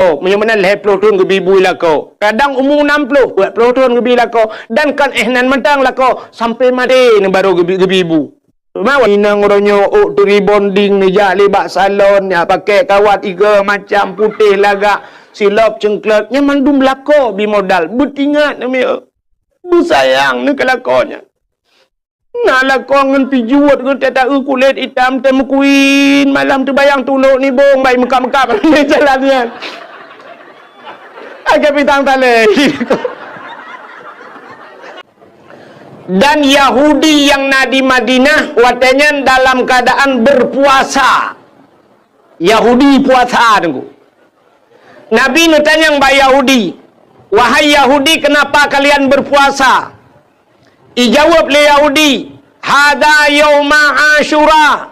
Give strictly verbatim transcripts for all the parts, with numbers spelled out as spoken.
Oh, meunyoe meunan lhèe ploh thôn geubi bu lakoe. Kadang umu nam ploh, dua ploh thôn geubi lakoe. Dan kon éh nan mantong lakoe, sampoe maté nyan barô geubi, geubi bu. Teuma inong uroe nyoe ôk teu rebonding neujak lé bak salon, nyan pakék kawat igo macam, putéh lagak, silop ceungklot, nyan mandum lakoe bi modal. Beutingat namiet. Beusayang neu keu lakoe nyan. Na lakoe ngon tijuet, ngon tataeu kulét itam, teuh meukuin, malam teubayang tulok nibong, bai meukab-meukab jalan nyan. Agak pitang talé. Dan Yahudi nyang na di Madinah watèe nyan dalam keuadaan beupuasa. Yahudi puasa, Teungku. Nabi neutanyong bak Yahudi, "Wahai Yahudi, keunapa kalian beupuasa?" Ijaweueb lé Yahudi, "Hadza yauma Asyura."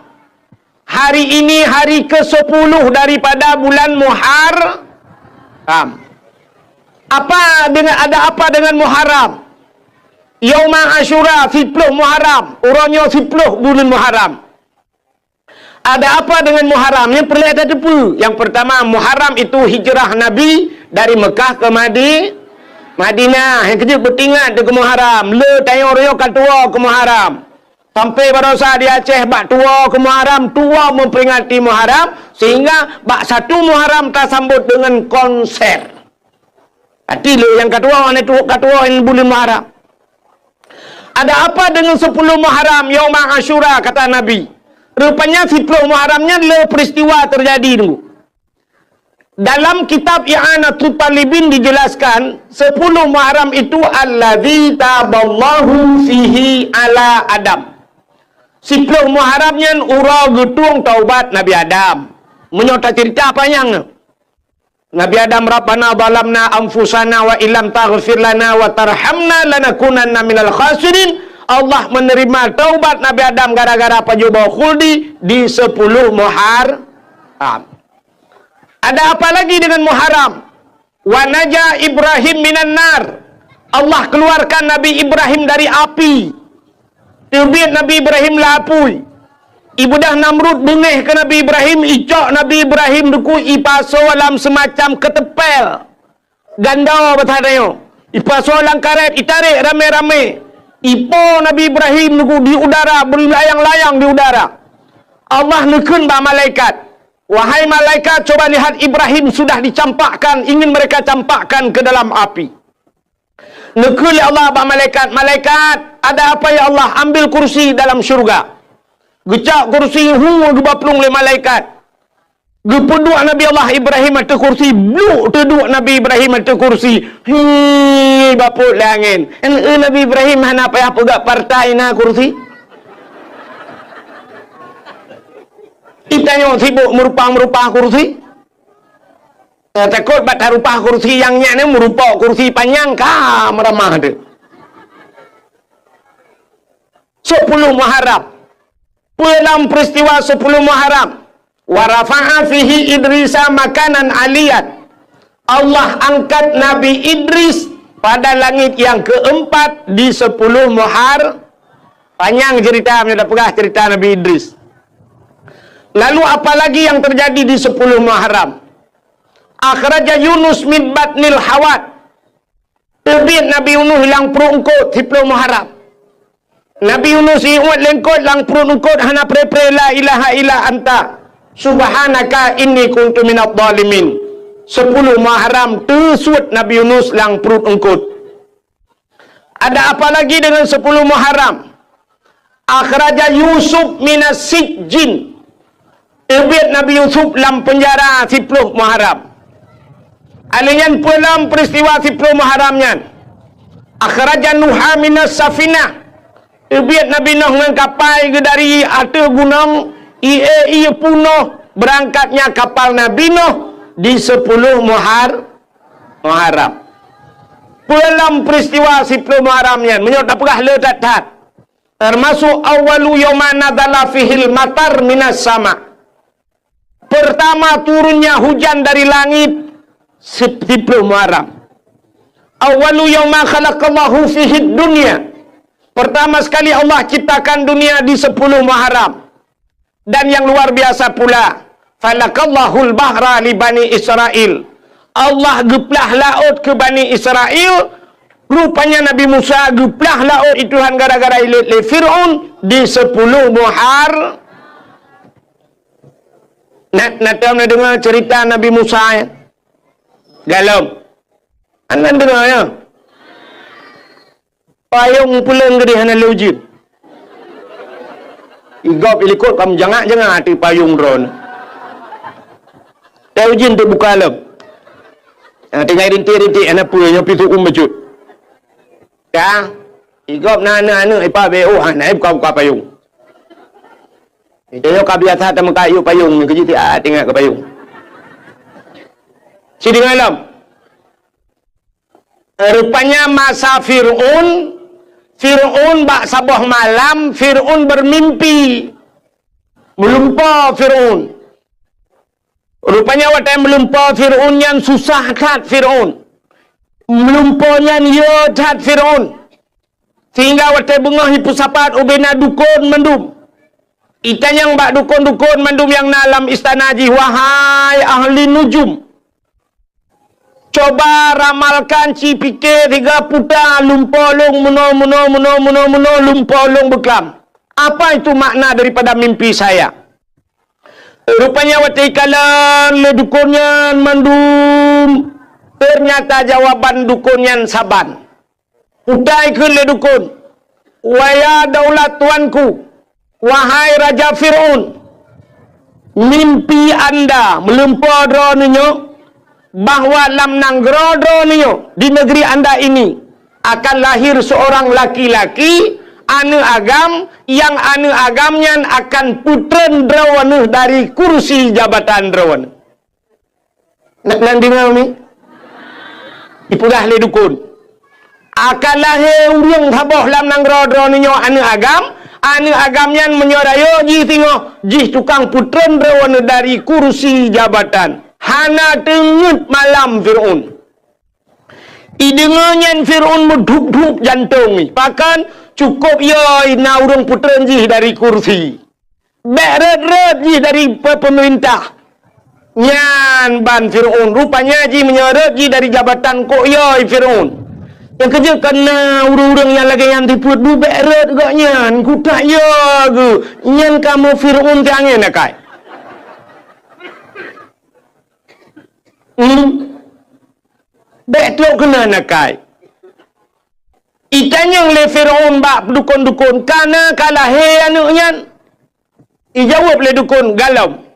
Hari ini hari kesepuluh daripada bulan Muharram. Apa dengan, ada apa dengan Muharram? Yauma Asyura, siploh Muharram. Uroe nyoe siploh buleuen Muharram. Ada apa dengan Muharram? Nyang peureulèe tateupeue. Yang pertama, Muharram itu hijrah Nabi dari Mekah ke Madi-, Madinah. Nyang keujeuet beutingat keu Muharram. Le tanyoe-nyoe ka tuwoe keu Muharram. Sampai barosa di Aceh bak tuwoe keu Muharram, tuwoe memperingati Muharram, sehingga bak satu Muharram tasambot dengan konser. Arti le nyang ka tuwoe, hana tuwoe, ka tuwoe buleuen Muharram. Ada apa dengan sepuluh Muharram, Yauma Asyura, kata Nabi. Rupanya siploh Muharram nyan le peristiwa terjadi dulu. Dalam kitab I'anatut Talibin dijelaskan, sepuluh Muharram itu alladzi taballahu fihi ala Adam. Siploh Muharram nyan uroe geutueng taubat Nabi Adam. Meunyoe tacerita panyang, Nabi Adam, "Rabbana zalamna anfusana wa illam taghfir lana wa tarhamna lanakunanna minal khasirin." Allah menerima taubat Nabi Adam gara-gara pajoh boh khuldi di sepuluh Muharram. Ada apa lagi dengan Muharram? "Wa naja Ibrahim minan nar." Allah keluarkan Nabi Ibrahim dari api. Teubiet Nabi Ibrahim lam apui. Ibeudôh Namrud beungéh keu Nabi Ibrahim, icok Nabi Ibrahim dikeue ipasoe lam seumacam keuteumpél. Ganda bahasa tanyoe. Ipasoe lam karét, itarek ramé-ramé. Ipo Nabi Ibrahim dikeue di udara, beulayang-layang di udara. Allah neukheun bak malaikat, "Wahai malaikat, coba lihat Ibrahim sudah dicampakkan, ingin mereka campakkan ke dalam api." Neukheun lé Allah bak malaikat, "Malaikat, ada apa ya Allah? Ambil kursi dalam syurga." Geucok kursi, hu, geuba plueng lé malaikat. Geupeuduek Nabi Allah Ibrahim ateueh kursi, bluk teuduek Nabi Ibrahim ateueh kursi. Hi, bapot lé angén. Nyan, eh, Nabi Ibrahim hana payah peugah partai na kursi. Itanyoe sibuk meurupah-meurupah kursi. Eh, takot bak tarupah kursi nyang nyan, eh, meurupok kursi panyang ka meuramah teuh. Sepuluh Muharram. Peue lam peristiwa sepuluh Muharram? "Wa rafa'a fihi Idrisa makanan aliyan." Allah angkat Nabi Idris pada langit yang keempat di sepuluh Muhar-, panyang cerita, meunyoe tapeugah cerita Nabi Idris. Lalu apa lagi yang terjadi di sepuluh Muharram? "Akhraja Yunus min batnil hawat." Teubiet Nabi Yunus lam pruet eungkot siploh Muharram. Nabi Yunus iuet lé eungkot lam pruet eungkot hana pre-pre la ilaha illa anta subhanaka inni kuntu minadh dhalimin. Sepuluh Muharram teusuet Nabi Yunus lam pruet eungkot. Ada apa lagi dengan sepuluh Muharram? Akhraja Yusuf minas sijjin. Teubiet Nabi Yusuf lam peunjara siploh Muharram. Alèh nyan peue lam peristiwa siploh Muharram nyan? Akhraja Nuha minas safinah. Teubiet Nabi Nuh ngon kapai geuh dari ateueh gunong, ie-ie punoh beurangkatnya kapal Nabi Nuh di siploh Muhar-, Muharram. Peue lam peristiwa siploh Muharram nyan? Meunyoe tapeugah le that-that. Termasuk awwalu yauma nazala fihil matar minas sama. Pertama turunnya hujan dari langit, sip-, siploh Muharram. Awwalu yauma khalaqallahu fihid dunya. Pertama sekali Allah ciptakan dunia di sepuluh Muharram. Dan yang luar biasa pula, falakallahul bahra li Bani Israil. Allah geuplah laôt keu Bani Israel, rupanya Nabi Musa geuplah laôt i Tuhan gara-gara ilét lé Fir'aun di sepuluh Muhar-, na, na tom na deungoe ceurita Nabi Musa, ya? Galom. Hana deungoe, ya? Payong pulang gede hana lé ujeuen. Igob ilikot kamu jangak-jangak hati payong droeneuh. Teu ujeuen teubuka lom. Ah, tinggai rintik-rintik hana peue nyoe pintoe um bacut. Ka, igob na aneuk-aneuk ipa B O hana buka-buka payong. Itu nyoe ka biasa teumeuka yue payong nyoe keuji ti, ah, tinggai keu payong. Sidingoe lom. Rupanya masa Fir'aun, Fir'aun bak saboh malam, Fir'aun bermimpi. Meulumpo Fir'aun. Rupanya watée meulumpo Fir'aun nyan susah that Fir'aun. Meulumpo nyan yo that Fir'aun. Sehingga watée beungoh jipeusapat ubena dukon mandum. Itanyong bak dukon-dukon mandum nyang na lam istana jih, "Wahai ahli nujum, coba ramalkan, ci pike siga puta lumpo lôn meunoe, meunoe, meunoe, meunoe, meunoe lumpo lôn beuklam. Apa itu makna daripada mimpi saya?" Rupanya watée ikalon lé dukon nyan mandum, ternyata jawaban dukon nyan saban. Utai kheun lé dukon, "Waya daulat tuanku, wahai Raja Fir'aun, mimpi anda meulumpo droeneuh nyoe bahwa lam nanggroe droeneuh nyoe, di negeri anda ini, akan lahir seorang laki-laki, aneuk agam, nyang aneuk agam nyan akan peutreun droeneuh dari kursi jabatan droeneuh." Nak nan deungoe mi? Ipeugah lé dukon, "Akan lahé ureuëng saboh lam nanggroe droeneuh nyoe aneuk agam, aneuk agam nyan meunyoe rayeuk jih singoh, jih tukang peutreun droeneuh dari kursi jabatan." Hana teungeut malam Fir'aun. Ideungoe nyan Fir'aun meudhup-dhup jantong jih. Pakon? Cukôp yo na ureuëng peutreun jih dari kursi. Bék rhot-rhot jih dari pe-, peumeurintah. Nyan ban Fir'aun, rupanya jih meunyoe rhot jih dari jabatan kok yo Fir'aun. Nyang keujeuet kana ureuëng-ureuëng nyang lagée nyan sifeuet bu bék rhot gobnyan, kutak yo geuh. Nyan kamoe Fir'aun teuh angén akai. Hmm. Bék trok keunan akai. Itanyong lé Fir'aun bak dukon-dukon, "Kana ka lahé aneuëk nyan?" Ijaweueb lé dukon, "Galom."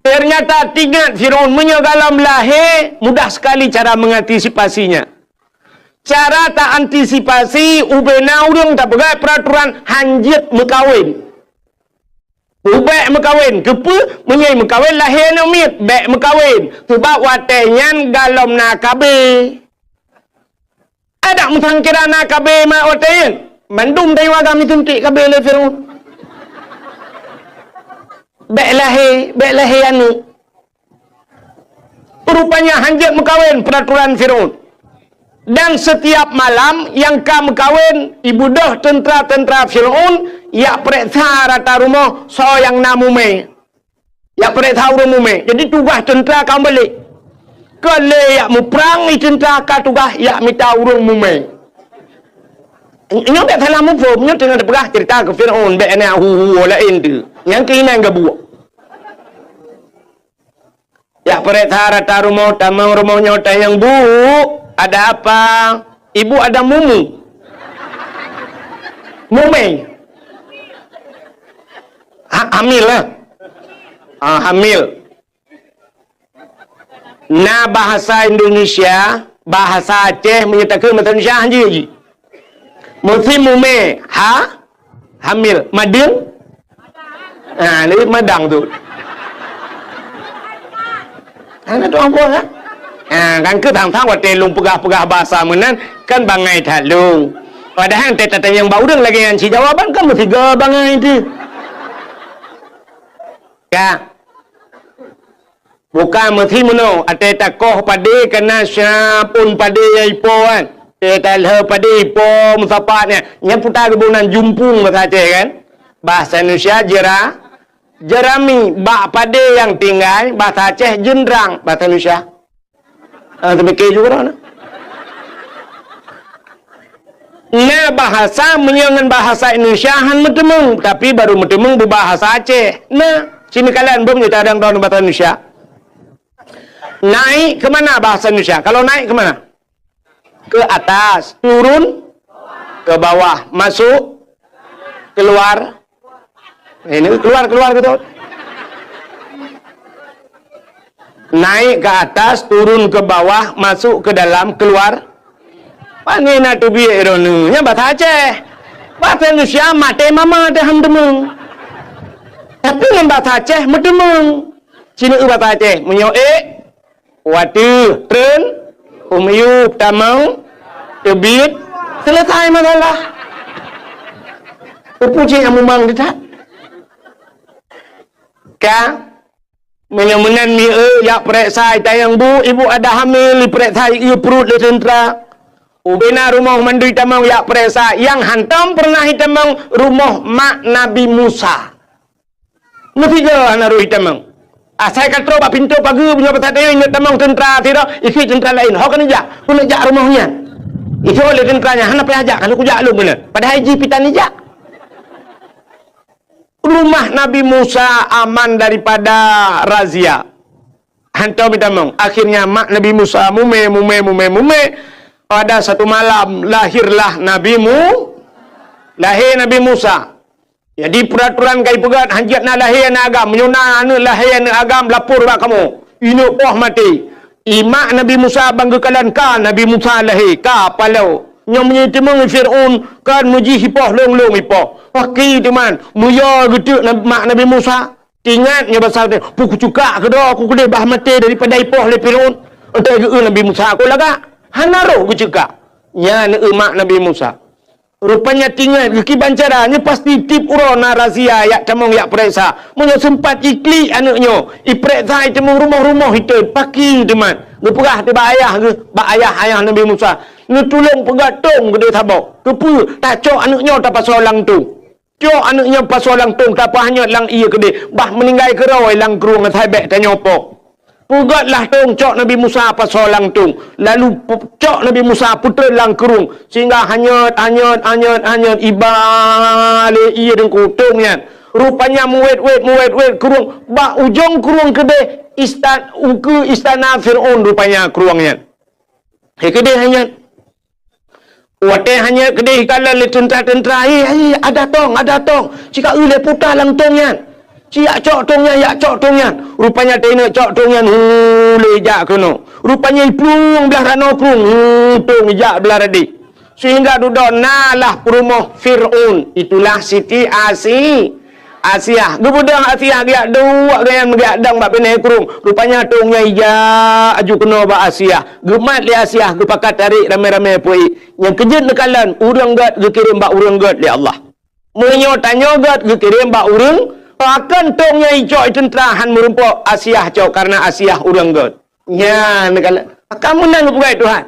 Ternyata teuingat Fir'aun, meunyoe galom lahé, mudah sekali cara mengantisipasinya. Cara ta antisipasi, ubena ureuëng tapeugah peraturan hanjeuet meukawen. Bék meukawen. Keupeue? Meunyoe meukawen lahé aneuëk miet, bék meukawen. Sabab watée nyan galom na K B. Adak meusangkira na K B mak watée nyan. Mandum tanyoe agam jituntik K B lé Fir'aun. Bék lahé, bék lahé aneuëk. Rupanya hanjeuet meukawen peraturan Fir'aun. Dan setiap malam nyang ka meukawen, ibeudôh teuntra-teuntra Fir'aun jak peureksa rata rumoh soe nyang na mumé. Jak peureksa ureuëng mumé. Jadi tugaih teuntra ka meubalék. Ka lé jak muprang, i teuntra ka tugaih jak mita ureuëng mumé. Nyoe bék salah muphom, nyoe teungoh teupeugah cerita keu Fir'aun, bék na hu-hu laén tu. Nyang keuinan gabuek. Jak peureksa rata rumoh, tamong rumoh nyoe tanyong, "Bu, ada apa?" "Ibu ada mumu." Mumé. Ha-, hamil lah. Ah, hamil. Na bahasa Indonesia, bahasa Aceh meunyoe takheun bahasa Indonesia hanjeuet jih. Musim mumé, ha? Hamil. Madeueng? Ha, lé madang tu. Hana tu amphon, ha? Ha, kan keu thang-thang watée lôn peugah-peugah bahasa meunan, kan bangai that lôn. Padahai teutatanyong bak ureuëng lagée nyan cit jawaban kan meusigoe bangai tu. Ka. Bukan meusi meunoe, watée takoh padé kana siapun padé nyang ipo kan. Watée talheueh padé ipo meusapat nyan. Nyan puta geuboh nan jumpung bahasa Aceh kan. Bahasa Indonesia jera-, jerami, bak padé nyang tinggai, bahasa Aceh jeundrang, bahasa Indonesia. Ah, teumike juga dah. Na bahasa meunyoe ngon bahasa Indonesia han meuteumeung, tapi baru meuteumeung beubahasa Aceh. Na, sini kalian beuh meunyoe tadang droe bahasa Indonesia. Naik ke mana bahasa Indonesia? Kalau naik ke mana? Ke atas, turun ke bawah, masuk, keluar. Ini keluar, keluar gitu. Naik ke atas, turun ke bawah, masuk ke dalam, keluar. Pane na teubiet droeneuh? Nyan bahasa Aceh. Bahasa Indonesia maté mama teuh han teumeung. Tapi ngon bahasa Aceh meuteumeung. Sini eu bahasa Aceh, meunyoe ék, wateuh, treun, u miyueb, tamong, teubiet, selesai masalah. Peue cit nyang mumang teutab? Ka, meunyoe meunan mieu jak peuriksa i tayang bu, ibu ada hamil, ipeuriksa i pruet lé teuntra. Ubena rumoh mandum itamong jak peuriksa, nyang hantom peureunah itamong rumoh mak Nabi Musa. Neusigoe hana roh itamong. Asai ka troh bak pintoe pageue meunyoe bak saat nyoe ineuk tamong teuntra sidroe, ikheun teuntra laén. Ho keuneuk jak, keuneuk jak rumoh nyan. Ijok lé teuntra nyan, hana payah jak, ka lheueh kujak lôn keunoe. Padahai jih pih tan ijak. Rumah Nabi Musa aman daripada razia. Hantom itamong. Akhirnya mak Nabi Musa mumè, mumè, mumè, mumè. Pada satu malam lahirlah Nabi Mu-, lahé Nabi Musa. Jadi peuratoran ka ipeugöt, hanjeuet na lahé aneuk agam. Meunyoe na aneuk lahé aneuk agam, lapor bak kamoe. Ineuk poh maté. I mak Nabi Musa ban geukalon ka Nabi Musa lahé, ka paloe. Nyoe meunyoe iteumeung Fir'aun, kan meujih ipoh lôn-lôn ipoh. Paki teuma, meuyue geuteuk na-, mak Nabi Musa. Ingat nyoe basa teuh, peue kucukak keudroe, kukeudeh bah maté daripada ipoh lé Fir'aun. Enteuk geu-eu Nabi Musa, "Kon lagak?" Hana roh geucukak. Nyan eu mak Nabi Musa. Rupanya tingat geukiban cara, nyoe pasti tiep uroe na razia jak tamong jak peuriksa. Meunyoe seumpat iklik aneuk nyoe, ipeuriksa iteumeung rumoh-rumoh iteuh, paki teuma. Geupeugah teuh bak ayah geuh, bak ayah, ayah Nabi Musa. Neutulông peugöt tông keudeh saboh. Keupeue? Tacok aneuk nyoe tapasoe lam tông. Cok aneuk nyoe pasoe lam tông, tapeuhanyot lam ié keudeh, bah meuninggai keudroe lam krueng asai bèk tanyoe poh. Peugötlah tông, cok Nabi Musa pasoe lam tông, lalu pe-, cok Nabi Musa peutreun lam krueng, sehingga hanyot, hanyot, hanyot, hanyot, iba lé ié deungku tông nyan. Rupanya meuwét-wét, meuwét-wét krueng, bak ujong krueng keudeh istan-, ukeue istana Fir'aun rupanya krueng nyan. Hai keudeh hanyot. Watèe hanyot keudeh ikalon lé teuntra-teuntra, "Hei, hei, ada tông, ada tông." Cika eu lé puta lam tông nyan. Ci jak cok tông nyan, jak cok tông nyan. Rupanya teuingat cok tông nyan, hu, lé jak keunoe. Rupanya iplueng blah ranoe krueng, hu, tông jak blah radeh. Sehingga dudoe na lah peurumoh Fir'aun. Itulah Siti Asi-, Asiah. Geubeudôh Asiah geujak duek geuh nyan, geujak dong bak binéh krueng. Rupanya tông nyan ijak aju keunoe bak Asiah. Geumat lé Asiah, geupakat tarék ramé-ramé peuék. Nyang keujeuet neukalon, ureueng gèt geukirém bak ureueng gèt lé Allah. Meunyoe tanyoe gèt geukirém bak ureueng, pakon tông nyan icok i teuntra han meurumpok Asiah cok, kareuna Asiah ureueng gèt. Nyan neukalon. Ka meunan geupeugah Tuhan.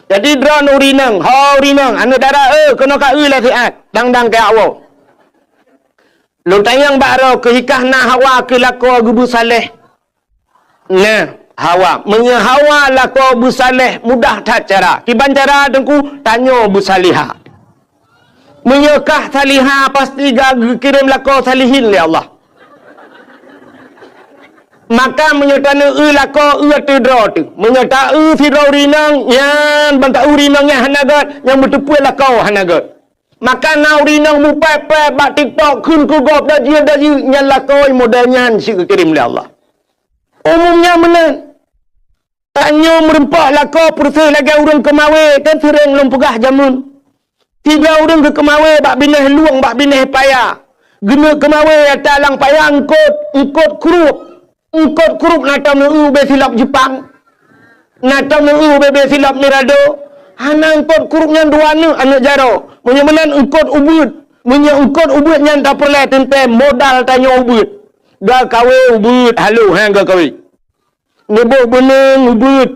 Jadi droeneuh ureueng inong, ho ureueng inong, aneuk dara, eh, keunoe ka eu lé siat, dang-dang keu awak. Lôn tanyong bak droe, keuhikah na Hawa keu lakoe geubeusaléh? Nah, Hawa. Meunyoe Hawa lakoe beusaléh, mudah that cara. Kiban cara teungku, tanyoe beusalihah. Meunyoe kah salihah, pasti ka geukirém lakoe salihin lé Allah. Maka meunyoe taneueu lakoe eu ateueh droe teuh, meunyoe taeu sidroe ureueng inong, nyan ban taeu ureueng inong nyan hana gèt, nyang meuteupeu lakoe hana gèt. Maka na ureueng inong mupèp-pèp bak TikTok kheun keu gob dajieuk-dajieuk, nyan lakoe model nyan cit geukirém lé Allah. Umum nyan meunan. Tanyoe meurumpok lakoe peureuseh lagèe ureueng keumawé, kan seuréng lôn peugah jameun. Sidroe ureueng geukeumawé bak binéh lueng, bak binéh paya. Geuneuk keumawé ata lam paya eungkôt, eungkôt krup. Eungkôt krup na tom neueu ubé silop Jeupang. Na tom neueu ubé-bé silop Mirado. Hana eungkôt krup nyan dua neuk aneuk jaroe. Meunyoe meunan eungkôt ubeuet. Meunyoe eungkôt ubeuet nyan tapeureulèe teuntèe modal tanyoe ubeuet. Geukawé ubeuet halo, ha, geukawé. Neuboh beuneung ubeuet,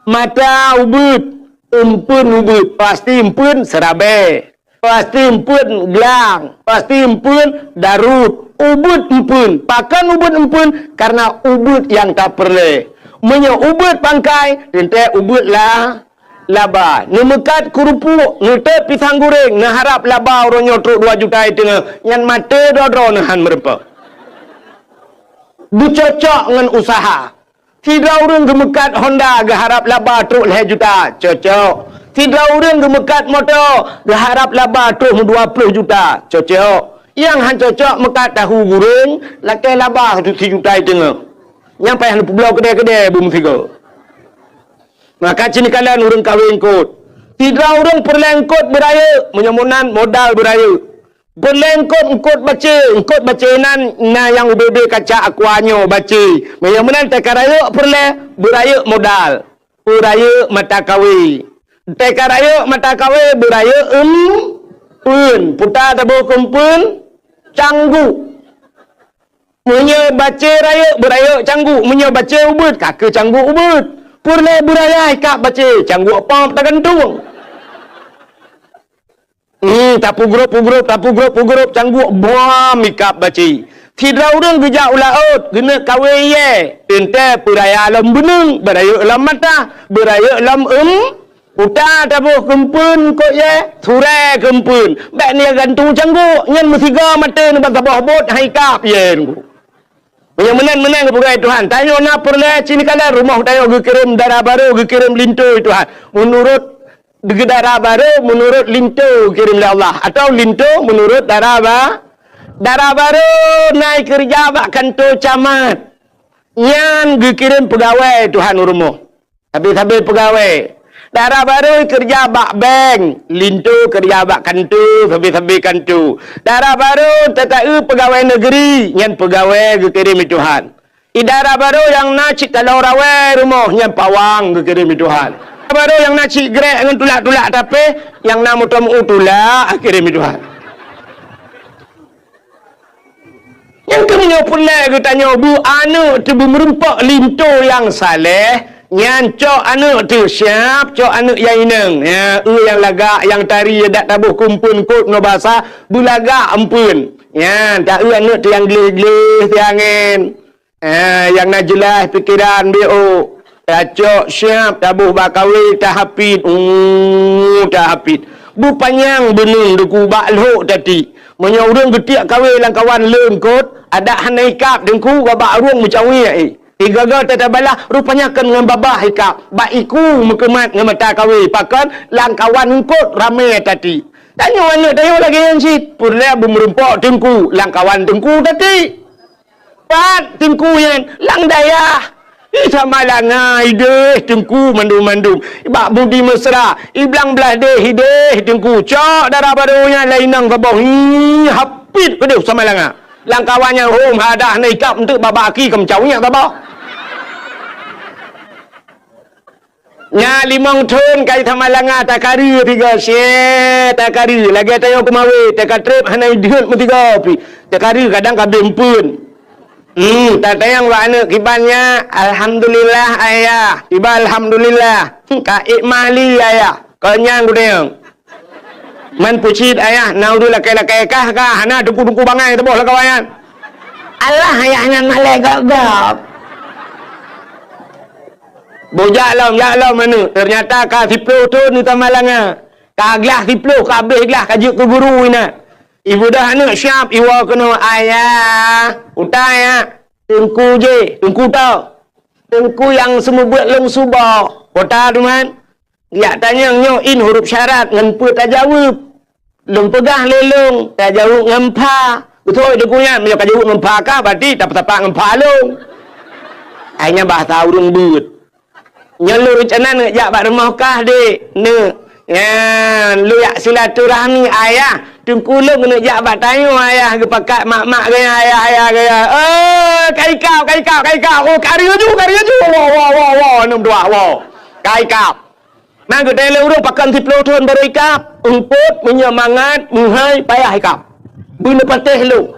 mata ubeuet, eumpeuen ubeuet, pasti eumpeuen seurabèe, pasti eumpeuen glang, pasti eumpeuen daruet, ubeuet eumpeuen. Pakon ubeuet eumpeuen? Kareuna ubeuet nyang tapeureulèe. Meunyoe ubeuet pangkai, teuntée ubeuet la, laba. Neumeukat keurupuk, neutot pisang goreng, neuharab laba uroe nyoe trok dua juta i teungoh, nyan maté droe-droe neuhan meureumpok. Beucocok ngon useuha. Sidroe ureuëng geumeukat Honda geuharab laba trok lhée juta, cocok. Sidroe ureuëng geumeukat moto geuharab laba trok dua ploh juta, cocok. Nyang han cocok meukat tahu gureng, lakée laba sijuta i teungoh. Nyang payah neupeubloe keudée-keudée beumeusigoe. Maka cit neukalon ureuëng kawé eungkôt. Sidroe ureuëng peureulée eungkôt beurayeuk, meunyoe meunan modal beurayeuk. Peureulée eungkôt, eungkôt bacé, eungkôt bacé nan na nyang ubé-bé kaca aqua nyoe bacé. Meunyoe meunan teuka rayeuk peureulée, beurayeuk modal. Peurayeuk mata kawé. Teuka rayeuk mata kawé, beurayeuk eumpeuen. Puta taboh keu eumpeuen, cangguek. Meunyoe bacé rayeuk, beurayeuk cangguek. Meunyoe bacé ubeuet, ka keu cangguek ubeuet. Peureulée beuraya ikab bacé, cangguek pop tagantung. Hmm, tapeugrop-peugrop, tapeugrop-peugrop cangguek buam ikab bacé. Sidroe ureuëng geujak u laôt, geuneuk kawé ié. Teuntée peuraya lom beuneung, beurayeuk lom mata, beurayeuk lom eum, puta taboh keu eumpeuen eungkôt ié, surée keu eumpeuen. Bék neugantung cangguek, nyan meusigoe maté neuban saboh bot han ikab ié. Meunyoe meunan-meunan geupeugah Tuhan, tanyoe na peureulée cit neukalon rumoh tanyoe geukirém dara barô, geukirém linto Tuhan. Meunurot dara barô, meunurot linto geukirém lé Allah, atawa linto meunurot dara ba-, dara barô na ikeureuja bak kantô camat. Nyan geukirém peugawée Tuhan u rumoh. Sabe-sabe peugawée. Dara barô keureuja bak bank, linto keureuja bak kantô, sabe-sabe kantô. Dara barô teuka-eu peugawée negeri, nyan peugawée geukirém lé Tuhan. I dara barô nyang na cit taloe rawée rumoh, nyan pawang geukirém lé Tuhan. Dara barô nyang na cit grek ngon tulak-tulak tapéh, nyang na moto meu tulak geukirém lé Tuhan. Nyang keumeunyoe peureulée geutanyoe bu aneuëk teuh beumeurumpok linto nyang saleh, nyan cok aneuëk teuh siab, cok aneuëk nyang inong. Ya, eu nyang lagak, nyang tari, dak taboh keu eumpeuen eungkôt ngon basa, beulagak eumpeuen. Nyan, ta eu aneuëk teuh nyang gleh-gleh siangén. Eh, nyang na jeulaih pikeran B O. Tacok siab, taboh bak kawé, tahapit, uh, tahapit. Beupanyang beuneueng deukubak lhok tati. Meunyoe ureuëng geutiek kawé lam kawan lé eungkôt, adak hana ikab teungku, bak rueng meucawiek, eh. Iga-ga tatabalah, rupanya kon ngon babah ikab, bak iku meukeumat ngon mata kawé, pakon lam kawan eungkôt ramé tati. Tanyoe aneuëk tanyoe lagée nyan cit, peureulée beumeurumpok teungku, lam kawan teungku tati. Pat teungku nyan lam dayah. Di Samalanga ideh teungku mandum-mandum. Bak budi mesra, i blang blaih deh ideh teungku. Cok dara barô nyan laén nang gaboh. Hi, hapit keudeh Samalanga. Lam kawan nyan hom hadah na ikab enteuk babah aki keu meucawiek gaboh. Nya limong thon kai Samalanga takari tiga sie takari lagée tanyoe keumawé takatreb hana ideuet meusigoe pi takari kadang ka beumpun. Hmm, tatanyong bak aneuëk kiban nyak, "Alhamdulillah ayah." Tiba, "Alhamdulillah." Hmm, ka ék mali ayah. Konyang gudeng. Man pucit ayah, na ureuëng lakée-lakée kah ka hana teungku-teungku bangai teuboh lakawayan. Alah ayah nyan malée gop-gop. Bujak lom, jak lom aneuëk. Teunyata ka siploh thon di Samalanga. Ka glah siploh, ka abéh glah, ka jeuet keu guru inan. Ibudah aneuëk siab, iwoe keunoe, "Ayah, utai ya, teungku jih, teungku tau. Teungku nyang seumeubeuet lôn suboh." Kota duman. Jak tanyong nyoe in huruf syarat ngon peue tajaweueb. Lôn peugah lé lôn, tajaweueb ngon pha. Beutôi teungku nyan, meunyoe kajaweueb ngon pha kah, berarti tapeutapak ngon pha lôn. Ai nyan bahasa ureuëng beuet. Nyoe lôn reuncana neuk jak bak rumoh kah, Dek? Neuk. Nyan, lôn jak silaturahmi ayah. Teungku lôn keuneuk jak bak tanyoe ayah geupakat mak-mak gaya, ayah-ayah gaya. Oh, ka ikab, ka ikab, ka ikab. Oh, kari laju, kari laju. Wo, wo, wo, wo, nem dua, wo. Ka ikab. Nah, geutanyoe lé ureuëng pakon siploh thon barô ikab. Eungkôt meunyoe mangat, meuhai payah ikab. Beuneupatéh lôn.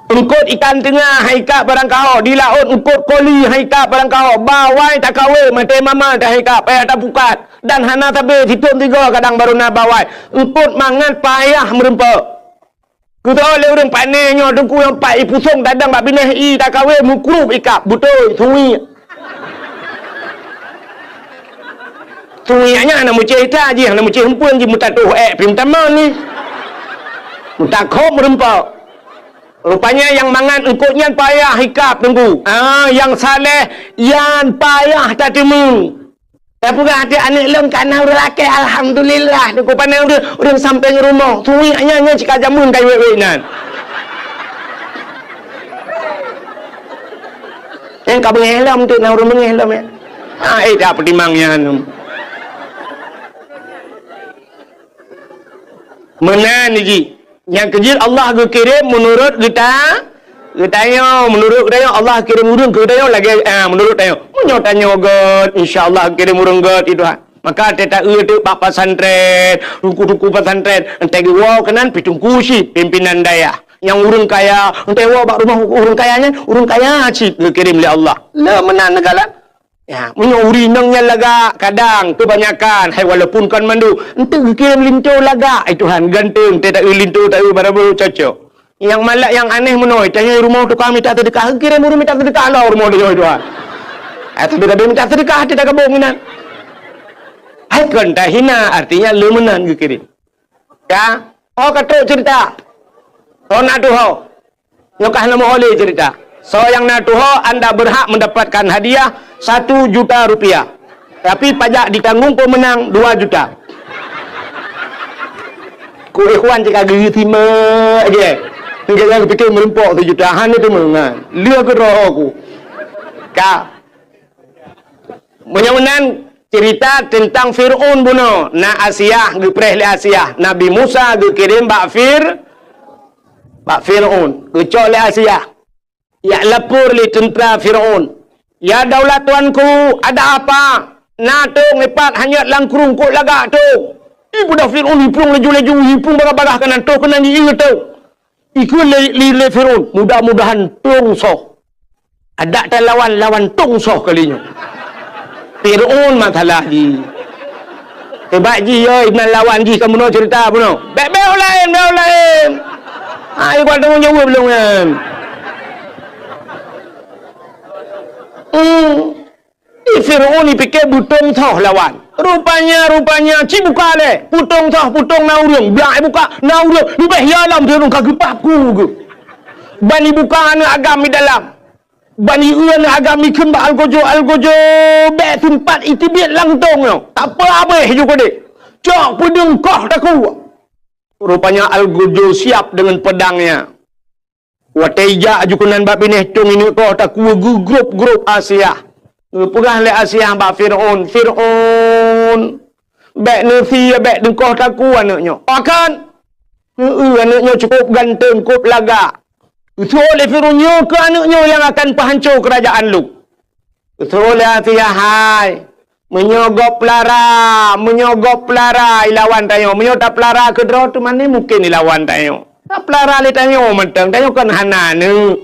Eungkôt ikan teunga hai ikab barangkaho, di laôt eungkôt koli hai ikab barangkaho, bawai takawé maté mama ta hai ikab payah tapukat, dan hana sabe sithon tiga kadang barô na bawai. Eungkôt mangat payah meurumpok. Keutoe lé ureuëng pané nyoe teungku nyang pat ipusong tadong bak binéh i takawé mukrup ikab, beutôi, suwiek. Tumiek nyan hana meucéh ita jih, hana meucéh eumpeuen jih, meutatôh ék pih meutamong ni. Meutakhob meureumpok. Rupanya nyang mangat eungkôt nyan payah ikab teungku. Ah, nyang saleh nyan payah tateumé. Tapeugah até aneuk lôn ka na ureueng lakée, alhamdulillah. Teungku pandang ureueng, ureueng sampéng rumoh. Tumiek nyan, nyan cit ka jameun ka wék-wék nan. Nyang ka beungéh lom tu, na ureueng beungéh lom nyan. Ah, eh, dak peutimang nyan. Meunan jih. Nyang keujeuet Allah geukirém meunurot geuta-, geutanyoe. Meunurot geutanyoe Allah kirém ureueng keu geutanyoe lagée, ah, meunurot tanyoe. Meunyoe tanyoe gét, insya Allah kirém ureueng gét, ya Tuhan. Maka teuta eu teuk bak pesantren, ruku-ruku pesantren, entai geuwoe keunan pi teungku cit, pimpinan dayah. Nyang ureueng kaya, entai woe bak rumoh ureueng kaya nyan, ureueng kaya cit geukirém lé Allah. Le meunan neukalon. Ya, meunyoe ureueng inong nyan lagak, kadang keubanyakan, hai walaupun kon mandum, enteuk geukirém linto lagak, ai Tuhan, ganteng, teuta eu linto, ta eu barabeu cocok. Nyang malak, nyang aneh meunoe, tanyoe rumoh tukang mita seudeukah, geukirém ureueng mita seudeukah lom rumoh tanyoe, Tuhan. Ai, tapi, tapi mita seudeukah, teuta gabong inan. Hai kon tahina, artinya le meunan geukirém. Ka, oh, ka trok cerita. Oh, na tuho. Nyoe ka hana meuho lé cerita. Soe nyang na tuho, anda berhak mendapatkan hadiah satu juta rupiah. Tapi pajak ditanggung pemenang dua juta. Ku ikhwan cit ka geusimak je. Hingga nyang geupiké meurumpok sejuta, hana teumeungan. Lheueh keudroe ku. Ka. Meunyoe meunan cerita teuntang Fir'aun bunoe, na Asiah, geupreh lé Asiah. Nabi Musa geukirém bak Fir-, bak Fir'aun. Geucok lé Asiah. Jak lapor lé teuntra Fir'aun. "Ya daulat tuanku, ada apa? Na tông ipat hanyot lam krueng, kok lagak tông?" Ipeugah Fir'aun, iplueng laju-laju, iplueng bagah-bagah keunan tông, keunan jiék tông. Ikheun lé, lé, lé Fir'aun, "Mudah-mudahan tông soh. Adak tan lawan, lawan tông soh kali nyoe." Fir'aun masalah jih. Sebab jih, yo, inan lawan jih ka bunoe cerita bunoe. Bèk, bèk laén, bèk laén. Ha, ikot tanggung jaweueb lôn nyan. Hmm. Di Fir'aun ipike beutông soh lawan. Rupanya, rupanya, ci buka lé. Peutông soh, peutông na ureueng. Blah ibuka, na ureueng. Leubeh ya lom Fir'aun ka geupap ku geuh. Ban ibuka aneuk agam di dalam. Ban ieu aneuk agam ikheun bak Algojo, Algojo, bèk sempat iteubiet lam tông nyoe. Tak apa habéh ju keudeh. Cok peudeung koh takue. Rupanya Algojo siap dengan pedangnya. Watèe ijak aju keunan bak binéh tông ineuk koh takue geugrôp-grôp Asiah. Geupeugah lé Asiah bak Fir'aun, "Fir'aun, bèk neusie, bèk neukoh takue aneuk nyoe. Pakon? Heu, aneuk nyoe cukup ganteng, cukup lagak." Geuseuôt lé Fir'aun, "Nyoe keuh aneuk nyoe nyang akan peuhanco keurajeuen lôn." Geuseuôt lé Asiah, "Hai, meunyoe gob peulara, meunyoe gob peulara ilawan tanyoe, meunyoe tapeulara keudroe teuma mungken ilawan tanyoe. Tapeulara lé tanyoe mantong, tanyoe kon hana aneuk."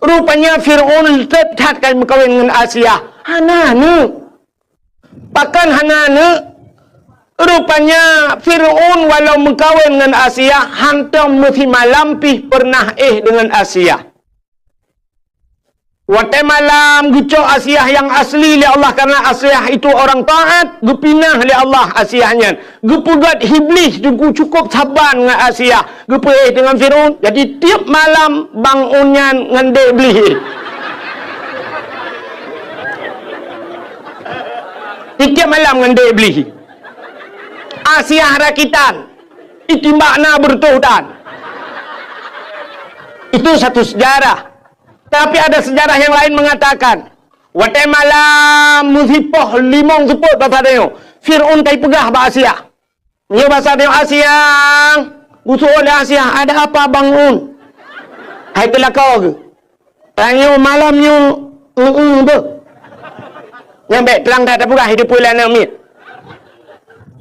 Rupanya Fir'aun that-that ka meukawen ngon Asiah, hana aneuk. Pakon hana aneuk? Rupanya Fir'aun walau meukawen ngon Asiah, hantom meusimalam pih peureunah éh deungon Asiah. Watèe malam geucok Asiah nyang asli lé Allah, karena Asiah itu orang taat, geupinah lé Allah Asiah nyan. Geupeugöt Iblih teungku cukup saban ngon Asiah, geupeuéh deungon Fir'aun. Jadi tiep malam bangun nyan ngon dek Iblih. Tiep malam ngon dek Iblih. Asiah rakitan, itimbak na beureutoh tan. Itu satu sejarah. Tapi ada sejarah yang lain mengatakan, watèe malam meusipoh limong seupôt basa tanyoe, Fir'aun ka ipeugah bak Asiah. Nyoe basa tanyoe, "Asiah, geusu'oh lé Asiah, ada apa bangun?" Hai teulakau geuh. Tanyoe malam nyoe, eu-eu beuh. Nyang bèk trang that tapeugah, hideue peue lé aneuk miet.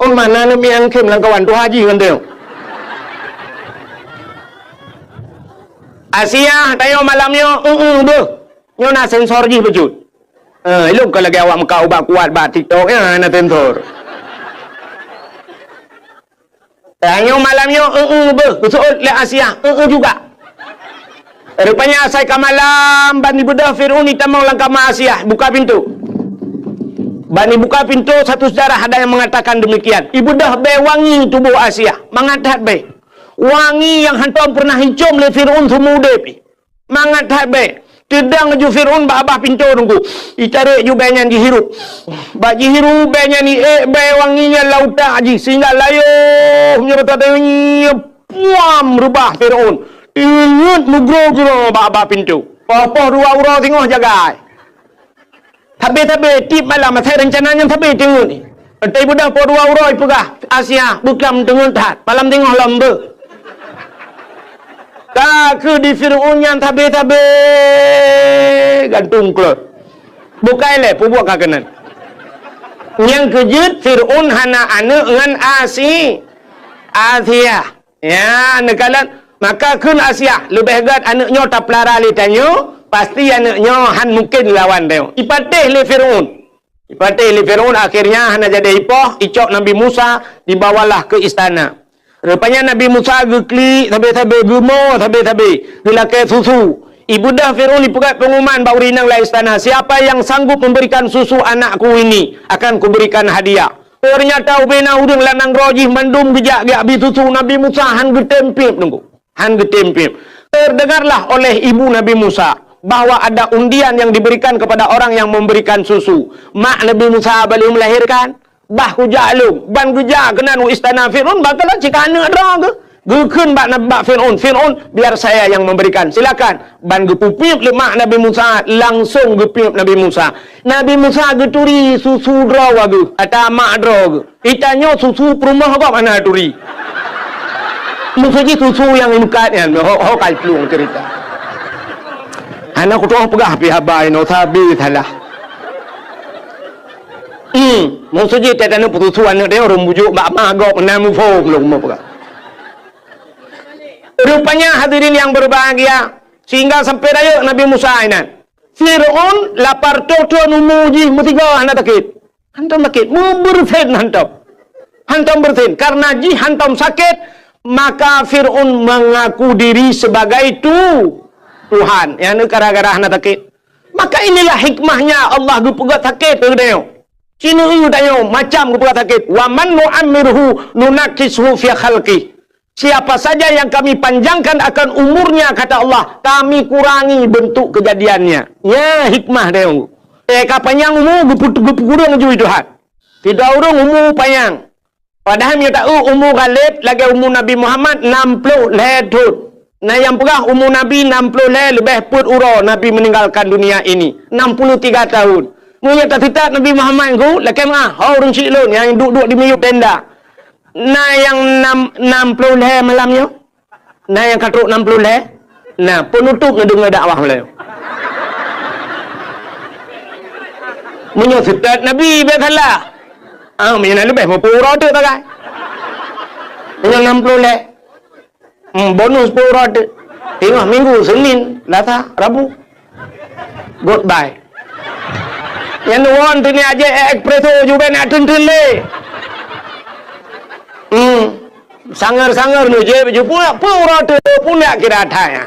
Oh, mana aneuk miet nyang khem lam kawan tuha jih ngon tanyoe. Asiah, tanyoe malam nyoe, eu-eu beuh. Nyoe na sensor jih bacut. Eh, ilôn kon lagèe awak meukat ubat kuat bak TikTok, nyan na sensor. Tanyoe malam nyoe, eu-eu beuh, geusu'oh lé Asiah, eu-eu juga. Rupanya asai ka malam, ban jibeudôh Fir'aun jitamong lam kama Asiah, buka pintoe. Ban ibuka pintoe, satu sejarah ada yang mengatakan demikian. Ibeudôh bèe wangi tuboh Asiah, mangat that bèe. Wangi nyang hántom peureunah icôm lé Fir'aun seumeu udép. Mangat that bèe. Teudong ju Fir'aun bak babah pintoe teungku. Itarek ju bèe nyan jihirup. Bak jihirup bèe nyan, iék bèe wangi nyan lam utak jih sehingga layoh meunyoe bak teungoh puam reubah Fir'aun. Teungeut meugroe-groe bak babah pintoe. Poh-poh dua uroe singoh jagai. Sabé-sabé tiep malam asai reuncana nyan sabé teungeut. Entah ibeudôh poh dua uroe peugah, "Asiah, beuklam teungeut that. Malam singoh lom beu." Ka keuh di Fir'aun nyan sabé-sabé gantung klot. Bukai lé peubuet ka keunan. Nyang keujeuet Fir'aun hana aneuk ngon Asi-, Asiah. Ya, neukalon, maka kheun Asiah, leubeh gèt aneuk nyoe tapeulara lé tanyoe, pasti aneuk nyoe hán mungken lawan tanyoe. Ipatéh lé Fir'aun. Ipatéh lé Fir'aun, akhirnya hana jadi ipoh, icok Nabi Musa, dibawalah ke istana. Rupanya Nabi Musa geuklik sabé-sabé, geumoe sabé-sabé, geulakèe susu. Ibeudôh Fir'aun ipeugèt pengumuman bak ureueng inong lam istana, "Siapa yang sanggup memberikan susu anakku ini, akan kuberikan hadiah." Ternyata ubé na ureueng lam nanggroe jih mandum geujak geubri susu. Nabi Musa hán geutem piep teungku. Hán geutem piep. Terdengarlah oleh ibu Nabi Musa bahwa ada undian yang diberikan kepada orang yang memberikan susu. Mak Nabi Musa ban lheuh melahirkan, bah kujak lôn, ban geujak keunan u istana Fir'aun, bah kalon cit ka aneuk droe geuh. Geukheun bak, bak Fir'aun, "Fir'aun, biar saya yang memberikan, silakan." Ban geupeupiep lé mak Nabi Musa, langsong geupiep Nabi Musa. Nabi Musa geuturi susu droe geuh, ata mak droe geuh. Itanyoe susu peurumoh gob hana turi. Maksud jih susu nyang imukat nyan, ho, ho ka iplueng cerita. Hana kutu'oh peugah pih haba inoe, sabe salah. Hmm, maksud jih teutanyoe peususu aneuk teuh ureueng bujuk bak ma gob na muphom lom peugah. Rupanya hadirin yang berbahagia, sehingga sampai rayeuk Nabi Musa inan. Fir'aun lapar toh thon umu jih meusigoe hana sakét. Hántom sakét, meubeureusen hántom. Hántom beureusen, karena jih hántom sakét, maka Fir'aun mengaku diri sebagai tu-, Tuhan. Nyang neu gara-gara hana sakét. Maka inilah hikmahnya Allah geupeugah sakét keu tanyoe. Sineuk tanyoe macam geupeugah sakét. "Wa man nu'ammirhu nunakkishu fi khalqih." Siapa saja yang Kami panjangkan akan umurnya, kata Allah, Kami kurangi bentuk kejadiannya. Nya hikmah dia. Eh, ka panyang umu, geupeu-, geupeukureueng ju Tuhan. Sidroe ureueng umu panyang. Padahai meunyoe taeu umu ghaleb lagèe umu Nabi Muhammad nam ploh lhèe thon. Na nyang peugah umu Nabi nam ploh lhèe leubeh peuet uroe Nabi meninggalkan dunia ini, enam puluh tiga tahun. Meunyoe tateutab Nabi Muhammad ku, lakèe meu'ah, ho ureueng chik lôn nyang duek-duek di miyueb tenda. Na nyang nam, nam ploh lhèe malam nyoe? Na nyang ka trok nam ploh lhèe? Na, peunutôb neudeungoe dakwah lé. Meunyoe seutôt Nabi, bèk salah. Ah, meunyoe na leubeh, meupeuuroe teuk sagai. Meunyoe nam ploh lhèe. Hmm, bonus peuuroe teuk. Teungoh minggu, Senin, Selasa, Rabu. Goodbye. Nyang nuwon teuni aje espresso jubé nak teun-teun lé. Hmm. Sangar-sangar nu jép ju pula, peuuroe teuk pun nak kira thai.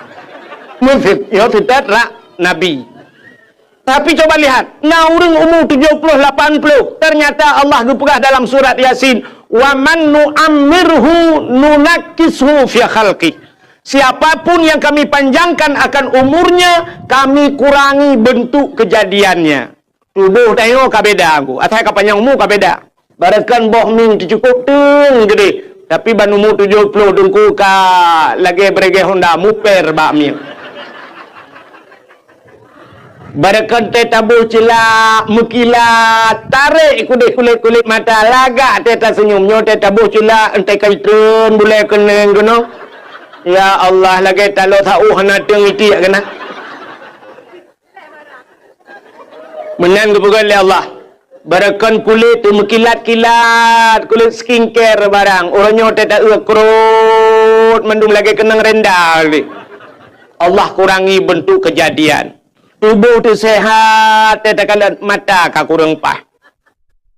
Meusit, yo sitat rak Nabi. Tapi coba lihat, na ureueng umu tujoh ploh, lapan ploh, ternyata Allah geupeugah dalam surat Yasin, "Wa man nu'ammirhu nunakkishu fi khalqih." Siapapun yang Kami panjangkan akan umurnya, Kami kurangi bentuk kejadiannya. Tuboh tanyoe ka beda, Teungku. Asai ka panyang umu ka beda. Barakon boh mieng teucukôp teung geudeh, tapi ban umu tujoh ploh Teungku ka lagèe beureuguih honda muper bak mieng. Barakon teuh taboh ceulak meukilat, tarek keudeh kulét-kulét mata, lagak teuh taseunyum. Nyoe teuh taboh ceulak, entah ka itreun bulèe keunong keunoe. Ya Allah, lagèe taloe saôh hana teung itiek keunan. Meunan geupeugah lé Allah, barakon kulét teuh meukilat-kilat, kulét skincare barang. Uroe nyoe teuh taeu krot mandum lagèe keunong renda lé. Allah kurangi bentuk kejadian. Tuboh teuh sehat, teuh takalon mata ka kureueng paih.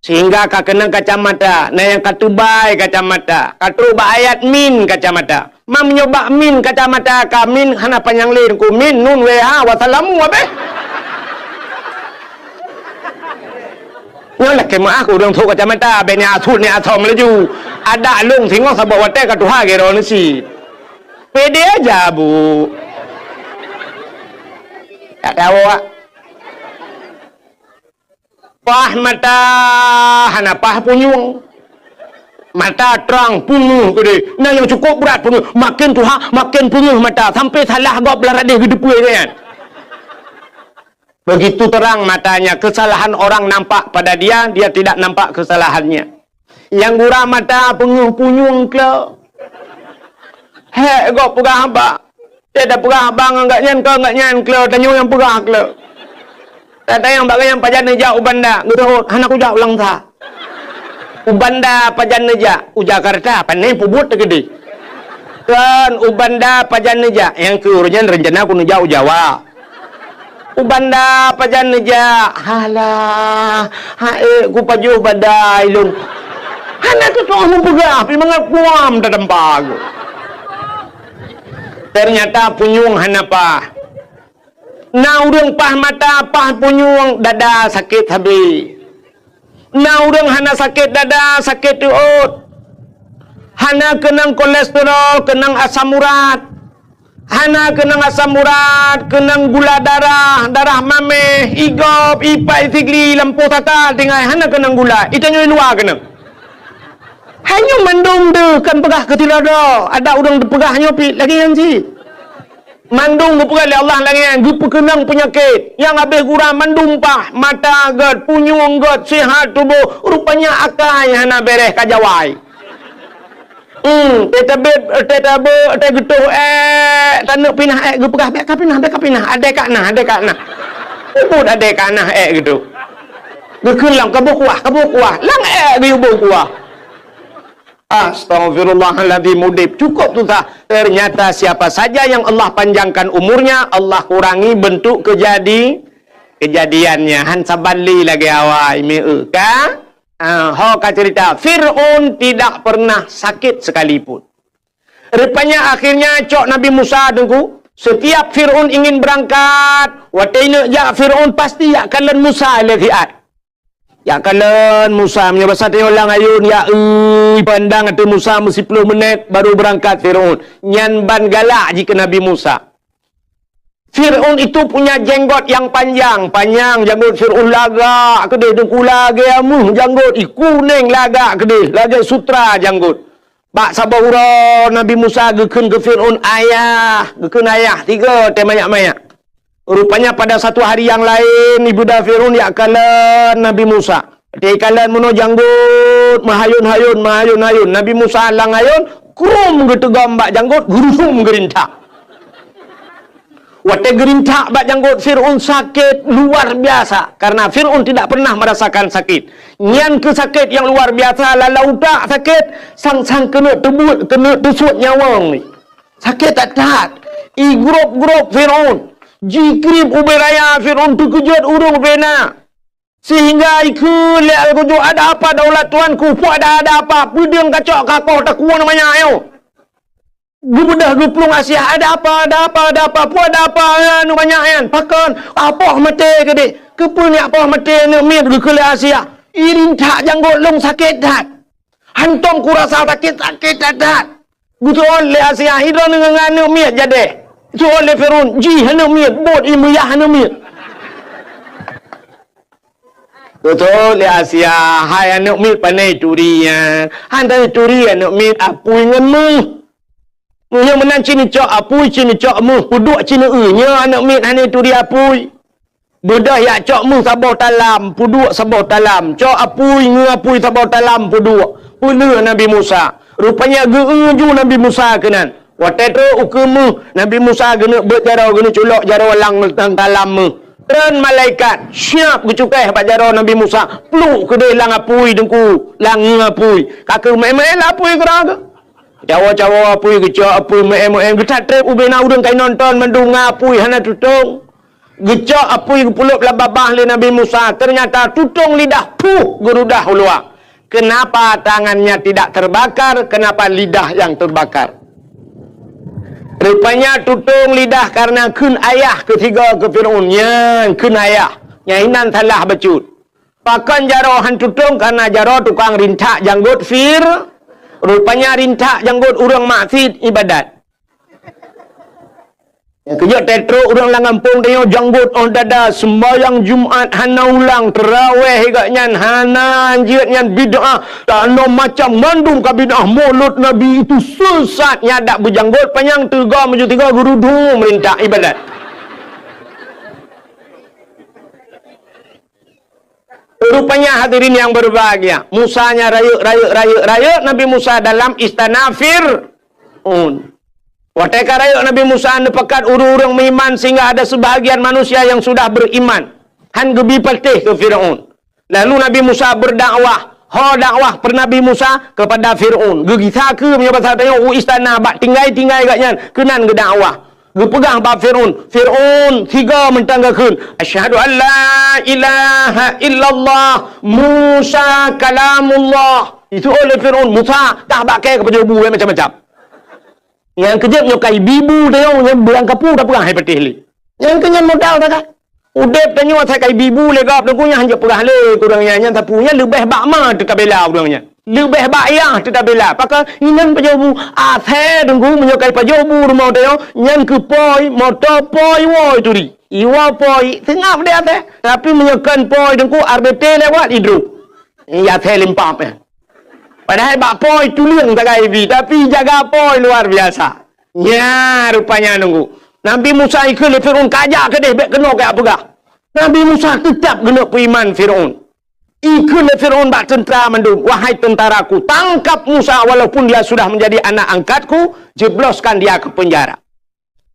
Sehingga ka keunong kacamata, na nyang ka teubai kacamata, ka trok bak ayat min kacamata. Ma meunyoe bak min kacamata ka min hana panyang lé Teungku, min, nun, wee, ha, wassalamu, abéh. Nyoe lakée meuáh keu ureuëng thok kacamata, bék ni asut ni asom laju. Adak lông singoh saboh watée ka tuha gero neusi. Pede aja, Bu. Tak tahu, Wak. Pah mata hana pah punyueng. Mata trang pungoh keudeh. Nah, nyang cukup brat pungoh. Makin tuha, makin pungoh mata. Sampai salah gob lam radeh geudeupue nyan. Begitu terang matanya, kesalahan orang nampak pada dia, dia tidak nampak kesalahannya. Nyang gura mata pungoh punyueng klo. Hék gob peugah haba. Dia dah peugah haba ngon gak nyan, keu gak nyan klo, tanyoe nyang peugah klo. Tatanyong bak gobnyan pajan neujak u Banda, geuteuôt, hana kujak u Langsa. U Banda pajan neujak, u Jakarta, pane peubuet teukeudeh. Kan u Banda pajan neujak, nyang keu ureuëng nyan rencana ku neujak u Jawa. U Banda pajan neujak, halah, haék ku pajoh badai lôn. Hana teutoh meupeugah, pi mangat kuam tadampa ku. Ternyata punyueng hana pah. Na ureuëng pah mata, pah punyueng, dada sakét habéh. Na ureuëng hana sakét dada, sakét teuôt. Hana keunong kolesterol, keunong asam urat. Hana keunong asam urat, keunong gula darah, darah maméh, igob, ipai sigli, lampôh saka, tinggai hana keunong gula. Itanyoe luwa keunong. Hai nyoe mandum deuh kan peugah keu sidroe-droe, adak ureuëng teupeugah nyoe pih lagée nyan cit. Mandum geupeugah lé Allah lagée nyan, geupeukeunong peunyakét nyang habéh gura mandum pah, mata gét, punyueng gét, sihat tuboh, rupanya akai hana béreh ka jawai. Hmm, teutabét, teutabé, teugeutôh ék, taneuk pinah ék, geupeugah, "Bék ka pinah, bék ka pinah, adé ka na, adé ka na." Ubit adé ka na ék geutôh. Geukheun lom, "Ka boh kuah, ka boh kuah." Lam ék geuyue boh kuah. Astaghfirullahaladzim, udeb cukup susah. Ternyata siapa saja yang Allah panjangkan umurnya, Allah kurangi bentuk kejadi-, kejadiannya. Han saban lé lagée awai, meu ka? Ah, ho ka cerita, Fir'aun tidak pernah sakit sekalipun. Rupanya akhirnya cok Nabi Musa teungku, setiap Fir'aun ingin berangkat, watée neuk jak Fir'aun pasti jak kalon Musa lé siat. Jak kalon Musa, meunyoe basa tanyoe lam ayôn, ya, eu, pandang ateueh Musa meusiploh menit baru berangkat Fir'aun. Nyan ban galak jih keu Nabi Musa. Fir'aun itu punya jenggot yang panjang, panjang janggot Fir'aun lagak keudeh, teungku lagée ameuh janggot, i kuneng lagak keudeh, lagée sutra janggot. Bak saboh uroe Nabi Musa geukheun keu Fir'aun, "Ayah," geukheun ayah, tiga watée manyak-manyak. Rupanya pada satu hari yang laén, ibunda Fir'aun jak kalon Nabi Musa. Watée kalon meunoe janggot, meuhayôn-hayôn, meuhayôn-hayôn. Nabi Musa lam ayôn, krum geuteugom bak janggot, geurusum geurintak. Watée geurintak bak janggot Fir'aun sakét luar biasa, karena Fir'aun tidak pernah merasakan sakit. Nyan keuh sakét nyang luar biasa, lala utak sakét, sang-sang keuneuk teubuet, keuneuk teusuet nyawöng. Sakét that-that. Igrôp-grôp Fir'aun. Jikrieb ubé raya Fir'aun teukeujot ureuëng ubé na. Sehingga ikheun lé Al-Ghujo, "Ada apa daulat tuanku? Peue ada, ada apa? Peudeueng kacok kakoh takue nyoe manyak nyoe?" Geubeudôh geuplueng Asia, "Ada apa, ada apa, ada apa? Peue ada apa, ya, nyoe manyak nyan? Pakon? Apoh maté keudeh." "Keupeue nyak poh maté, aneuk miet?" geukheun lé Asia. "Irintak janggot lôn sakét that. Hantom kurasa sakét, sakét that-that." Geuteuôt lé Asia, "Idroe ngon aneuk miet jadeh." Geuteuôt lé Fir'aun, "Jih aneuk miet, bot imeuyah aneuk miet." Geuteuôt lé Asia, "Hai aneuk miet, pane turi nyan?" "Hana turi aneuk miet, apui ngon méuh." "Meunyoe meunan ci neucok apui, ci neucok méuh, peuduek ci neueu, nyoe aneuk miet hana turi apui." Beudôh jak cok méuh saboh talam, peuduek saboh talam. Cok apui, ngeu apui saboh talam, peuduek. Peuleueh Nabi Musa. Rupanya geu-eu ju Nabi Musa keunan. Watée trok ukeue méuh, Nabi Musa geuneuk beuet jaroe, geuneuk culok jaroe lam, lam talam méuh. Treun malaikat, siab geucukéh bak jaroe Nabi Musa. Pluek keudeh lam apui teungku, lam ngeu apui. Ka keuh meu'én-meu'én lam apui keudroe geuh. Cawoe-cawoe apui, geucok apui, meu'én-meu'én. Geuthat treb ubé na ureuëng ka inonton mandum ngon apui, hana tutong. Geucok apui geupeulop lam babah lé Nabi Musa, ternyata tutong lidah puh geurudah u luwa. Kenapa tangannya tidak terbakar? Kenapa lidah yang terbakar? Rupanya tutong lidah karena kheun ayah keu sigoe keu Fir'aun. Nyan kheun ayah. Nyan inan salah bacut. Pakon jaroe han tutong? Karena jaroe tukang rintak janggot Fir-, rupanya rintak janggot ureuëng maksiet ibadat. Nyang keujeuet trok ureuëng lam gampông tanyoe janggot óh dada, sembahyang Jumat hana ulang, taraweh gobnyan hana, jeuet nyan bid'ah, tanoh macam mandum ka bid'ah, Maulud Nabi itu sesat, nyan dak beujanggot panyang teuga meujeuet tiga geurudu meurintak ibadat. Rupanya hadirin yang berbahagia, Musa nya rayeuk, rayeuk, rayeuk, rayeuk Nabi Musa dalam istana Fir'aun. Watée ka rayeuk Nabi Musa neupakat ureuëng-ureuëng meuiman sehingga ada sebahagian manusia yang sudah beriman, han geubi patéh keu Fir'aun. Lalu Nabi Musa berdakwah, ho dakwah per Nabi Musa kepada Fir'aun. Geugisa keu meunyoe basa tanyoe u istana bak tinggai-tinggai gobnyan keunan geudakwah. Geupeugah bak Fir'aun, "Fir'aun, siga mantong geukheun, 'Asyhadu an la ilaha illallah, Musa kalamullah.'" Itu oleh Fir'aun, "Musa, tah bak kée keupajoh bu macam-macam." Nyang keujeuet nyoe kai bibu tayong nyang beurang kapu tapeugah hai patéh lé. Nyang keu nyan modal takai. Udeb tanyoe asai kai bibu lé gob teungku nyan hanjeuet peugah lé keu ureuëng nyan, nyan sapeue nyan leubeh bak ma teutabela ureuëng nyan. Leubeh bak yah teutabela. Pakon inan pajoh bu asai teungku meunyoe kai pajoh bu rumoh tayong nyan keu poi, moto poi, woe turi. Iwoe poi, seungab deh asai. Tapi meunyoe kon poi teungku R B T lewat idrop. Iya asai limpap nyan. Padahai bak poi tuleueng sagai bi, tapi jaga poi luar biasa. Nya rupanya nunggu. Nabi Musa ikheun lé Fir'aun, "Kajak keudeh, bék keunoe kajak peugah." Nabi Musa teutab keuneuk peuiman Fir'aun. Ikheun lé Fir'aun bak teuntra mandum, "Wahai tentaraku, tangkap Musa walaupun dia sudah menjadi anak angkatku, jebloskan dia ke penjara."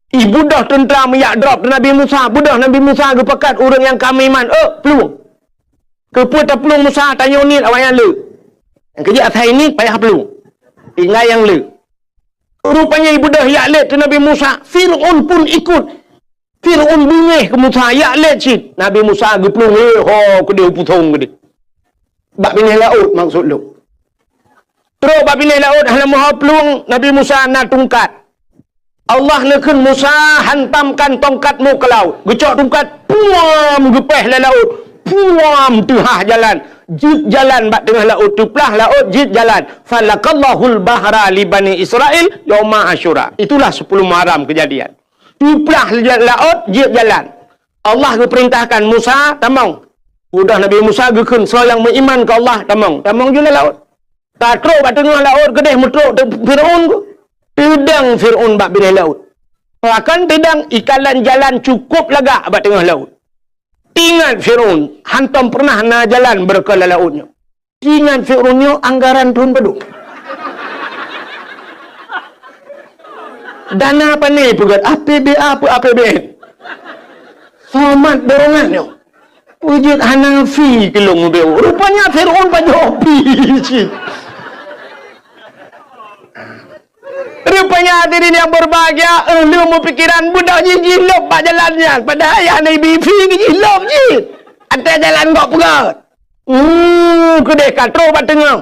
Ibeudôh teuntra meuyak drob Nabi Musa, beudôh Nabi Musa geupakat ureuëng nyang ka meuiman, "Eh, plueng! Keupeue taplueng Musa, tanyoe niet awaknyan le." Nyang keujeuet asai niet payah plueng. Tinggai nyang le. Rupanya ibeudôh yak lét teu Nabi Musa, Fir'aun pun ikut. Fir'aun beungéh keu Musa, yak lét cit. Nabi Musa geuplueng, "Hé, ho keudeh u pusong keudeh." Bak binéh laôt maksud lôn. Trok bak binéh laôt hana meuho plueng, Nabi Musa na tungkat. Allah neukheun Musa, "Hantamkan tongkatmu ke laut." Geucok tungkat, puam, geupéh lé laôt. Puam, teuhah jalan. Jeuet jalan bak teungoh laôt, teuplah laôt, jeuet jalan. "Falakallahul bahra li Bani Israil yauma Asyura." Itulah sepuluh Muharram kejadian. Teuplah laôt, jeuet jalan. Allah geupeurintahkan Musa, "Tamong." Udah Nabi Musa geukheun, "Soe nyang meuiman keu Allah, tamong." Tamong ju lé laôt. Ka trok bak teungoh laôt keudeh meutrok teuk Fir'aun ku. Teudang Fir'aun bak binéh laôt. Pakon teudang, ikalon jalan cukôp lagak bak teungoh laôt. Ingat Fir'aun, hantom pernah na jalan beureukat lam laôt nyoe. Ingat Fir'aun nyoe anggaran thôn padum. Dana pane peugét, A P B A peu A P B N? Somat borongan nyoe. Peujeuet hana fi keu lôn ubé. Rupanya Fir'aun pajoh pi cit. Rupanya hadirin yang berbahagia, eh, lôn meupikiran beudôh jih jilôb bak jalan nyan. Padahai hana ibi fi keu jilôb jih. Até jalan gok peugét. Hmm, keudeh ka trok bak teungoh.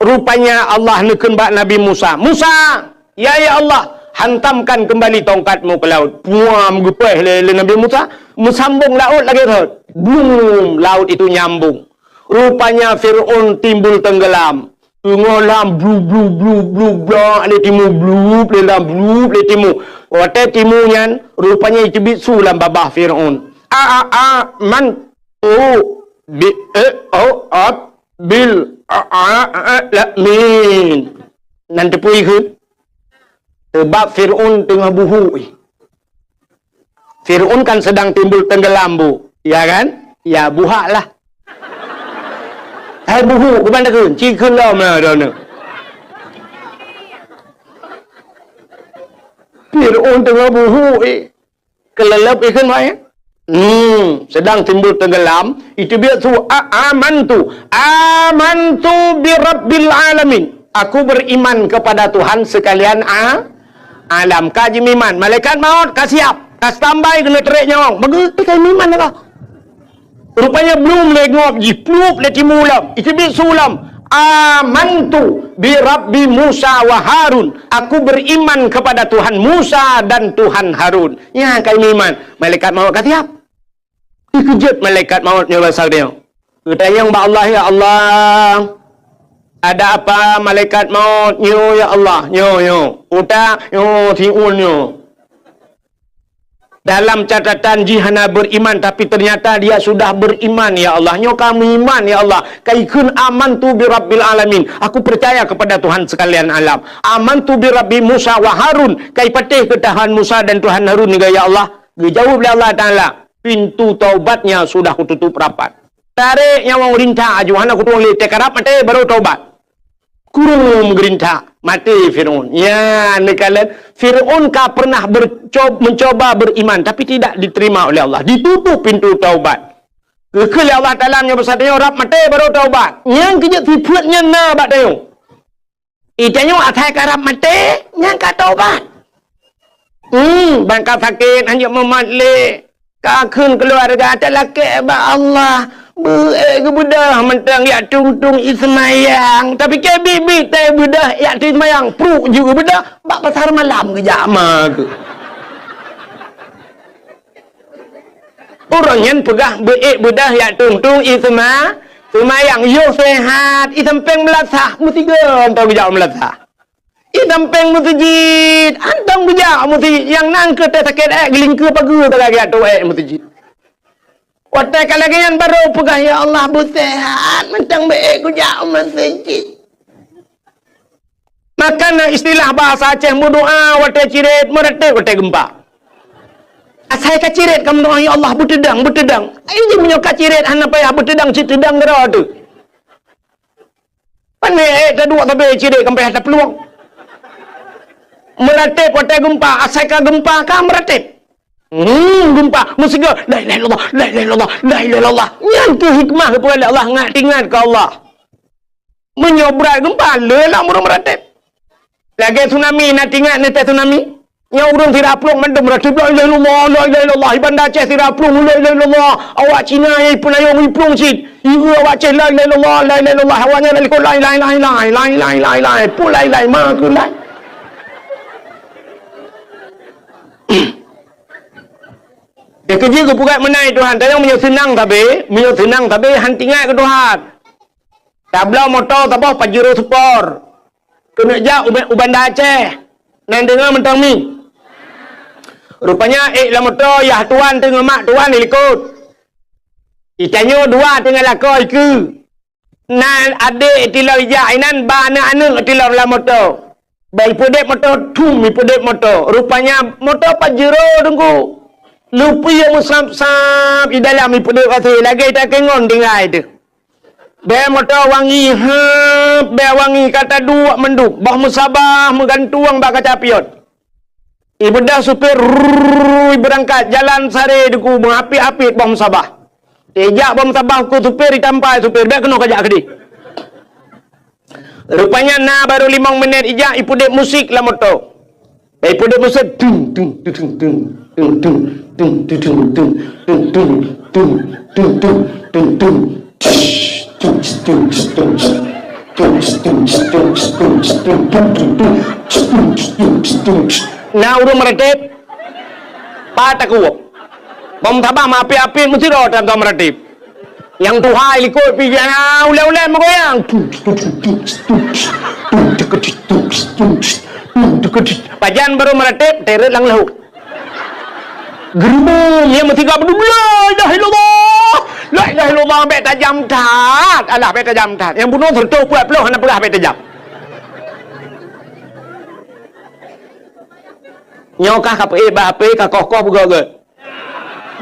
Rupanya Allah neukheun bak Nabi Musa, "Musa, ya, ya Allah, hantamkan kembali tongkatmu ke laut." Puam, geupéh lé, lé Nabi Musa, meusambong laôt lagée rot. Blum, laut itu nyambung. Rupanya Fir'aun timbul tenggelam. Teungoh lam blu, blu, blu, blu, blak lé timu, blu, lé lam, blu, lé timu. Watée timu nyan, rupanya iteubiet su lam babah Fir'aun. A, a, a, man, tu, bi, e, o, ap, bil, a, a, a, la, min. Nan teupui keu? Sebab Fir'aun teungoh buhu, eh. Fir'aun kan sedang timbul tenggelam, Bu. Ya kan? Ya, buhak lah. Hai buhu, bukan takheun, ci kheun lom lah droeneuh. Fir'aun teungoh buhu, eh. Keuleuleub ikheun mai. Hmm, sedang timbul tenggelam, iteubiet su, "A-, amantu, amantu bi rabbil alamin." Aku beriman kepada Tuhan sekalian a-, alam. Ka jimeuiman, malaikat maut ka siap, ka standby keuneuk trek nyawöng. Beugeuti ka jimeuiman ka. Rupanya blum lé ngop jih, plup lé timu lom, iteubiet su lom. "Amantu bi Rabbi Musa wa Harun." Aku beriman kepada Tuhan Musa dan Tuhan Harun. Nyan ka iman. Malaikat maut ka siap. Dikeujot malaikat maut nyoe basa geutanyoe. Geutanyong bak Allah, "Ya Allah, ada apa malaikat maut?" "Nyoe, ya Allah, nyoe, nyoe. Utak, nyoe, siun, nyoe." Dalam catatan jih hana beriman, tapi ternyata dia sudah beriman, "Ya Allah, nyoe ka meuiman, ya Allah. Ka ikheun amantu bi rabbil alamin. Aku percaya kepada Tuhan sekalian alam. Amantu bi rabbi Musa wa Harun. Ka ipatéh keu Tuhan Musa dan Tuhan Harun," ya Allah. Geujaweueb lé Allah Taala, "Pintu taubatnya sudah kututup rapat." Tarek nyawöng rinta aju, hana kutueng lé, teukarab maté baru taubat. Kureueng geurinta, maté Fir'aun. Ya, neukalon Fir'aun ka pernah berco-, mencoba beriman, tapi tidak diterima oleh Allah. Ditutup pintu taubat. Geukheun lé Allah Taala nyoe basa tanyoe rab maté baru taubat. Nyang keujeuet sifeuet nyan na bak tanyoe. Itanyoe asai karab maté, nyan ka taubat. Hmm, ban ka sakét, hanjeuet mumat lé. Ka kheun keuluarga, talakée bak Allah. Beu-ék geubeudôh mantong jak tueng-tueng i seumayang. Tapi keu biet-biet teubeudôh jak tueng seumayang, pruek jeuet geubeudôh, bak pasar malam geujak ma keuh. Ureuëng nyan peugah beu-ék beudôh jak tueng-tueng i seuma-, seumayang, yoh seuhat, i sampéng meulasah, meusigoe mantong geujak meulasah. I sampéng meuseujid, mantong geujak meuseujid, nyang nan keu teu sakét ék, geulingkeue pageue sagai geujak tueng ék meuseujid. Watée ka lagée nyan barô peugah, "Ya Allah, beuseuhat, mantong beu-ék kujak meuseujid." Maka na istilah bahasa Aceh meudoá watée cirét, meuratéb watée geumpa. Asai ka cirét ka meudoá, "Ya Allah, beuteudang, beuteudang." Ai jih meunyoe ka cirét hana payah beuteudang, cit teudang keudroe teuh. Pane ék taduek sabe cirét ka payah taplueng. Meuratéb watée geumpa, asai ka geumpa ka meuratéb. Hmm, geumpa, meusigoe, "La ilaha illallah, la ilaha illallah, la ilaha illallah." Nyan keuh hikmah geupeugah lé Allah, ngat teuingat keu Allah. Meunyoe brat geumpa, le lam ureuëng meuratéb. Lagée tsunami, na teuingat neutée tsunami? Nyoe ureuëng sira plueng mandum meuratéb, "La ilaha illallah, la ilaha illallah." I Banda Aceh sira plueng, "La ilaha illallah." Awak Cina nyang ipeunayong i plueng cit. Ieu awak Aceh, "La ilaha illallah, la ilaha illallah." Awak nyan na likot, "Lai, lai, lai, lai, lai, lai, lai, lai." Pun lai, lai, ma keu lai. Nyang keujeuet geupeugah meunan Tuhan, tanyoe meunyoe seunang sabe, meunyoe seunang sabe, han teuingat keu Tuhan. Tabloe moto saboh Pajero Sport. Keuneuk jak u, u Banda Aceh. Nan deungoe mantong mi. Rupanya ék lam moto, yah tuan teungoh mak tuan di likot. Itanyoe dua teungoh lakoe ikeue. Na adék tilom ijak inan, ba aneuëk-aneuëk tilom lam moto. Ba ipeudép moto, thum ipeudép moto. Rupanya moto Pajero teungku. Lupi nyang meusab-sab i dalam ipeudép até lagée takengon tinggai teuh. Bée moto wangi, heup, bée wangi ka taduek mandum, boh meusabah meugantueng bak kaca pion. Ibeudôh supir, rrrr, ibeurangkat jalan sare teungku meuapit-apit boh meusabah. Ijak boh meusabah keu supir, itampai supir, "Bék keunoe kajak keudeh." Rupanya na barô limong minét ijak ipeudép musik lam moto. Bék ipeudép musik, tung, tung, tung. Na ureuëng meuratéb, pat takuwöb. Boh meusabah meuapit-apit meusidroe tan ka meuratéb. Nyang tuha i likot pih na ulée-ulée meugoyang. Pajan barô meuratéb, teret lam laôt. Geureubeuen, nyang meusigoe beudôh, "La ilaha illallah! La ilaha illallah!" Bék tajam that! Alah, bék tajam that! Nyang bunoe seureutôh peuet ploh hana peugah bék tajam. Nyoe kah ka peuék bak H P, ka koh-koh peugah gét.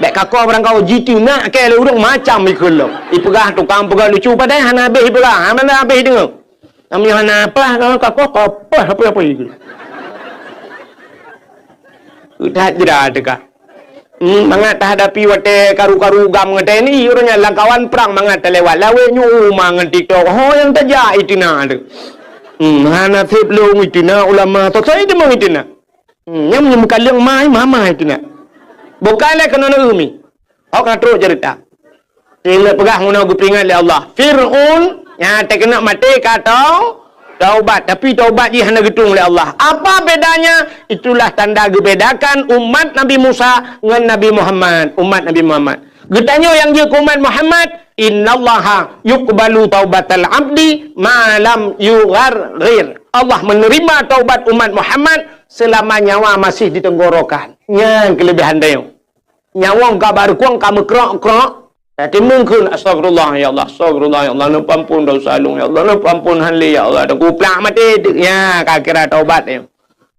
Bék ka koh barangkaho jiteunak keu lé ureuëng macam ikheun lom. Ipeugah tukang peugah lucu padahai hana habéh ipeugah, hana habéh ideungoe. Namanya hana paih ka koh, ka paih apa-apa ikheun. That jera teuka. Hmm, mangat tahadapi watée karu-karu GAM ngon T N I, ureuëng nyan lam kawan prang mangat talewat. Lawét nyoe uma ngon TikTok. Ho nyang tajak iteunak teuh. Hmm, hana sép lôn iteunak ulama, tosai teuma iteunak. Hmm, nyang meunyoe meukaleueng mai, mama itu nak. Bukan lé keunoe neueu mi. Awak ka trok cerita. Ingat peugah meunoe geupeuingat lé Allah. Fir'aun nyang teukeunok maté ka tau-, taubat, tapi taubat jih hana geutueng lé Allah. Apa bedanya? Itulah tanda geubedakan umat Nabi Musa ngon Nabi Muhammad, umat Nabi Muhammad. Geutanyoe nyang jeuet keu umat Muhammad, "Innallaha yuqbalu taubatal abdi ma lam yugharghir." Allah menerima taubat umat Muhammad selama nyawa masih di tenggorokan. Nyan keuleubaihan tanyoe. Nyawöng ka bareukueng ka meukrok-krok, tatimbong kheun, "Astagfirullah, ya Allah, astagfirullah, ya Allah, neupeuampon desya lôn, ya Allah, neupeuampon han lé, ya Allah, dan kuplak maté." Nya, ka kira taubat nyoe.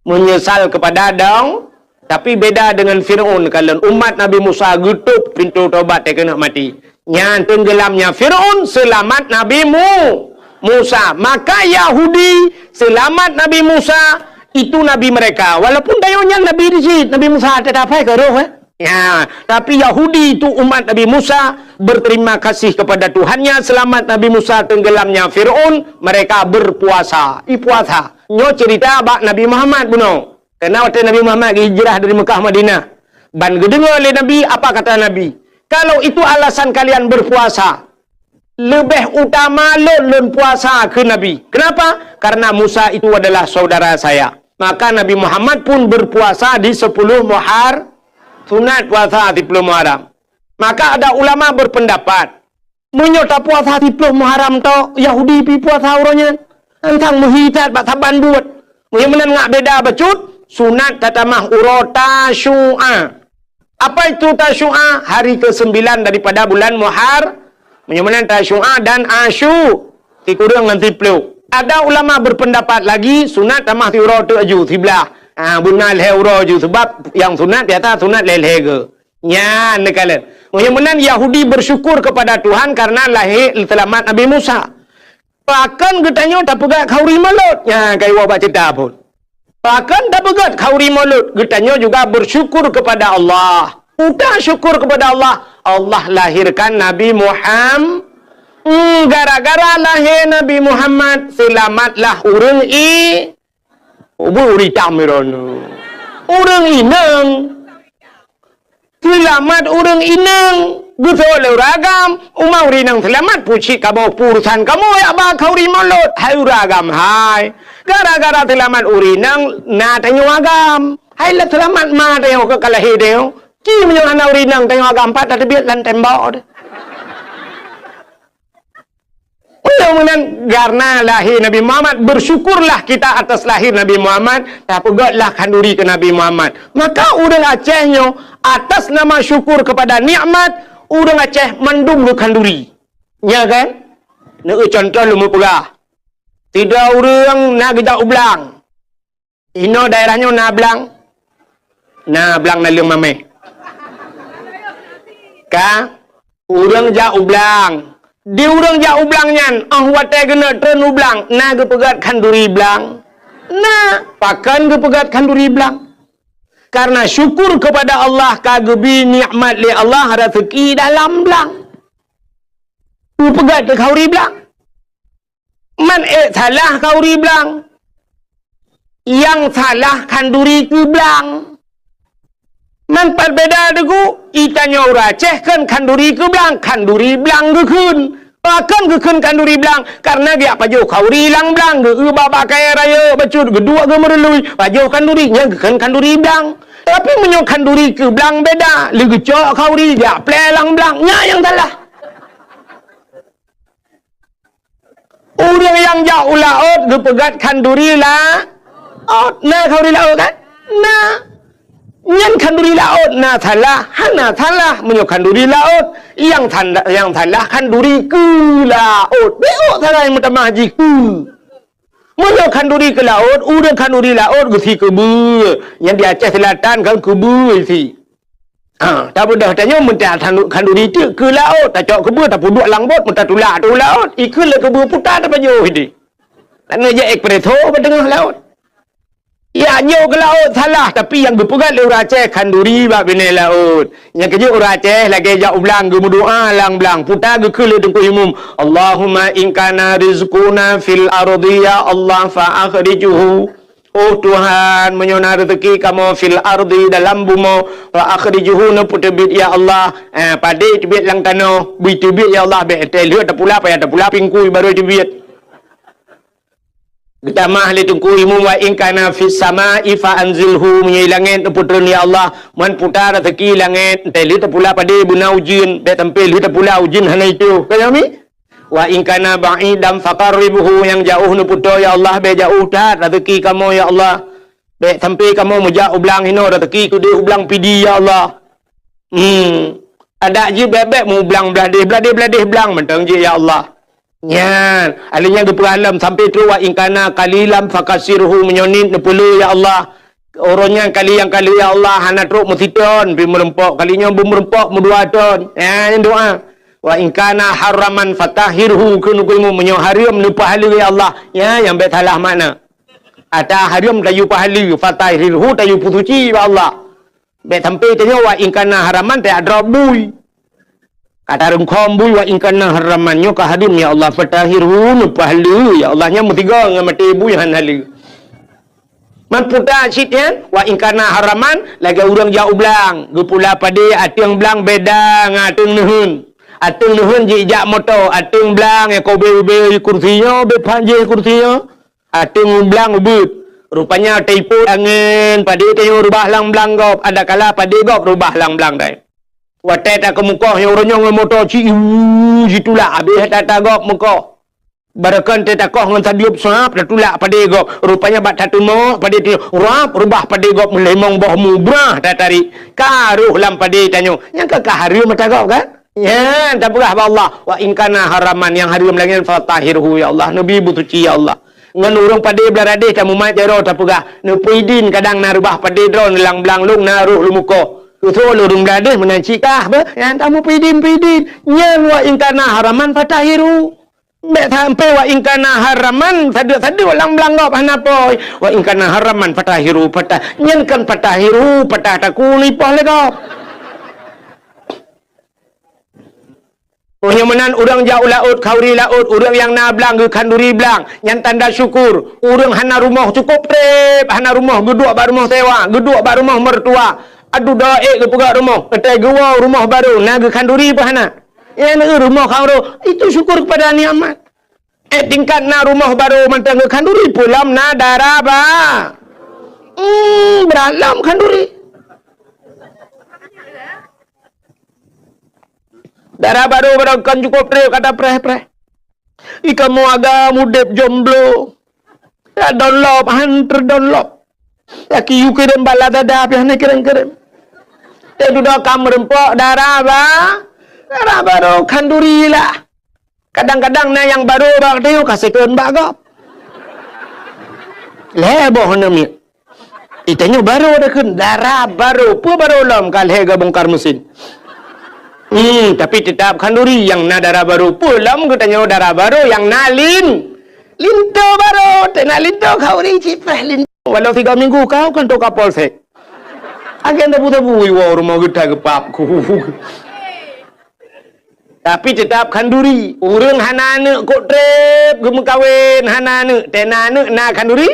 Menyesal kepada dong, tapi beda dengan Firaun. Kalon umat Nabi Musa geutôb pintoe taubat, teuh keuneuk maté. Nyan tenggelamnya Firaun, selamat Nabi Mu-, Musa. Maka Yahudi selamat Nabi Musa, itu nabi mereka. Walaupun tanyoe nyan nabi di cit, Nabi Musa teuh tapai keu roh, eh. Ya, tapi Yahudi itu umat Nabi Musa berterima kasih kepada Tuhannya, selamat Nabi Musa tenggelamnya Firaun, mereka berpuasa. I puasa. Nyoe cerita bak Nabi Muhammad bunoe. Karena watèe Nabi Muhammad hijrah dari Mekah Madinah, ban geudeungö lé Nabi, apa kata Nabi? "Kalau itu alasan kalian berpuasa, leubeh utama lôn, lôn puasa," kheun Nabi. Kenapa? "Karena Musa itu adalah saudara saya." Maka Nabi Muhammad pun berpuasa di sepuluh Muhar-, sunat puasa di sepuluh Muharram. Maka ada ulama berpendapat, meunyoe tapuasa siplôh Muharram tok, Yahudi pi puasa uroe nyan. Antang meuhi that bak saban buet. Meunyoe meunan ngak beda bacut, sunat tatamah uroe Tasyu'a. Apa itu Tasyu'a? Hari kesembilan daripada bulan Muhar-, meunyoe meunan Tasyu'a dan Asyu, sikureueng ngon siplôh. Ada ulama berpendapat lagi, sunat tamah siuroe teuk aju, siblah. Ha, beuna lhèe uroe aju, sebab nyang sunat biasa sunat lhèe-lhèe geu. Nyan neukalon. Meunyoe meunan Yahudi bersyukur kepada Tuhan karena lahé seulamat Nabi Musa. Pakon geutanyoe tapeugöt khanduri Maulud? Nyan ka iwoe bak cerita phon. Pakon tapeugöt khanduri Maulud? Geutanyoe juga bersyukur kepada Allah. Peue syukur kepada Allah? Allah lahirkan Nabi Muham-, hmm, gara-gara lahé Nabi Muhammad, seulamatlah ureuëng i-, Ubé ureuëng itam droeneuh. Ureuëng inong. Seulamat ureuëng inong. Geusoe lé ureuëng agam. Uma ureuëng inong seulamat, pucit kamoe, urusan kamoe, jak ba khanduri Maulud. Hai ureuëng agam, hai. Gara-gara seulamat ureuëng inong, na tanyoe agam. Hai lé seulamat ma tanyoe keu ka lahé tanyoe. Ci meunyoe hana ureuëng inong tanyoe agam, pat tateubiet lam tembok deh. Meunyoe meunan, karena lahé Nabi Muhammad, bersyukurlah kita atas lahir Nabi Muhammad, tapeugötlah khanduri keu Nabi Muhammad. Maka ureuëng Aceh nyoe, atas nama syukur kepada nikmat, ureuëng Aceh mandum geukhanduri. Nya kan? Neueu contoh lôn meupeugah. Sidroe ureuëng na geujak u blang. Inoe daerah nyoe na blang? Na blang naleueng mamèh. Ka? Ureuëng jak u blang. Di ureuëng jak u blang nyan, óh watèe geuneuk treun u blang, na geupeugöt khanduri blang? Na, pakon geupeugöt khanduri blang? Karena syukur kepada Allah ka geubri nikmat lé Allah raseuki dalam blang. Geupeugöt keu khanduri blang. Man ék salah khanduri blang. Nyang salah khanduri keu blang. Man pat beda deungon, i tanyoe ureuëng Aceh kheun khanduri keu blang, khanduri blang geukheun. Pakon geukheun khanduri blang? Karena geujak pajoh khanduri lam blang, geueu bak-bak kayèe rayeuk bacut, geuduek geumeurului, pajoh khanduri, nyan geukheun khanduri blang. Tapi meunyoe khanduri keu blang beda, lé geucok khanduri jak plè lam blang, nyan nyang salah. Ureuëng nyang jak u laôt geupeugöt khanduri laôt. Na khanduri laôt kan? Na. Nyan khanduri laôt na salah, hana salah meunyoe khanduri laôt. Nyang sanda-, nyang salah khanduri keu laôt. Beuôt sagai meutamah jih keu. Meunyoe khanduri keu laôt, ureuëng khanduri laôt geusi keubeue. Nyang di Aceh Selatan kan keubeue isi. Ha, tabeudôh tanyoe meuta khanduri teuk keu laôt, tacok keubeue, tapeuduek lam bot, meutatulak ateueh laôt, ikheun lé keubeue puta tapajoh idéh. Lalu jak espresso bak teungoh laôt. Ya, nyoe keu laôt salah, tapi nyang geupeugöt lé ureuëng Aceh khanduri bak binéh laôt. Nyang keujeuet ureuëng Aceh lagèe jak u blang geumeudoá lam blang, puta geukheun lé Teungku Imum, "Allahumma in kana rizquna fil ardi, ya Allah, fa akhrijhu." Oh Tuhan, meunyoe na reuzeki kamoe fil ardi, dalam bumoe, fa akhrijhu, neupeuteubiet ya Allah, eh, padé teubiet lam tanoh, bri teubiet ya Allah, bèk teuh lheueh tapula, payah tapula pingkui barô teubiet. Geutamah lé Teungku Imum, "Wa in kana fis sama'i fa anzilhu," meunyoe i langét neupeutreun, "Ya Allah, man puta raseuki langét, entée lheueh tapula padé beuna ujeuen, bék sampoe lheueh tapula ujeuen hana itoh." Ka nyan mi? "Wa in kana ba'idan faqarribhu," nyang jaoh neupeutoe, "Ya Allah, bék jaoh that raseuki kamoe, ya Allah. Bék sampoe kamoe meujak u blang hinoe raseuki keudeh u blang Pidie, ya Allah." Hmm. Adak jih bék-bék mu blang bladeh, bladeh-bladeh blang mantong jih, ya Allah. Nyan, alèh nyan geupeugah lom sampoe trok, "Wa in kana qalilan fakatsirhu," meunyoe niet neupeulheueh, ya Allah. Uroe nyan kali nyang ka lheueh, ya Allah, hana trok meusiton pih meurumpok, kali nyoe beumeureumpok meudua ton. Nyan doa. "Wa in kana haraman fatahhirhu," kheun Teungku Imum, meunyoe hareuem neupeuhaleue, ya Allah. Nyan nyang bék salah makna. Ata hareuem tayue peuhaleue, fatahhirhu tayue peusuci bak Allah. Bék sampoe tanyoe, "Wa in kana haraman," teuadrop bui. Ka tareungkhom bui, "Wa in kana haraman," nyoe ka hareuem, ya Allah, "fatahhirhu," neupeuhaleue, ya Allah, nyan meusigoe ngon maté bui hana haleue. Man puta cit nyan, "Wa in kana haraman," lagée ureuëng jak u blang, geupula padé ateueng blang beda ngon ateueng neuheun. Ateueng neuheun jijak moto, ateueng blang nyang ka ubé-ubé kursi nyoe, ubé phan jih kursi nyoe. Ateueng blang ubeuet. Rupanya teupot angén, padé tanyoe reubah lam blang gob, adakala padé gob reubah lam blang dai. Watée takeumeukoh nyang uroe nyoe ngon moto ci, iwu, jitulak habéh that-that gob meukoh. Barokon teuh takoh ngon sadeueb sab, tatulak padé gob. Rupanya bak tateumok padé tanyoe, rab, reubah padé gob meulimong boh mubrah tatarék. Ka rôh lam padé tanyoe. Nyang ka, ka hareuem ata gob kan? Nyan tapeugah bak Allah, "Wa in kana haraman," nyang hareuem lagée nyan, "fatahhirhu," ya Allah, neubi beusuci, ya Allah. Ngon ureuëng padé blang radeh tamumat jaroe tapeugah, "Neupeuidin kadang na reubah padé droe lam blang lôn na rôh lôn meukoh." Keusoe lôn ureuëng blang radeh meunan cit kah beuh, nyan tamu peuidin-peuidin. Nyan "Wa in kana haraman fatahhirhu." Bék sampoe "Wa in kana haraman," sadeueb-sadeueb lam blang gob hana poi. "Wa in kana haraman fatahhirhu," patah. Nyan kon fatahhirhu, patah takue neuipoh lé gob. Meunyoe meunan ureuëng jak u laôt, khanduri laôt, ureuëng nyang na blang geukhanduri blang, nyan tanda syukur. Ureuëng hana rumoh cukôp treb, hana rumoh geuduek bak rumoh sewa, geuduek bak rumoh mertua. Aduh, doa ék geupeugah rumoh, watée geuwoe rumoh barô, na geukhanduri peu hana? Nyan rumoh khanduri, itu syukur kepada nikmat. Eh, tingkat na rumoh barô mantong geukhanduri, peue lom na dara ba-, hmm, brat lom khanduri. Dara barô, barô kon cukôp treb ka tapreh-preh. Ih, kamoe agam udeb jomblo. Ya, download, han teudownload. Laki yue kirém bak Lazada, pih hana kirém-kirém. Teududoe ka meureumpok dara ba-, dara barô khanduri lah. Kadang-kadang na nyang barô bak tanyoe ka second bak gob. Lhée boh na miet. Ih, tanyoe barô dah kheun, dara barô. Peue barô lom ka lhée geubongkar mesin. Hmm, tapi teutap khanduri nyang na dara barô. Peue lom geutanyoe dara barô nyang na lin-, linto barô. Teunak linto khanduri cit preh linto. Walau tiga minggu kau kan toka polsek. Agen tabu-tabu iwoe rumoh geuta geupap ku. Tapi teutap khanduri. Ureuëng hana aneuëk kok treb geumeukawen, hana aneuëk, teunak aneuëk na khanduri.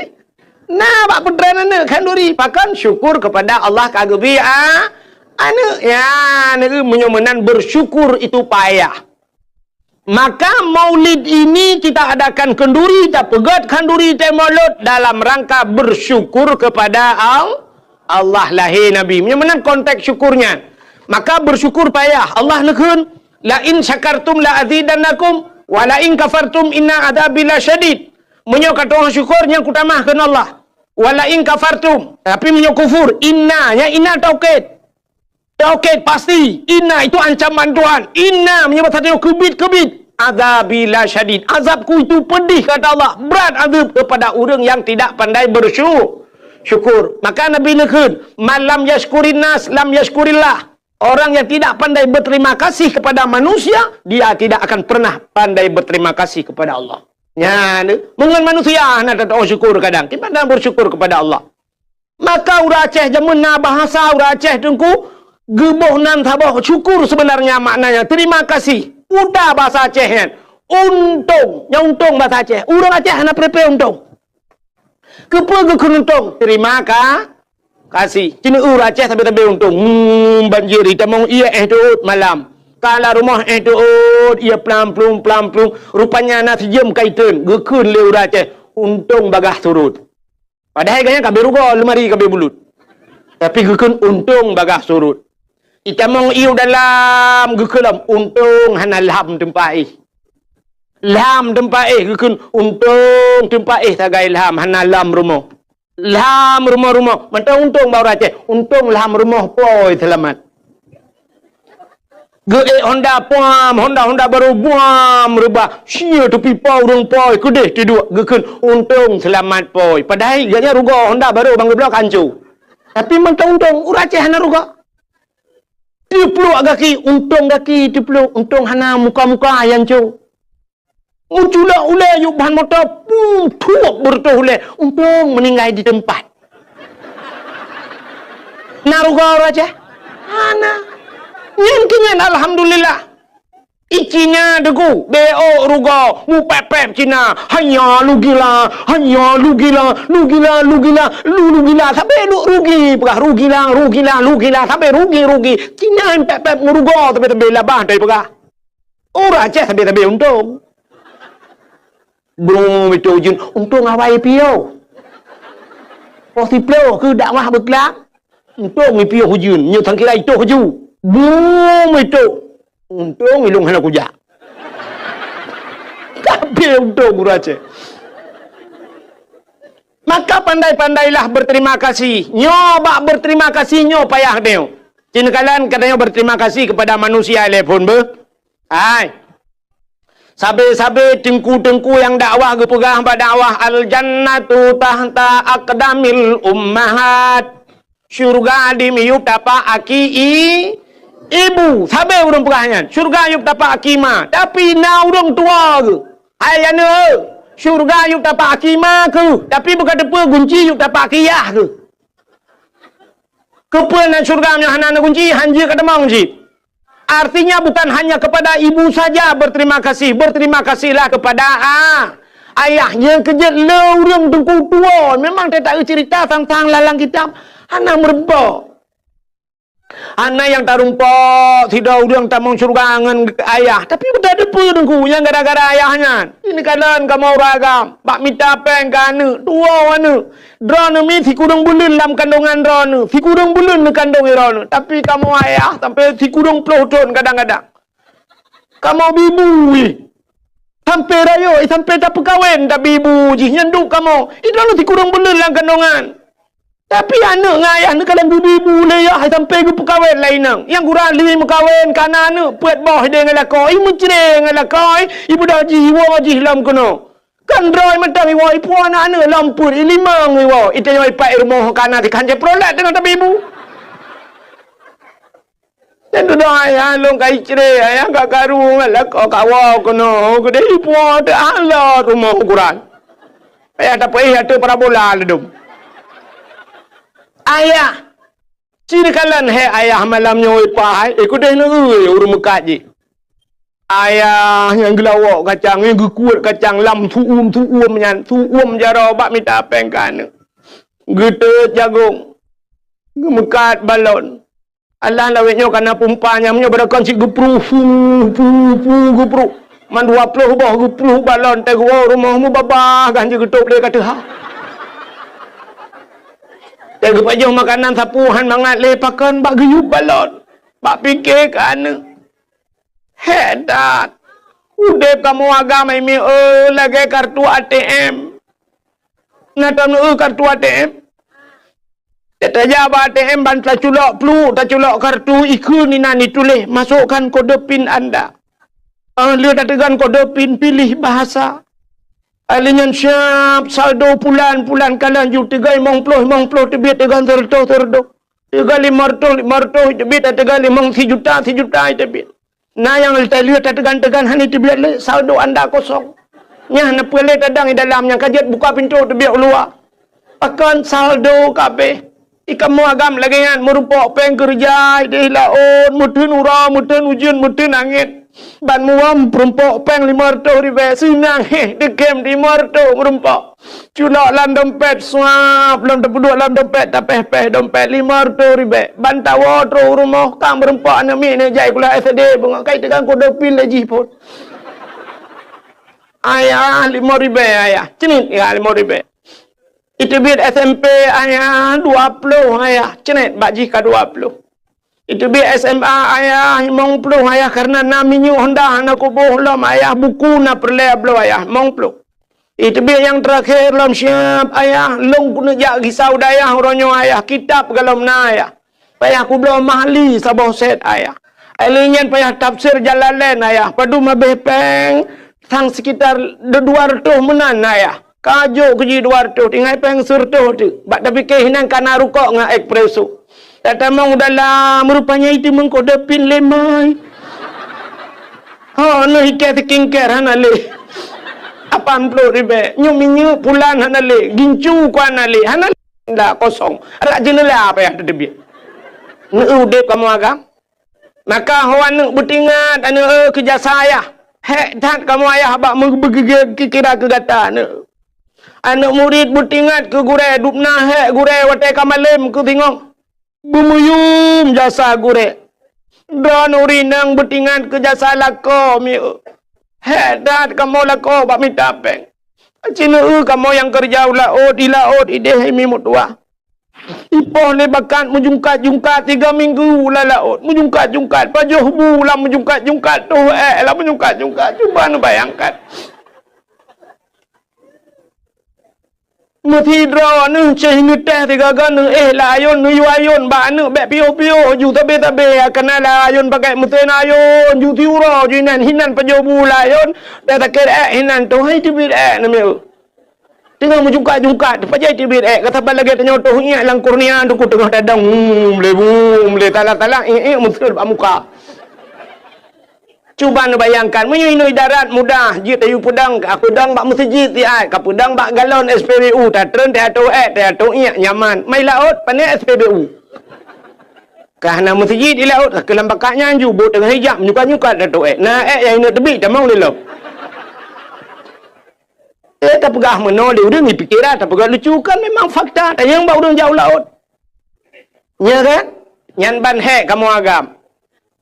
Na bak peutren aneuëk khanduri, pakon? Syukur kepada Allah ka geubri a-, aneuëk. Ya, aneuëk meunyoe meunan bersyukur itu payah. Maka maulid ini kita adakan khanduri, tapeugét khanduri teuh maulud dalam rangka bersyukur kepada Al-, Allah lahé Nabi. Meunyoe meunan konteks syukur nyan. Maka bersyukur payah. Allah neukheun, "La in syakartum la azidannakum, wa la in kafartum inna adzabi lasyadid." Meunyoe ka tu'oh syukur, nyan kutamah kheun Allah. "Wa la in kafartum." Tapi meunyoe kufur, inna, nyan inna taukid. Taukid pasti. Inna itu ancaman Tuhan. Inna meunyoe basa tanyoe keubit-keubit. "Adzabi lasyadid." Azabku itu pedih, kata Allah. Berat azab kepada ureuëng yang tidak pandai bersyu-, syukur. Maka Nabi neukheun, "Man lam yashkurin nas, lam yashkurillah." Orang yang tidak pandai berterima kasih kepada manusia, dia tidak akan pernah pandai berterima kasih kepada Allah. Nyan, meungon manusia hana tatu'oh syukur kadang, kiban hana bersyukur kepada Allah. Maka ureuëng Aceh jameun na bahasa ureuëng Aceh teungku, geuboh nan saboh syukur sebenarnya maknanya terima kasih. Udah bahasa Aceh nyan. Untông, nyan untông bahasa Aceh. Ureuëng Aceh hana peureupe untông. Keupeue geukheun untông? Terima ka-, kasih. Keuneuk ureuëng Aceh sabe-sabe untông. Hmm, banjir itamong ié éh teuôt malam. Ka lam rumoh éh teuôt ié plam-plum, plam-plum. Rupanya na sijeuem ka iteun. Geukheun lé ureuëng Aceh. untông bagaih surot. Padahai gobnyan ka abéh rugoe, leumari ka abéh bulut. Tapi geukheun untông bagaih surot. Itamong ié u dalam, geukheun lom, untông hana lham teumpat éh. Lham teumpat éh, geukheun untông teumpat éh sagai lham, hana lham rumoh. Lham rumoh-rumoh, mantong untông bak ureueng Aceh, untông lham rumoh poi seulamat. Geuék honda puam, honda-honda barô buam reubah, sie teupipa ureueng poi keudeh tiduek, geukheun untông seulamat poi. Padahai gobnyan rugoe, honda barô ban geubloe ka hanco. Tapi mantong untông, ureueng Aceh hana rugoe. Teupluek gaki, untông gaki teupluek, untông hana muka-muka nyang hanco. Meuculok ulèe yub ban moto, pum, thuek beureutoh ulèe, untông meuninggai di teumpat. Na rugoe ureueng Aceh? Hana. Nyan keuh nyan alhamdulillah. I Cina deungon, beuôk rugoe, mupép-pép Cina, hanya lugila, hanya lugila, lugila, lugila, lu lugila, sabé duek rugi, peugah rugila, rugila, lugila, sabé rugi, rugi. Cina pép-pép ngon rugoe, sabé-sabé labah dai peugah. Ureueng Aceh sabé-sabé untông. Brum itu jeuet untông awai piôh. Poh siplôh keu dakwah beuklang, untông piôh ujeuen, nyoe sangkira itoh ju. Brum itu, untông ilông hana kujak. Tapi untông ureueng Aceh. Maka pandai-pandailah berterima kasih. Nyoe bak berterima kasih nyoe payah deuh. Cina kalan katanya berterima kasih kepada manusia ilephon beuh. Hai. Sabe-sabe teungku-teungku nyang dakwah geupeugah bak dakwah, "Al-jannatu tahta aqdamil ummahat." Syurga di miyueb tapak aki i-, ibu. Sabe ureueng peugah nyan, syurga yueb tapak aki ma. Tapi na ureueng tuwo geuh. Hai aneuk, syurga yueb tapak aki ma keuh. Tapi beuka teupeue gunci yueb tapak aki yah keuh. Keupeue na syurga meunyoe hana na gunci, hanjeuet ka tamong cit. Artinya, bukan hanya kepada ibu saja berterima kasih, berterima kasihlah kepada a-, ayah. Nyang keujeuet le ureueng teungku tuwo, memang teutak cerita tentang lalang kitab hana meureubok. Hana nyang tarumpok sidroe ureueng tamong syurga ngon ayah, tapi beutateupeue teungku nyang gara-gara ayah nyan. Ini keadaan kamoe ureueng agam. Bak mita péng keu aneuk, tuwo aneuk. Droeneuh mi sikureueng buleuen lam kandongan droeneuh, sikureueng buleuen neukandong droeneuh. Tapi kamoe ayah sampai sikureueng ploh thon kadang-kadang. Kamoe bi bu jih. Sampai rayeuk, sampai tapeukawen tabi bu jih nyan duek kamoe. Droeneuh sikureueng buleuen lam kandongan. Tapi aneuk ngon ayah neukalon bi bu lé yah sampai geupeukawen lé inong. Nyang gura lé meukawen kana aneuk peuet boh idéh ngon lakoe, i meucre ngon lakoe, i beudoh jih, iwoe jih lom keunoe. Kan droe mantong iwoe, ipuwoe aneuk-aneuk lom peuet, i limong iwoe, i tanyoe ipat i rumoh kana dikhan jeuet peureulèe teungoh tabi bu. Nyan dudoe ayah lôn ka icre, ayah ka karu ngon lakoe kawoe keunoe, keudeh ipuwoe teuh alot rumoh ukuran. Ayah tapeuéh ateueh parabola ladôm. Ayah, ci neukalon hé ayah malam nyoe ipah hai, eh, keudeh neueu ureueng meukat jih. Ayah nyang geulawok kacang, nyang geukuet kacang lam su'uem-su'uem nyan, su'uem jaroe bak mita péng keu aneuk. Geuteut jagong, geumeukat balon. Alah lawét nyoe kana pumpa nyang nyoe beureukan cit geupruh, pu, pu, pu, geupruh. Man dua ploh boh geupruh balon, teuh geuwoe rumoh mubabah, gan jeuet geutôb lé ka teuha. Teuh geupajoh makanan sapeue han mangat lé pakon bak geuyub balon. Bak pike keu aneuk. Hék that! Udeb kamoe agam hai mié, lagée kartu A T M. Na taneuk kartu A T M? Tajak bak A T M ban taculok pluek, taculok kartu, ikheun inan ituléh, "Masukkan kode pin Anda." Ah, lheueh tateugon kode pin, pilih bahasa. Ah, lheueh nyan siab saldo pulan, pulan kalon ju teuga limong ploh, limong ploh teubiet, teuga sireutôh, sireutôh. Teuga limong reutôh, limong reutôh teubiet, teuga limong sijuta, sijuta teubiet. Na nyang lheueh tateugan-teugan hana teubiet lé, saldo anda kosong. Nyan na peue lé tadong i dalam nyang ka jeuet buka pintoe teubiet u luwa. Pakon saldo ka abéh. I kamoe agam lagée nyan, meurumpok péng keureuja ideh laôt, meuteun uroe, meuteun ujeuen, meuteun angén. Ban muwöm peurumpok péng limong reutôh ribée, seunang héh, teukém limong reutôh meurumpok. Culok lam dompet, suab, lom tapeuduek lam dompet, tapéh-péh dompet limong reutôh ribée. Ban tawoe trok u rumoh, ka meurumpok aneuk miet neujak sikula S D, beungoh kai teugang kode pin lé jih phon. Ayah, lima ribèe, ayah. Cnit, ya, lima ribèe. Iteubiet S M P, ayah, dua ploh, ayah. Cnit, bak jih ka dua ploh. Iteubiet S M A, ayah, limong ploh, ayah, karena na minyeuk Honda hana kuboh lom, ayah, buku na peureulèe bloe, ayah, limong ploh. Iteubiet nyang teurakhé lom siab, ayah, lôn keuneuk jak gisa u dayah uroe nyoe, ayah, kitab golom na, ayah. Payah kubloe mahli saboh sét, ayah. Lheueh nyan payah tafsir Jalalain, ayah. Padum habéh péng, sang sekitar dua reutôh meunan, ayah. Ka jok keu jih dua reutôh, tinggai péng sireutôh teuk. Bak tapiké hinan ka na rukok ngon espresso. Tatamong u dalam, rupanya itu meukodepin lemai. Ho, neuh ikat skincare hana lé. Lapan ploh ribèe. Nyoe minyeuk pulan hana lé. Gincu ku hana lé. Hana lé. Dah kosong. Adak jeunela payah teuteubiet. Neu udép kamoe agam. Maka ho aneuk beutingat, aneuk, eh, keu jasa ayah. Hék that kamoe ayah bak meubeugeugét kira keu gata, aneuk. Aneuk murit beutingat keu gurèe, dubna hék gurèe watèe ka malém keu singoh. Beumuyum jasa gurèe. Droeneuh ureueng inong beutingat keu jasa lakoe, mieu. Hék that kamoe lakoe bak mita péng. Aci neueu kamoe nyang keureuja u laôt, di laôt idéh mi meutuwah. Ipoh lé bakat meujungkat-jungkat tiga minggu lam laôt, meujungkat-jungkat pajoh bu lam meujungkat-jungkat, toh ék lam meujungkat-jungkat. Cuba neubayangkan. Meusidroe neuh céh neutéh sigaga neuéh lam ayôn, neuyue ayôn bak aneuk bèk piôh-piôh ju sabé-sabé, kana lam ayôn pakai meusén ayôn, ju siuroe ju inan, hinan pajoh bu lam ayôn, dan sakét ék hinan, toh hai teubiet ék neumeu. Teungoh meujungkat-jungkat, pajan teubiet ék, ka saban lagèe tanyoe toh iék lam kurnia, teungku teungoh tadong, hmm, lé, hmm, lé, talah-talah, iék-iék meuseuet bak muka. Cuba neubayangkan, meunyoe inoe darat mudah, jeuet tayue peudong, ka peudong bak meuseujid siat, ka peudong bak galon S P B U, tatreun teuatoe ék, teuatoe iék, nyaman. Mai laôt, pané S P B U. Ka hana meuseujid di laôt, ka keulam bakat nyan ju, bot teungoh ijak, menyukat-nyukat teuatoe ék. Na ék nyang inoe teubiet, tamong lé lom. Eh, tapeugah meunoe lé ureueng, dipikeran, tapeugah lucu, kan memang fakta, tanyong bak ureueng jak u laôt. Nya kan? Nyan ban hék kamoe agam.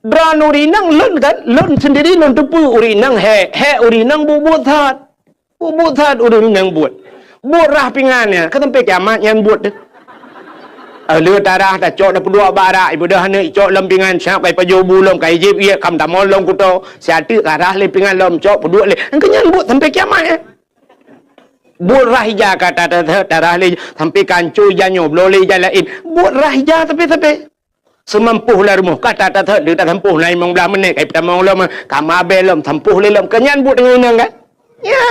Droeneuh ureueng inong lôn kan, lôn sendiri lôn teupeue ureueng inong hék, hék ureueng inong buet-buet that. Buet-buet that ureueng inong buet. Buet rhah pingan nyan, ka sampai kiamat nyan buet teuh. Eh, lheueh tarhah tacok tapeuduek bak arak, ibeudôh aneuk icok lom pingan, siap kai pajoh bu lom, kai jieb iék, kam tamong lom kuto, siat teuk tarhah lé pingan lom, cok peuduek lé. Engkeu nyan buet sampai kiamat nyan. Buet rhah ija ka ta-, ta-, ta-, tarhah lé, sampai ka ancô ija nyoe, bloe lé ija laén. Buet rhah ija sabe-sabe. Seumampoh lam rumoh, ka ta-, ta-, ta-, tasampôh na limong blaih menit, ka ipeutamong lom, ka mabée lom, sampôh lé lom. Keu nyan buet deungon inong kan? Ya.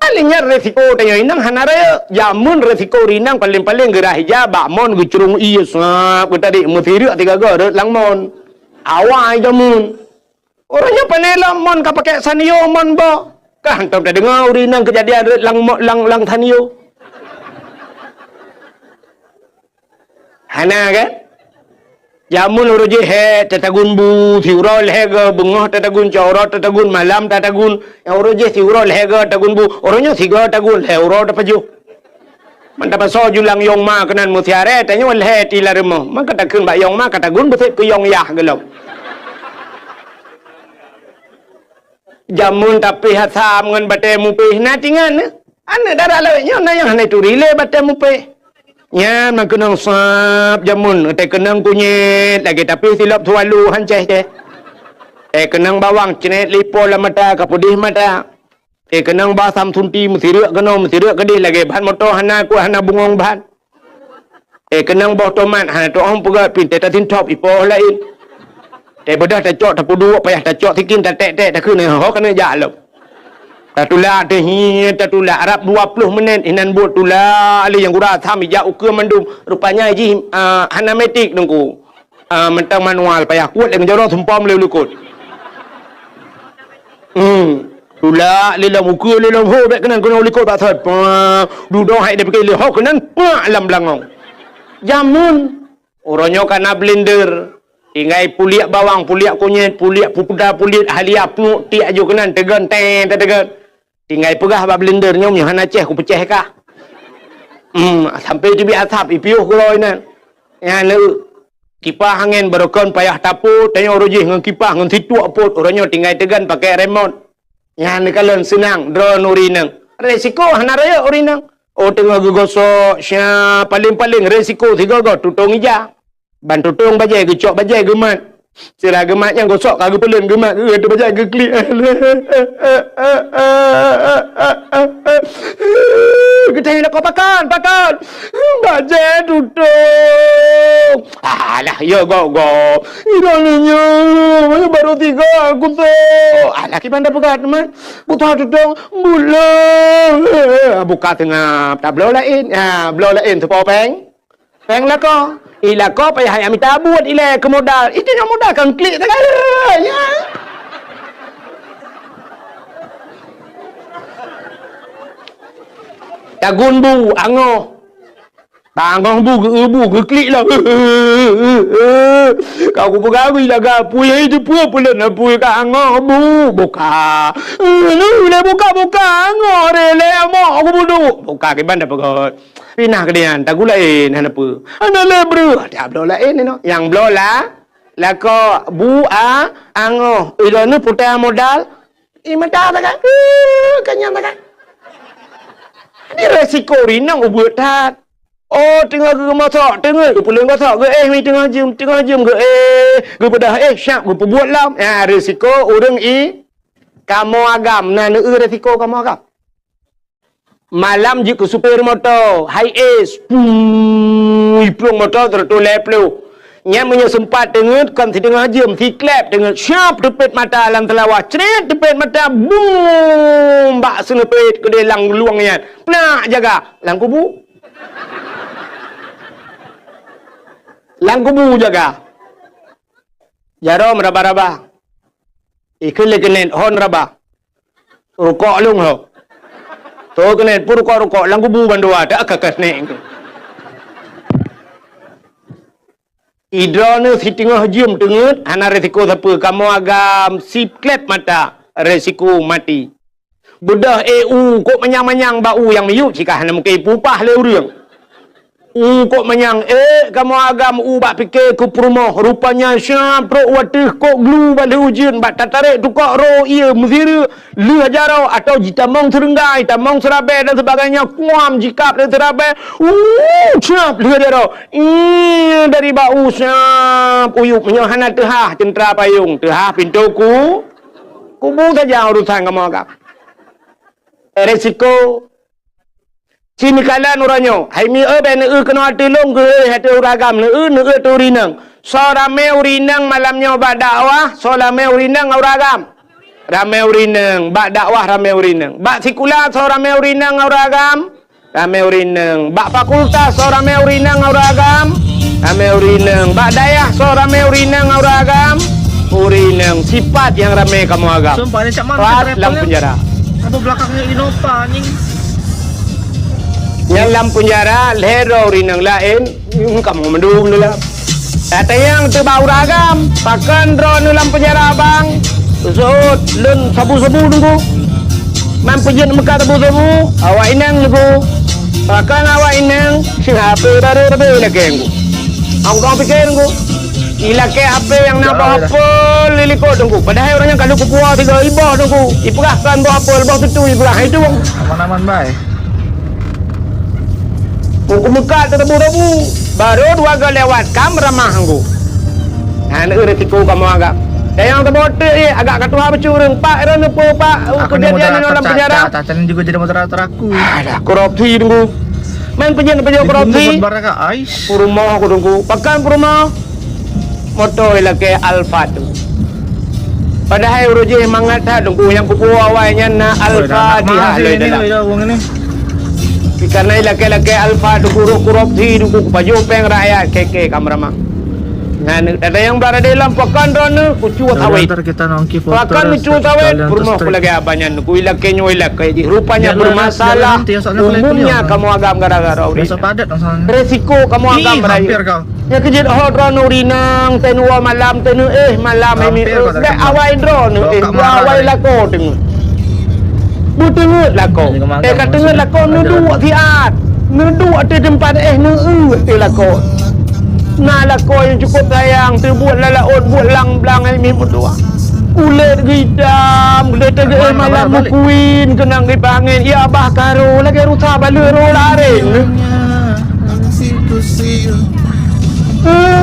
Paléng nyan resiko tanyoe inong hana rayeuk. Jameun resiko ureueng inong paléng-paléng geurhah ija bak mon geucrông ié sab, geutadek meusireuk sigaga rhot lam mon. Awai jameun. Ureueng nyoe pane lom mon ka pakai Sanyo mon boh. Ka hantom tadeungoe ureueng inong keujadian rhot lam mo-, lam, lam Sanyo. Hana kan? Jameun uroe jih hék tatagun bu, siuroe lhèe goe, beungoh tatagun, cot uroe tatagun, malam tatagun. Nyang uroe jih siuroe lhèe goe tagun bu, uroe nyoe sigoe tagun, lhèe uroe tapajoh. Mantap pasoe ju lam yong ma keunan meusiaré, tanyoe lhèe ti lam rumoh. Maka takheun bak yong ma, ka tagun beusép keu yong yah geulom. Jameun tapéh asam ngon batée mupéh na tingan, eh. Aneuk dara lawét nyoe na nyang hana turi lé batée mupéh. Nyan meukeunong sab jameun, teukeunong kunyét lagée tapéh silop suwalu hancéh teh. Teukeunong bawang cret lipo lam mata ka peudeh mata. Teukeunong ba asam sunti meusireuk keunoe meusireuk keudeh lagée ban moto hana kuat hana bungong ban. Eh, keunong boh tomat, hana tu'oh peugah pih teuta sintop ipoh laén. Teubeudôh tacok, tapeuduek, payah tacok sikin, tatek-tek, takheun, eh, ho keuneuk jak lom. Tatulak, teuhiet, tatulak, rab dua ploh menit, inan buet tulak, lé nyang gura asam ijak ukeue mandum. Rupanya jih, ah, hana metik teungku. Ah, mantong manual, payah kuet lé ngeujorong sumpom lé u likot. Hmm. Tulak lé lom ukeue lé lom ho, bék keunan keunoe likot bak thot. Pah, dudoe hai dipike lé ho keunan, pak lam beulangong. Jameun. Uroe nyoe ka na blender. Tinggai puliek bawang, puliek kunyét, puliek pupuda, puliek halia, pnuek tiek aju keunan, teugon, teng, teugon. Tinggai peugah bak blender nyoe, nyoe hana céh, kupeucéh kah. Hmm, sampai teubiet asap, ipiôh keudroe inan. Nyan lé. Kipah angén barokon payah tapot, tanyoe uroe jih ngon kipah ngon situek pot, uroe nyoe tinggai teugon pakai remot. Nyan kalon seunang droeneuh ureueng inong. Resiko hana rayeuk ureueng inong. Oh, teungoh geugosok, sya, paléng-paléng resiko sigoe-goe tutong ija. Ban tutong bajée, geucok bajée, geumat. Sira geumat nyang gosok ka geupeuleuen geumat, geuteuk bajée geuklik. Geutanyong lakoe, "Pakon, pakon?" "Bajée tutong." "Alah, ya gob-gob. Inong nyoe baru tiga kusok." "Alah, kiban tapeugah teuma. Buta tutong, buleuen." Buka teungab, tabloe laén. Ha, bloe laén teupeue péng. Péng lakoe. I lakoe payah jak mita buet ilée keu modal. Itu nyang modal kan klik sagai. Ya. Tagun bu, angoh. Ka angoh bu, geu bu, geuklik lah. Ka kupeugah, "Ui, laga apui, hai, teupeue peuleueh apui ka angoh bu." Buka. Ulée buka-buka, angoh re, lé amok kubudu. Buka kiban tapeugah. Pinah keu nyan, tagun laén, hana peue. Hana lé breueh, ata bloe laén inoe. Nyang bloe la, lakoe bu a, angoh. Ilôn nyoe puta modal, i mata sagai. Heuh, ka nyan sagai. Di resiko rinong ubeut that. Oh, teungoh geumosok, teungoh geupeuleuen gosok, geuéh mi teungoh jeuem, teungoh jeuem geuéh, geupeudah éh, syab geupeubuet lom. Ya, resiko ureueng i kamoe agam, na neueu resiko kamoe agam. Malam jeuet keu supir moto, high ace, pui, plueng moto seratus lhèe ploh. Nyan meunyoe seumpat teungeut, kon siteungoh jeuem, siklep teungeut, syap teupet mata lam seulawah, cret teupet mata, bum, bak seuneupet keudeh lam luwang nyan. Plak jaga, lam kubu. Lam kubu jaga. Jaroe meuraba-raba. Ikheun lé keuneuk hon raba. Rukok lôn ho. Toh keuneuk pun rukok-rukok lam kubu bandua dak ka keuneuk. Idroeneuh siteungoh jeuem teungeut hana resiko sapeue, kamoe agam siklep mata resiko maté. Beudôh éh u kok manyang-manyang bak u nyang miyueb cit ka hana mungken ipupah lé ureueng. U kok manyang ék kamoe agam u bak pike keu peurumoh, rupanya syam trok wateuh kok glu bak lheueh ujeuen bak tatarek tukok ro ié meusireuk lheueh jaroe atau jitamong seureunggai, tamong seurabée dan sebagainya kuam jikab lé seurabée. Uh, syap lheueh jaroe. Ih, dari bak u syap uyueb meunyoe hana teuhah ceuntra payong, teuhah pintoe ku kubu saja urusan kamoe agam. Resiko. Ci meukalan uroe nyoe, hai mi eu bèk neueu keunoe ateueh lôn geueu ateueh ureueng agam, neueu, neueu ateueh ureueng inong. Soe ramé ureueng inong malam nyoe bak dakwah, soe ramé ureueng inong ngon ureueng agam? Ramé ureueng inong, bak dakwah ramé ureueng inong. Bak sikula soe ramé ureueng inong ngon ureueng agam? Ramé ureueng inong. Bak fakultas soe ramé ureueng inong ngon ureueng agam? Ramé ureueng inong. Bak dayah soe ramé ureueng inong ngon ureueng agam? Ureueng inong. Sipat nyang ramé kamoe agam. Sumpah, ni cak mana Pat lam penjara. Apa belakangnya Innova, anjing? Nyang lam penjara lhèe droe ureueng inong laén, hmm, kamoe mandum lé lam. Ata nyang teuba ureueng agam, pakon droeneuh lam penjara, Bang? Seuôt, lôn sabu-sabu Teungku. Man peujeuet meukat sabu-sabu, awak inong Teungku. Pakon awak inong, seuhapé barô leubeh lakée Teungku. Awak pike Teungku. Ilakée hapé nyang na boh apel di likot Teungku. Padahai ureueng nyan ka lheueh kupuwoe sigoe iboh Teungku. Ipeugah kon boh apel, boh tutui ipeugah, hai Teungku. Aman-aman bae. Buku meukat teutabu-tabu. Barô dua goe lewat, kam ramah Teungku. Nah, neu resiko kamoe agam. Dan nyang teuboh teuk, eh, agak ka tuha bacut ureueng. Pak, ira neupeu, Pak, kejadian nyoe lam penjara. Aku ni moderator, tak, tak, tak, tak, tak, juga jadi moderator aku. Alah, korupsi Teungku. Main peujeuet-peujeuet korupsi. Baraka ais. Peurumoh ku Teungku. Pakon peurumoh? Moto ilakée Alphard Teungku. Padahai uroe jih mangat that Teungku, nyang kupuwoe awai nyan na Alphard di ha lé dalam. Tapi karena ilakée-lakée Alphard Teungku, roh korupsi Teungku, kupajoh péng rakyat, keke kameraman. Nah, ada nyang bak radé lom, pakon droeneuh kucut sawét. Pakon kucut sawét, peurumoh ku lagée abah nyan Teungku, ilakée nyoe ilakée jih. Rupanya bermasalah umumnya kamoe agam gara-gara ureueng. Resiko kamoe agam rayeuk. Nyang keujeuet ho droeneuh ureueng inong, teuh neuwoe malam, teuh neuéh malam, hai mi eu. Bèk awai droeneuh éh, bèk awai lakoe teungeut. Beuteungeut lakoe. Eh, ka teungeut lakoe, neuduek siat. Neuduek ateueh teumpat éh, neueu ateueh lakoe. Na lakoe nyang cukup sayang, teubuet lam laôt, buet lam blang, hai mi meutuah. Kulét geuitam, kulét teugeue malam meukuin, keunong geuipangen, ya bah karo, lagèe rusa baleuet roh lareng. Eh,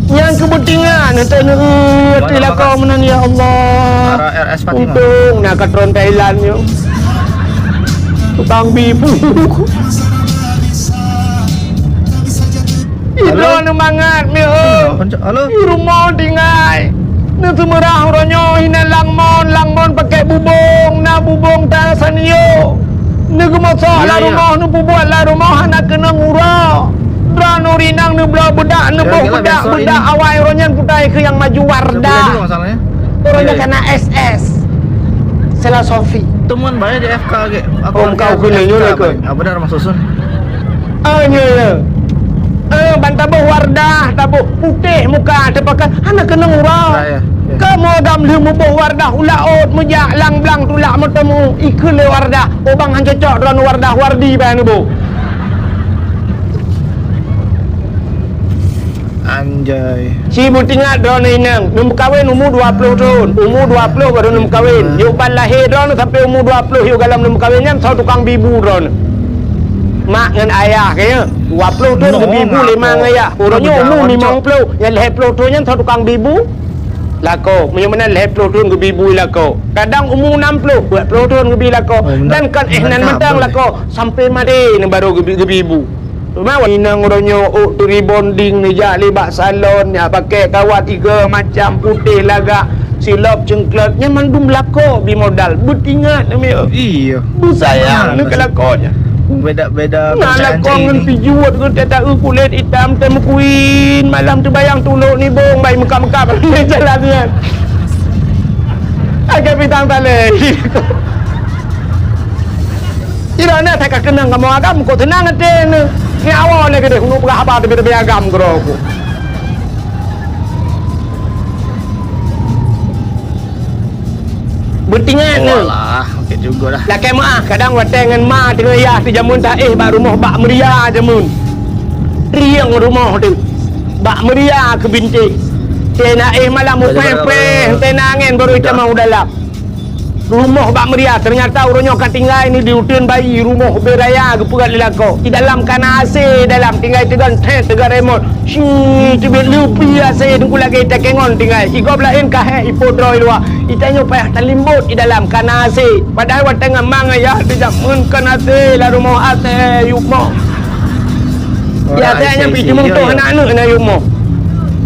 nyang keu beutingan, teuh neueu, teuh lakoe meunan, ya Allah. Untung na katron Thailand nyoe. Tukang bibu. Halo? Idroe neumangat meuh. Halo? Di rumoh tinggai. Neuseumeurah uroe nyoe hinan langmon, langmon pakèk bubông, na bubông ta saniyok. Neugeumosok lam rumoh, neupeubuet lam rumoh hana keunong uroe. Droeneuh rinang neubloe beudak, neuboh beudak, beudak awai uroe nyan kutai keu nyang maju Wardah. Uroe nyan kana S S. Filosofi. Temuan bae di F K gek. Aku kau kena nyoe ke? Apa dah masuk sun? Oh, nyoe. Eh, ban taboh Wardah, taboh putéh muka, teupakat hana keunong uroe. Kamoe agam lheueh muboh Wardah u laôt meujak lang blang tulak meutemu ikheun lé Wardah. Oh, bang han cocok droeneuh Wardah, Wardi bah neuboh. Anjay. Ci beutingat droeneuh inong, neumeukawen umu dua ploh thon. Umu dua ploh baru neumeukawen. Yôh ban lahé droeneuh sampai umu dua ploh yôh galom neumeukawen nyan soe tukang bibu droeneuh. Mak ngon ayah kayèe. Dua ploh thon geubibu lé ma ngon ayah. Uroe nyoe umu limong ploh, nyang lhèe ploh thon nyan soe tukang bibu. Lakoe, meunyoe meunan lhèe ploh thon geubibu lakoe. Kadang umu nam ploh, peuet ploh thon geubi lakoe. Dan kon éh nan mantong lakoe, sampai maté neuh baru geubi, geubibu. Teuma inong uroe nyoe ôk teu rebonding neujak lé bak salon, nyak pakèk kawat igo macam putéh lagak, silop cengklot, nyan mandum lakoe bi modal. Beutingat, Umi. Iya. Beusayang neuh keu lakoe nyan. Beda-beda. Na lakoe ngon pijuet geuh teuta kulét itam teuh meukuin, malam teubayang tulok nibong bai meukab-meukab jalan nyan. Agak bintang talé. Ira na that ka keunong kamoe agam, kok teunang até neuh. Nyawa lé keudeh, keuneuk peugah haba teubi-teubi agam keudroe ku. Beutingat neuh. Walah, okey juga lah. Lakèe meuah, kadang watèe ngon ma teungoh yah teuh jameun taéh bak rumoh bak meuria jameun. Rieng rumoh teuh. Bak meuria keu bintéh. Teuh na éh malam upèh-upèh, teuh na angèn baru itamong u dalam. Rumoh bak meuria, teunyata uroe nyoe ka tinggai ni di uteuen bayi, rumoh ubé raya geupeugöt lé lakoe. Di dalam kana asé dalam, tinggai teugon thèe teugon remot. Cii, teubiet leupi asé teungku lagèe takengon tinggai. Igob laén ka hék ipot droe i luwa. Itanyoe payah talimbot di dalam kana asé. Padahai watèe ngon ma ngon yah teuh jameun kon asé lam rumoh asé yup moh. Di asé nyan pih jimeutoh aneuk-aneuk na yup moh.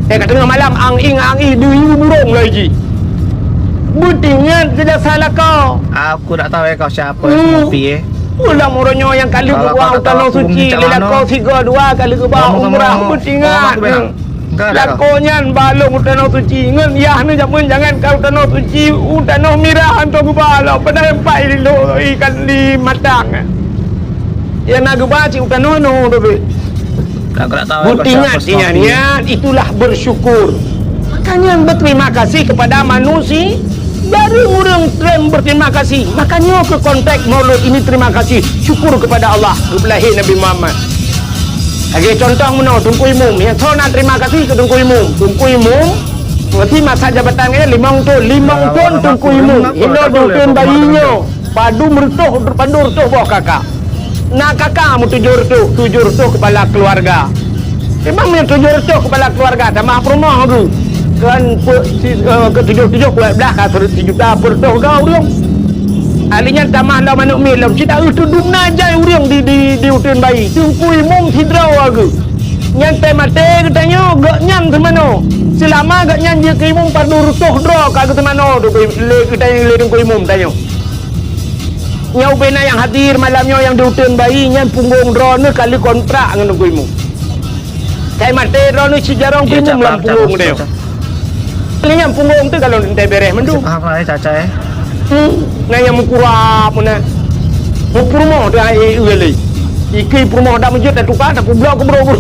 Eh, ka teungoh malam ang-ing ang-ing deungon burông lagèe jih. Beutingat keu jasa lakoe. Aku tak tahu ya kau siapa. Hmm. Ngopi, eh. Ulang uroe nyoe nyang ka lheueh geuba u Tanoh Suci lé lakoe sigoe dua kali geuba umrah, beutingat. Lakoe nyan balong u Tanoh Suci ngon yah neuh jameun jangan ka u Tanoh Suci, u Tanoh Mirah hantom geuba lom, padahai empat ilo ikan di matang. Nyang na geuba cit u tanoh nyoe teubiet. Beutingat, ingat, itulah bersyukur. Makanya berterima kasih kepada manusia. Dari ureueng trem berterima kasih. Makanya ke konteks Maulud ini terima kasih, syukur kepada Allah, geupeulahé Nabi Muhammad. Lagèe contoh meunoe, Teungku Imum. Nyang soe na terima kasih keu Teungku Imum. Teungku Imum, berarti masa jabatan nyan limong thon. Limong thon Teungku Imum. Hino di uteuen bayi nyoe. Padum reutôh, padum reutôh boh kaka. Na kaka meutujoh reutôh, tujoh reutôh kepala keluarga. Memang meunyoe tujoh reutôh kepala keluarga, tamah peurumoh geuh. Kan pe-, si-, eh, keu tujoh-tujoh kuat blah ka sijuta peureutôh droe ureueng. Ahli nyan tamah lom aneuk miet lom. Cit taeu teudum na jai ureueng di, di, di uteuen bayi. Teungku Imum sidroe geuh. Nyan teuh maté geutanyoe, gobnyan seumanoe. Seulama gobnyan jeuet keu imum padum reutôh droe ka geuseumanoe lé geutanyoe, lé Teungku Imum tanyoe. Nyoe ubé na nyang hadir malam nyoe nyang di uteuen bayi nyan punggong droeneuh ka lheueh kontrak ngon Teungku Imum. Kai maté droeneuh cit jaroe Teungku Imum lam punggong droe. Lé nyan punggong teuh ka lôn teuntèe bèrèh mandum. Paham lah, eh, Caca, eh. Hmm, na nyang meukurab meunan. Meupurumoh teuh ai, eh, lé. Ikei purumoh dak meujeuet tatuka, tapeublok keu bro-bro.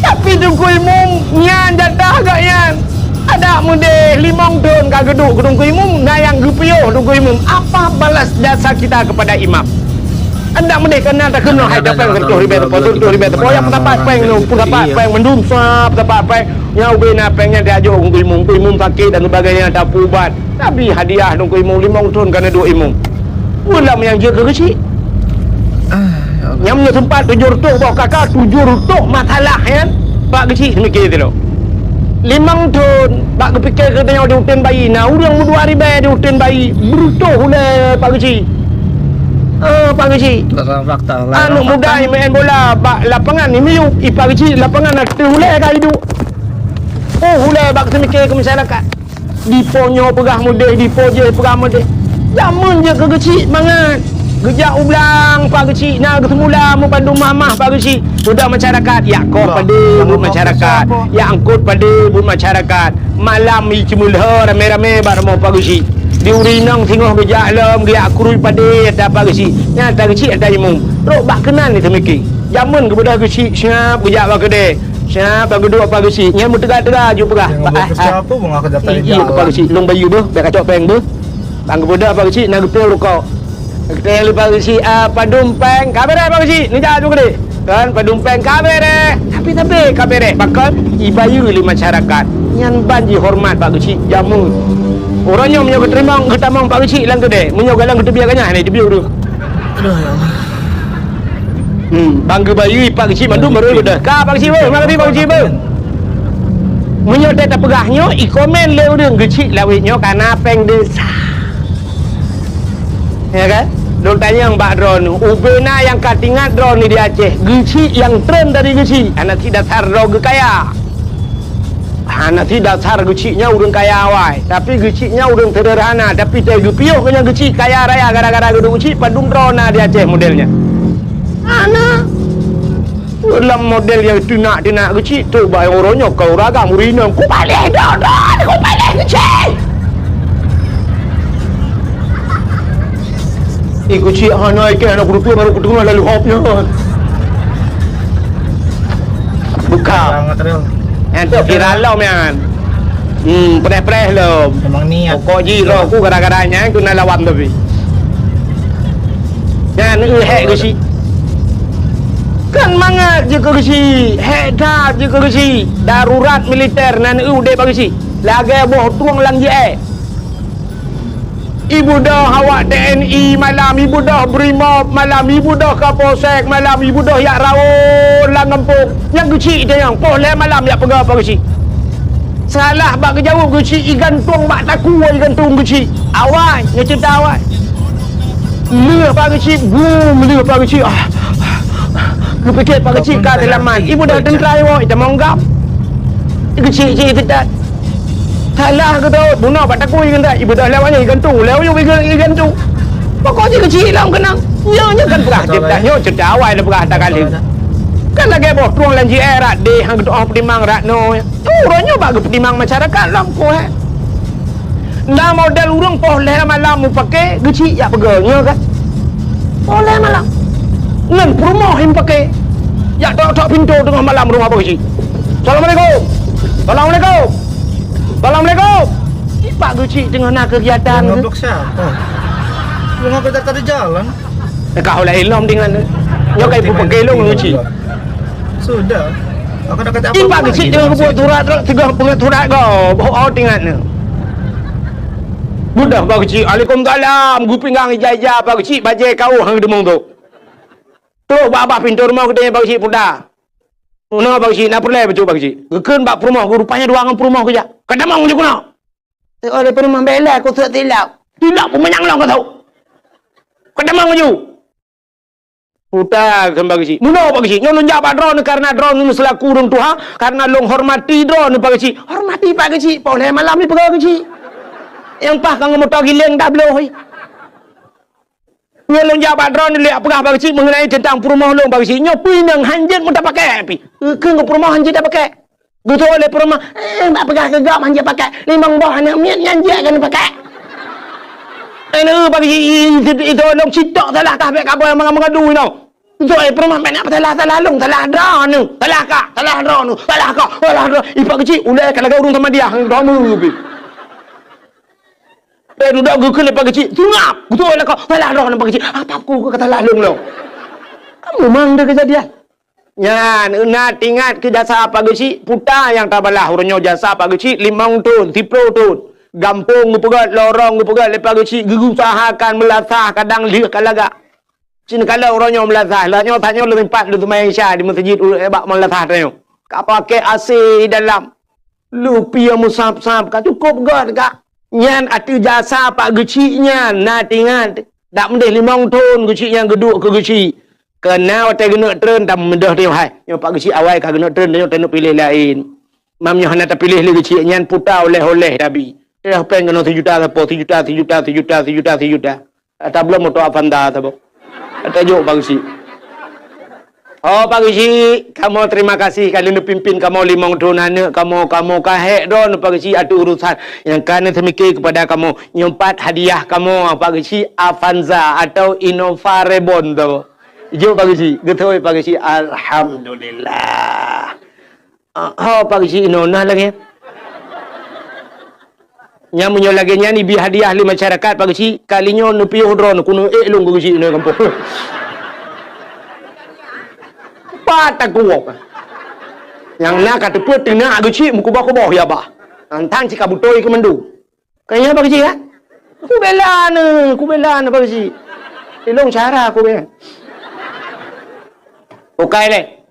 Tapi Teungku Imum nyan jatah gobnyan. Adak meudeh limong thon ka geuduek keu Teungku Imum, na nyang geupiôh Teungku Imum. Apa balas jasa kita kepada imam? Andak meudeh kana takheun nyoe hai tapéng seratus ribèe teupeu, seratus ribèe teupeu. Nyang peusapat péng nyoe, peusapat péng mandum sab, peusapat péng. Nyang ubé na péng nyan tajok keu imum, keu imum sakét dan sebagainya, tapeuubat. Tapi hadiah nyoe keu imum, limong thon kana duek imum. Ulam nyang jeuet keu geuchik. Ah, ya Allah. Nyang meunyoe sempat tujoh reutôh boh kaka, tujoh reutôh masalah nyan, Pak Geuchik seumiké sidroe. Limong thon, bak geupike keu tanyoe di uteuen bayi, na ureueng meudua ribèe di uteuen bayi, beureutôh ulèe Pak Geuchik. Ah, Pak Geuchik. Dalam fakta, dalam fakta. Aneuk muda imeu'en bola bak lapangan, imiyup, i Pak Geuchik lapangan ateueh ulèe ka iduek. Oh, ulèe bak seumiké keu masyarakat. Dipo nyoe peugah meudeh, dipo jéh peugah meudeh. Jameun jeuet keu geuchik mangat. Geujak u blang Pak Geuchik, na geuseumula meupandum mamah Pak Geuchik. Udah masyarakat, yak koh padé buet masyarakat, yak angkot padé buet masyarakat. Malam i ceumeulhö ramé-ramé bak rumoh Pak Geuchik. Di ureueng inong singoh geujak lom, geujak krui padé ata Pak Geuchik. Nyan ata geuchik ata imum. Rot bak keunan ni teumiké. Jameun geubeudôh geuchik siap geujak bak keudè. Siap bak geuduek Pak Geuchik. Nyan meuteuga-teuga ju peugah. Nyang buet keusa apa bunga keu data ijak. Pak Geuchik, lôn bayeue beuh, bèk kacok péng beuh. Bang geubeudôh Pak Geuchik na geupeu rukok. Geutanyong lé Pak Geuchik, "Ah, padum péng?" "Ka bèrèh Pak Geuchik, neujak ju keudéh." Kan padum péng ka bèrèh. Tapi-tapi ka bèrèh. Bahkan ibayeue lé masyarakat. Nyan ban jihoreumat Pak Geuchik jameun. Uroe nyoe meunyoe geuteurimong, geutamong Pak Geuchik lam keudè, meunyoe galak geuteubiet ganyah, hana iteubiet ureueng. Aduh, ya Allah. Hmm, bang geubayeue Pak Geuchik mandum baru geudah. Ka Pak Geuchik beuh, makasih Pak Geuchik beuh. Meunyoe teuh tapeugah nyoe, i komen lé ureueng Geuchik lawét nyoe kana péng desya. Ya kan? Lôn tanyong bak droeneuh, ubé na nyang ka teuingat droeneuh di Aceh, Geuchik nyang treun dari Geuchik, aneuk si dasar droe geukaya. Hana si dasar Geuchik nyan ureueng kaya awai, tapi Geuchik nyan ureueng seuderhana, tapi teuh geupiôh keu nyan Geuchik kaya raya gara-gara geuduek Geuchik padum droe na di Aceh model nyan. Hana. Lam model nyang teunak-teunak Geuchik tu bak uroe nyoe ka ureueng agam ureueng inong, "Ku paléh droe, droe, ku paléh Geuchik!" Eh, Geuchik hana ikeh hana kuteupeu baru kuteungoh lalu hop nyan. Buka. Nyan tu viral lom nyan. Hmm, preh-preh lom. Memang niat. Pokok jih roh ku gara-gara nyan keuneuk lawan tapi. Nyan eu hék Geuchik. Kan mangat jeuet keu Geuchik, hék that jeuet keu Geuchik. Darurat militer nan eu udeb bak Geuchik. Lagèe boh trueng lam J A. Ibeudôh awak T N I malam, ibeudôh Brimob malam, ibeudôh Kapolsek malam, ibeudôh jak rawon lam gampông. Nyang Geuchik teuh nyang poh lhèe malam jak peugah Pak Geuchik. Salah bak geujaweueb Geuchik, igantung bak takue igantung Geuchik. Awai, nyoe ceurita awai. Lheueh Pak Geuchik, bum, lheueh Pak Geuchik. Ah, geupike Pak Geuchik ka seulamat. Ibeudôh teuntra iwoe, itamong gam. Geuchik cit teutat. Salah geutot, bunoe bak takue igantung, ibeudôh lewat nyan igantung, lewat nyan igantung. Pokok jih Geuchik lom keunong. Nyoe, nyoe kan peugah, nyoe ceurita awai lôn peugah ata kali. Kan lagèe boh trueng lam J A rot deh, han geutu'oh peutimang rot nyoe. Uroe nyoe bak geupeutimang masyarakat lom ku, eh. Na model ureueng poh lhèe malam mupake Geuchik jak peugah, nyoe kan? Poh lhèe malam. Ngon peurumoh nyang pake. Jak tok-tok pintoe teungoh malam rumoh Pak Geuchik. "Assalamualaikum. Assalamualaikum. Assalamualaikum." Ipak Geuchik teungoh na keugiatan. Ngeblok siapa? Ngeblok dari tadi jalan. Ka ulai ilom dengan. Nyoe kai pupuk gelong Geuchik. Sudah. Aku nak kata apa? Ipak Geuchik dengan buat surat, sudah buat surat kau. Boh, oh, ingat ni. Budah Pak Geuchik, "Waalaikumsalam." Gupinggang ija-ija Pak Geuchik, bajèe kau hang demong tu. Trok bak babah pintoe rumoh geude Pak Geuchik puda. Peurumoh Pak Geuchik, na peureulèe bacut Pak Geuchik. Geukheun bak peurumoh, rupanya dua ngon peurumoh geujak. "Ka damong ju keunoe." "Eh, oleh peurumoh bela ku sot tilap." "Tilap peumanyang lom ka tau. Ka damong ju." Puta kheun Pak Geuchik. "Meunoe Pak Geuchik, nyoe lôn jak bak droeneuh karena droeneuh selaku ureueng tuha, karena lôn hormati droeneuh Pak Geuchik." Hormati Pak Geuchik, poh lhèe malam ni peugah Geuchik. Nyang paih ka ngon moto giléng dah bloh. Nyoe lôn jak bak droeneuh lé peugah Pak Geuchik mengenai teuntang peurumoh lôn Pak Geuchik. Nyoe peue inong han jeuet meutapakèk pih. Keu peurumoh han jeuet tapakèk. Geutôh lé peurumoh, "Eh, bak peugah keu gob han jeuet pakèk. Limong boh aneuk miet nyan jeuet keu neupakèk." Eh, neu Pak Geuchik, i, i, i, i, tolong sitok salah kah bèk kabai manga-manga dui nyoe. Geutôh lé peurumoh bèk nak salah-salah lôn, salah droeneuh, salah kah, salah droeneuh, salah kah, salah droe. I Pak Geuchik ulèe ka lagèe ureueng Samadiyah, droeneuh pih. Teududoe geukheun lé Pak Geuchik, seungab. Beutôi lah kau, salah droe Pak Geuchik. Apa aku kata salah lôn lôn? Kamu mang ada kejadian. Nyan, na teuingat keu jasa Pak Geuchik, puta nyang tabalah uroe nyoe jasa Pak Geuchik limong thon, siplôh thon. Gampông geupeugöt, lorong geupeugöt lé Pak Geuchik, geuusahakan meulasah kadang lheueh ka lagak. Cit kalon uroe nyoe meulasah, lah nyoe tanyoe leutimpat leuteumé Isya di meuseujid u-, bak meulasah tanyoe. Ka pakai A C dalam. Lupie meusab-sab ka cukôp göt ka. Nyan ateueh jasa Pak Geuchik nyan, na teuingat. Dak meudeh limong thon Geuchik nyan geuduek keu Geuchik. Keunan watèe geuneuk treun, tameudeh teuh hai. Nyoe Pak Geuchik awai ka geuneuk treun, nyoe taneuk piléh laén. Mam nyoe hana tapiléh lé Geuchik nyan puta oleh-oleh tabi. Eh, péng keunoe sijuta sapo, sijuta, sijuta, sijuta, sijuta, sijuta. Ata bloe moto Avanza saboh. Ata jok Pak Geuchik. Oh, Pak Geuchik, kamoe terima kasih ka lheueh neupimpin kamoe limong thon aneuk kamoe, kamoe ka hék droeneuh Pak Geuchik ateueh urusan nyang ka neuseumiké keupada kamoe. Nyoe pat hadiah kamoe Pak Geuchik Avanza atau Innova Reborn saboh. Jok Pak Geuchik, geutôi Pak Geuchik, alhamdulillah. Ah, ho Pak Geuchik inoe na lagèe. Nyan meunyoe lagèe nyan ibi hadiah lé masyarakat Pak Geuchik, kali nyoe neupiôh droeneuh keuneuk ék lôn keu Geuchik inoe gampông. Pat takuok. Nyang na ka teupeu teunak Geuchik meukuboh-kuboh ya bah. Nang tan cit ka beutôi keu mandum. Ka nyan Pak Geuchik kan? Kubela neuh, kubela neuh Pak Geuchik. Ilong cara kubela. Bukai lé.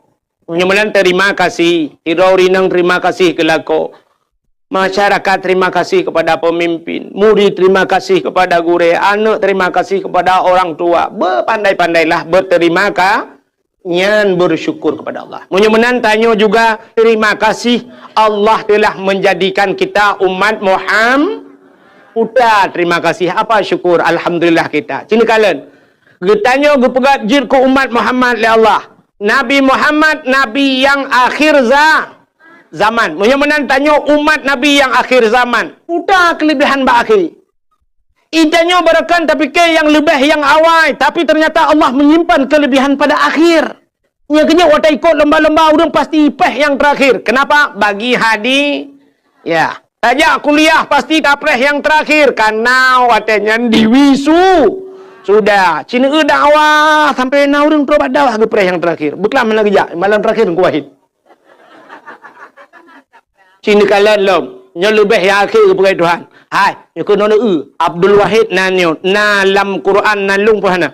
Meunyoe meunan terima kasih, sidroe inong terima kasih keu lakoe. Masyarakat terima kasih kepada pemimpin, murid terima kasih kepada gurèe, aneuk terima kasih kepada orang tua. Bepandai-pandailah berterima ka-, nyan bersyukur kepada Allah. Meunyoe meunan tanyoe juga terima kasih Allah telah menjadikan kita umat Muham-, uta terima kasih. Apa syukur? Alhamdulillah kita. Sini kalian. Geutanyoe geupeugah jeuet keu umat Muhammad lé Allah. Nabi Muhammad, nabi nyang akhir za-, zaman. Meunyoe meunan tanyoe umat nabi nyang akhir zaman. Uta keulebihan bak akhé. Geutanyoe barangkapeue tapike nyang leubeh nyang awai, tapi ternyata Allah menyimpan kelebihan pada akhir. Nyan keuh jeuet watèe ikot lomba-lomba ureueng pasti péh nyang terakhir. Kenapa? Bagi hadi-, ya. Tajak kuliah pasti tapreh nyang terakhir, karena watèe nyan diwisu-, sudah. Cit neueu dakwah sampai na ureueng trok bak dakwah geupreh nyang terakhir. Beuklam hana geujak, malam terakhir Teungku Wahid. Cit neukalon lom, nyoe leubeh nyang akhé geupeugah Tuhan. Hai, nyoe keunoe neueu, Abdul Wahid nan nyoe, na lam Quran nan lôn pih hana.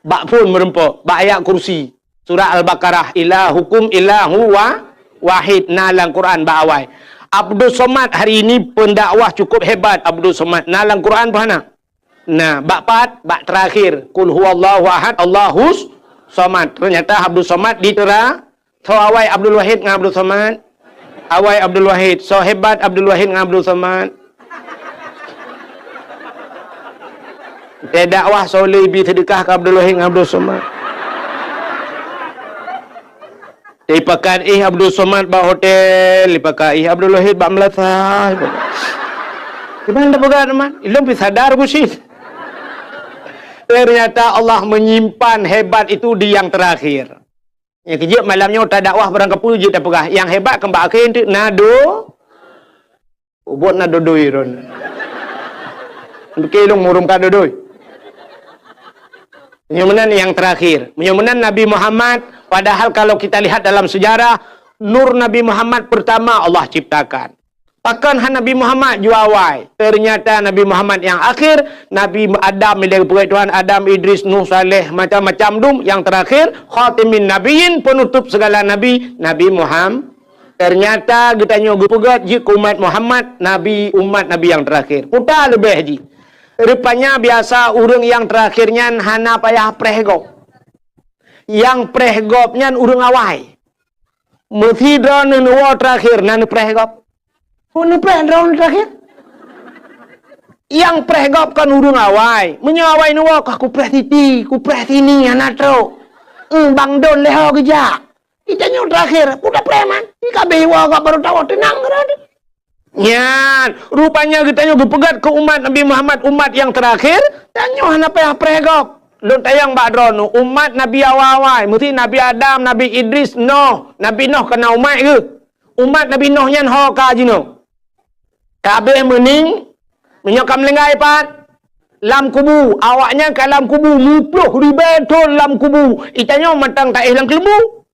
Bak phon meureumpok, bak ayat kursi. Surat Al-Baqarah, "Ilahukum ilahu wa-, wahid", na lam Quran bak awai. Abdus Somad hari ini pendakwah cukup hebat, Abdus Somad, na lam Quran pih hana. Nah, bak pat, bak terakhir, "Qul huwallahu ahad, Allahus somad." Ternyata Abdus Somad ditera-, Tho awai Abdul Wahid ngon Abdul Somad. Awai Abdul Wahid. Soe hebat Abdul Wahid ngon Abdul Somad. Teudakwah soe le ibi seudeukah keu Abdul Wahid ngon Abdul Somad. Ipakat ih Abdul Somad bak hotel, ipakat ih Abdul Wahid bak meulasah. Gimana peugah teman? Ilong pi sadar busit. Ternyata Allah menyimpan hebat itu di yang terakhir. Nyang keujeuet malam nyoe tadakwah barangkapeue jeuet tapeugah, nyang hebat keu bak akhé teuk na do-, ubot na dodoi ron. Bukon lôn murum ka dodoi. Meunyoe meunan nyang terakhir. Meunyoe meunan Nabi Muhammad, padahal kalau kita lihat dalam sejarah, nur Nabi Muhammad pertama Allah ciptakan. Pakon han Nabi Muhammad jua awai? Ternyata Nabi Muhammad nyang akhir, Nabi Adam ilèe geupeugèt Tuhan, Adam, Idris, Nuh, Saleh, macam-macam dum. Nyang terakhir, khatimin nabiyyin, penutup segala nabi, Nabi Muhammad. Ternyata geutanyoe geupeugèt jeuet keu umat Muhammad, nabi, umat nabi nyang terakhir. Peue ta leubeh jih. Rupanya biasa ureueng nyang terakhir nyan hana payah preh gob. Nyang preh gob nyan ureueng awai. Meusidroe neuwoe terakhir na neupreh gob. Peue neupreh droeneuh terakhir? Nyang preh gob kon ureueng awai. Meunyoe awai neuwoe, kah kupreh siti, kupreh sini, hana trok. Eung, bang don lé ho geujak. Geutanyoe terakhir, peue tapreh man? Di kabeh woe gob barô tawoe teunang keudroe. Nyan, rupanya geutanyoe geupeugèt keu umat Nabi Muhammad, umat nyang terakhir, tanyoe hana payah preh gob. Lôn tanyong bak droeneuh, umat Nabi awai-awai, meusti Nabi Adam, Nabi Idris, Noh. Nabi Noh kon na umat geuh. Umat Nabi Noh nyan ho ka jinoe. Ka abéh meuning-, Meunyoe ka meuninggai pat, lam kubu, awaknyan ka lam kubu, muploh ribée thon lam kubu, geutanyoe mantong taéh lam keuleumbu.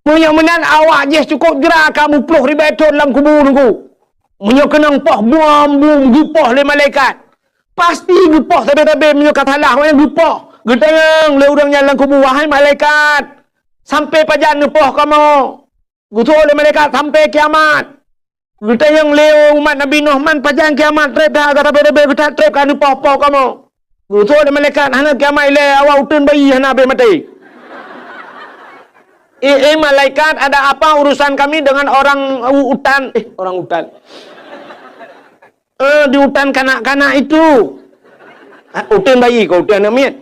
Meunyoe meunan awak jih cukôp jra ka muploh ribée thon lam kubu Teungku. Meunyoe keunong poh bom, bom geupoh lé malaikat. Pasti geupoh sabe-sabe meunyoe ka salah awaknyan geupoh. Geutanyong lé ureuëng nyan lam kubu, "Wahai malaikat, sampai pajan neupoh kamoe?" Geutanyong lé malaikat, "Sampai kiamat." Geutanyong lé umat Nabi Nuh, "Man pajan kiamat treb that, gata beu-beu geutat treb ka neupoh-poh kamoe?" Geutanyong lé malaikat, "Hana kiamat ilée, awak uteuen bayi hana habéh maté." Eh, eh, malaikat, ada apa urusan kami dengan orang u-, utan? Eh, orang utan. Eh, di utan kanak-kanak itu. Ah, uteuen bayi keu uteuen aneuk miet.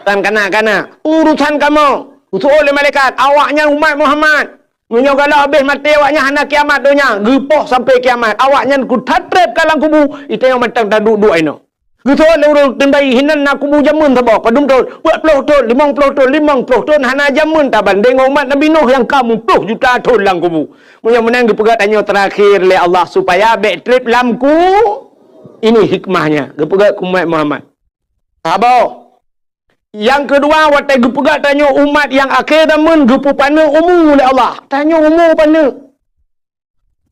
Utan kanak-kanak. Urusan kamoe. Geutanyong lé malaikat, "Awaknyan umat Muhammad. Meunyoe galak habéh maté awaknyan hana kiamat donya, geupoh sampai kiamat. Awaknyan kuthat treb ka lam kubu, geutanyoe mantong taduek-duek inoe." Geutanyong lé ureuëng uteuen bayi, "Hinan na kubu jameun saboh, padum thon?" "Peuet ploh thon, limong ploh thon." "Limong ploh thon hana jameun tabandéng ngon umat Nabi Nuh nyang ka muploh juta thon lam kubu." Meunyoe meunan geupeugah tanyoe terakhir lé Allah supaya bék treb lam ku-, ini hikmahnya. Geupeugah keu umat Muhammad. Saboh. Nyang keudua, watée geupeugah tanyoe umat nyang akhé zaman geupeupaneuk umu lé Allah. Tanyoe umu paneuk.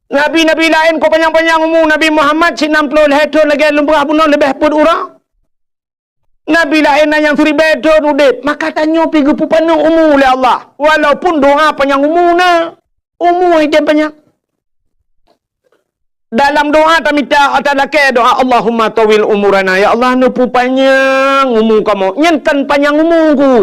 Nabi-nabi laén ka panyang-panyang umu, Nabi Muhammad sinan ploh lhée thon lagée lôn peugah bunoe leubeh peuet uroe. Nabi laén na nyang siribée thon udeb, maka tanyoe pih geupeupaneuk umu lé Allah. Walaupun doa panyang umu na, umu hidéh panyang. Dalam doa tamita, talakée doa, "Allahumma tawil umurana." Ya Allah, neupeupanyang umu kamoe. Nyan kan panyang umu ku.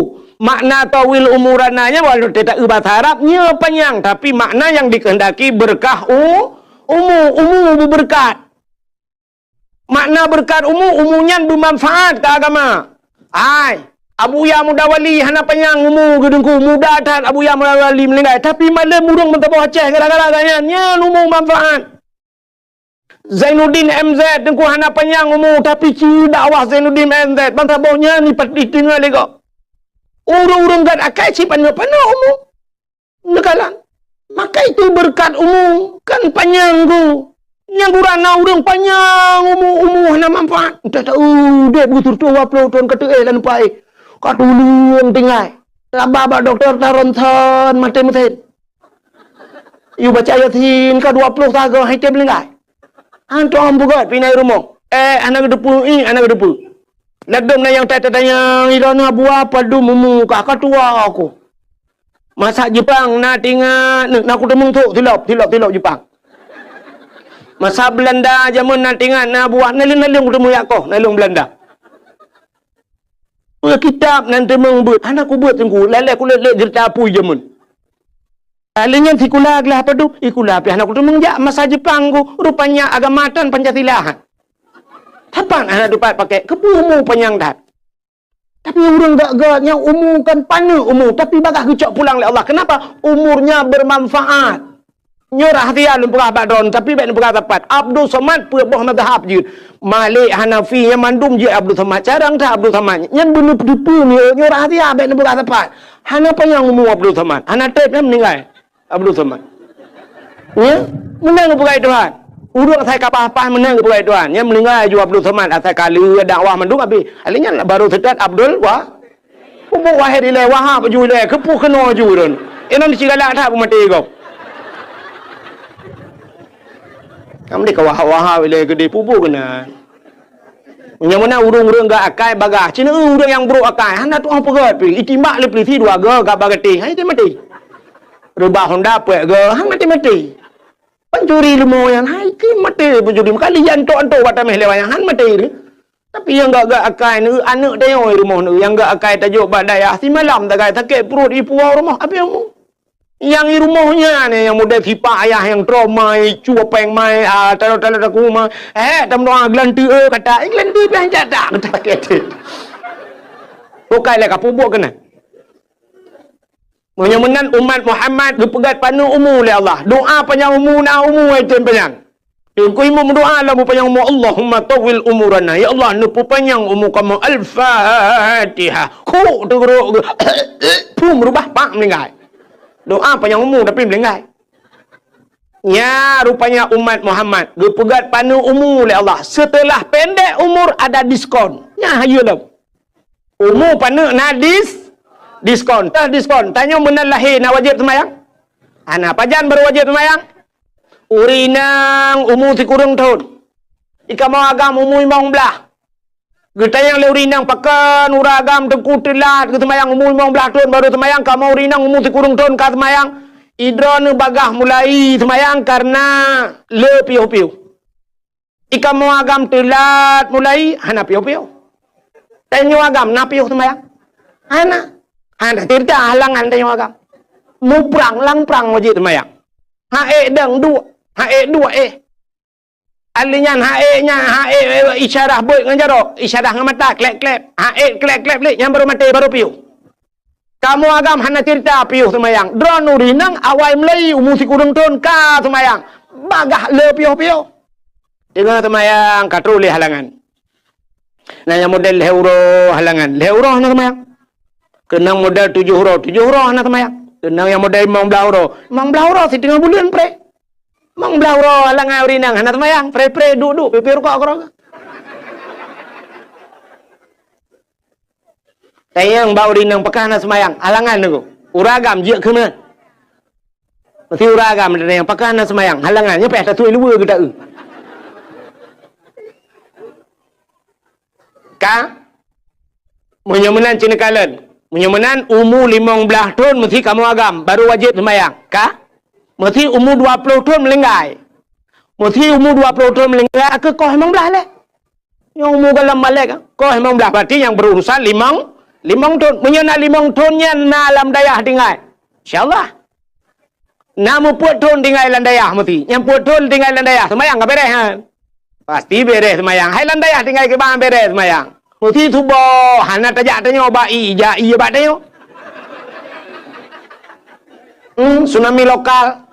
Makna tawil umurana nyan, walau teuta eu bahasa Arab, nyoe panyang, tapi makna yang dikehendaki berkah u-, umu, umu beubeureukat. Makna beureukat umu, umu nyan beumanfaat keu agama. Hai, Abuya Muda Wali hana panyang umu geudeungku, muda that Abuya Muda Wali meuninggai, tapi malem ureuëng meusaboh Aceh gara-gara gobnyan, nyan umu manfaat. Zainuddin M Z deungku hana panyang umu, tapi ci dakwah Zainuddin M Z, bansaboh nyan ipat diteungoh lé gob. Ureuëng-ureuëng gét akai ci paneuk-paneuk umu. Neukalon. Maka itu beureukat umu, kan panyang ku. Nyang gura na ureuëng panyang umu, umu hana manfaat. Entah tahu udeb geuturtoh dua ploh thon ka teuéh lam paih. Ka tuleueng tinggai. Raba bak dokto ta ronson maté meusén. Yue baca Yasin ka dua ploh sagoe hai tem linggai. Antom peugét pih na i rumoh. Eh, hana geuteupeue, ih, hana geuteupeue. Ladom na nyang tai-tai tanyong, "Ilôn na buah padum umu kah, ka tuha ku." Masa Jepang na tingat, na kuteumeung thok silop, silop, silop Jepang. Masa Belanda jameun na tingat, na buah naleueng-naleueng kuteumeung jak koh, naleueng Belanda. Peue kitab nan teumeung beuet, hana kubeuet teungku, lalée kulét-lét jeurita apui jameun. Lheueh nyan sikula glah padub, sikula pih hana kuteumeung jak masa Jepang ku, rupanya agama tan Pancasila han. Sapat hana tupat pakai, keupeue umu panyang that. Tapi ureuëng gét-gét nyang umu kan paneuk umu, tapi bagaih geucok pulang lé Allah. Kenapa? Umurnya bermanfaat. Nyoe rahsia lôn peugah bak droen, tapi bék neupeugah sapat. Abdul Somad peuet boh mazhab jeuet. Malik, Hanafi, nyan mandum jeuet Abdul Somad. Carông that Abdul Somad. Nyan beuneupeue-peue nyoe, nyoe rahsia bék neupeugah sapat. Hana panyang umu Abdul Somad. Hana treb nyan meuninggai. Abdul Somad. Ya? Meunan geupeugah Tuhan. Ureuëng asai ka paih-paih meunan geupeugah Tuhan. Nyan meuninggai ju Abdul Somad asai ka lheueh dakwah mandum habéh. Alèh nyan baru seutôt Abdul Wa-, Pupuk Wahid ilèe, Wahab ju ilèe, keupeue keunoe ju ron. Inan sigalak that peumaté gob. Kamoe deh ka Wahab-Wahab ilèe geudeh pupuk keunan. Nyang meunan ureuëng-ureuëng gét akai bagaih. Cit ureuëng nyang brôk akai, hana tu'oh peugét pih. Itimbak lé pulisi dua goe ka bagatéh. Hai, maté. Reubah Honda peuet goe, han maté-maté. Pancuri leumo nyan, hai, keu maté pancuri. Meukalinyan antok-antok bak taméh lé wayang, han maté. Tapi nyang gét-gét akai, neu-, aneuëk tanyoe rumoh neu-, nyang gét akai tajok bak dayah, simalam tagai sakét pruet ipuwoe rumoh, abéh umu. Nyang i rumoh nyan, nyang model sipak ayah nyang troe mai, cue péng mai, ah, talo-talo taku mai. Eh, tameudoa geulanteue, eh, kata, eh, geulanteue pih han jak that, kata keunan. Bukai lé ka peubuet keunan. Meunyoe meunan umat Muhammad geupeugét paneuk umu lé Allah. Doa panyang umu na umu ai tem panyang. Teungku imum meudoa lam panyang umu, "Allahumma tawwil umurana." Ya Allah, neupeupanyang umu kamoe. Al-Fatihah. Kuk teugeurok geuh. Pum reubah pak meuninggai. Doa panyang umu tapi meuninggai. Nya rupanya umat Muhammad geupeugét paneuk umu lé Allah. Seuteulah pendek umur ada diskon. Nya hayeue lom. Umu paneuk na dis-, diskon. Tah diskon. Tanyoe meunan lahé na wajéb seumayang? Hana. Pajan barô wajéb seumayang? Ureueng inong umu sikureueng thon. Di kamoe agam umu limong blaih. Geutanyong lé ureueng inong, "Pakon ureueng agam teungku teulat geuseumayang, umu limong blaih thon barô seumayang, kamoe ureueng inong umu sikureueng thon ka seumayang?" Idroeneuh bagaih mulai seumayang kareuna le piôh-piôh. Di kamoe agam teulat mulai, hana piôh-piôh. Tanyoe agam na piôh seumayang? Hana. Hana, ceurita halangan tanyoe agam. Muprang, lam prang wajéb seumayang. Ha ék dong duek, ha ék duek éh. Ahli nyan ha ék nyan, ha ék, ék, isyarah beuet ngon jaroe, isyarah ngon mata, klep-klep. Ha ék klep-klep lé, nyan barô maté, barô piôh. Kamoe agam hana ceurita piôh seumayang. Droeneuh ureueng inong awai mulai umu sikureueng thon ka seumayang. Bagaih le piôh-piôh. Teungoh seumayang ka troh lé halangan. Na nyang model lhèe uroe halangan. Lhèe uroe hana seumayang. Keunong model tujoh uroe, tujoh uroe hana seumayang. Keunong nyang model limong blaih uroe. Limong blaih uroe siteungoh buleuen pré. Limong blaih uroe halangan ureueng inong hana seumayang. Pré-pré duek-duek pipi rukok keudroe. Tanyong bak ureueng inong pakon hana seumayang, halangan teungku. Ureueng agam jeuet keu meunan. Meusti ureueng agam tanyong pakon hana seumayang, halangan nyoe payah taturi luweue geuta-eu. Ka? Meunyoe meunan cit neukalon. Meunyoe meunan umu limong blaih thon meusti kamoe agam, barô wajéb seumayang. Ka? Meusti umu dua ploh thon meulinggai. Meusti umu dua ploh thon meulinggai keu koh limong blaih lé. Nyang umu goh lom balek, koh limong blaih, berarti nyang berurusan limong, limong thon. Meunyoe na limong thon nyan na lam dayah tinggai, insya Allah. Na muphom thon tinggai lam dayah meusti. Nyang phom thon tinggai lam dayah, seumayang ka beres nyan? Pasti beres seumayang. Hai lam dayah tinggai kiban beres seumayang? Meusti suboh, hana tajak tanyoe bak ie, jak ie bak tanyoe. Hmm, tsunami lokal.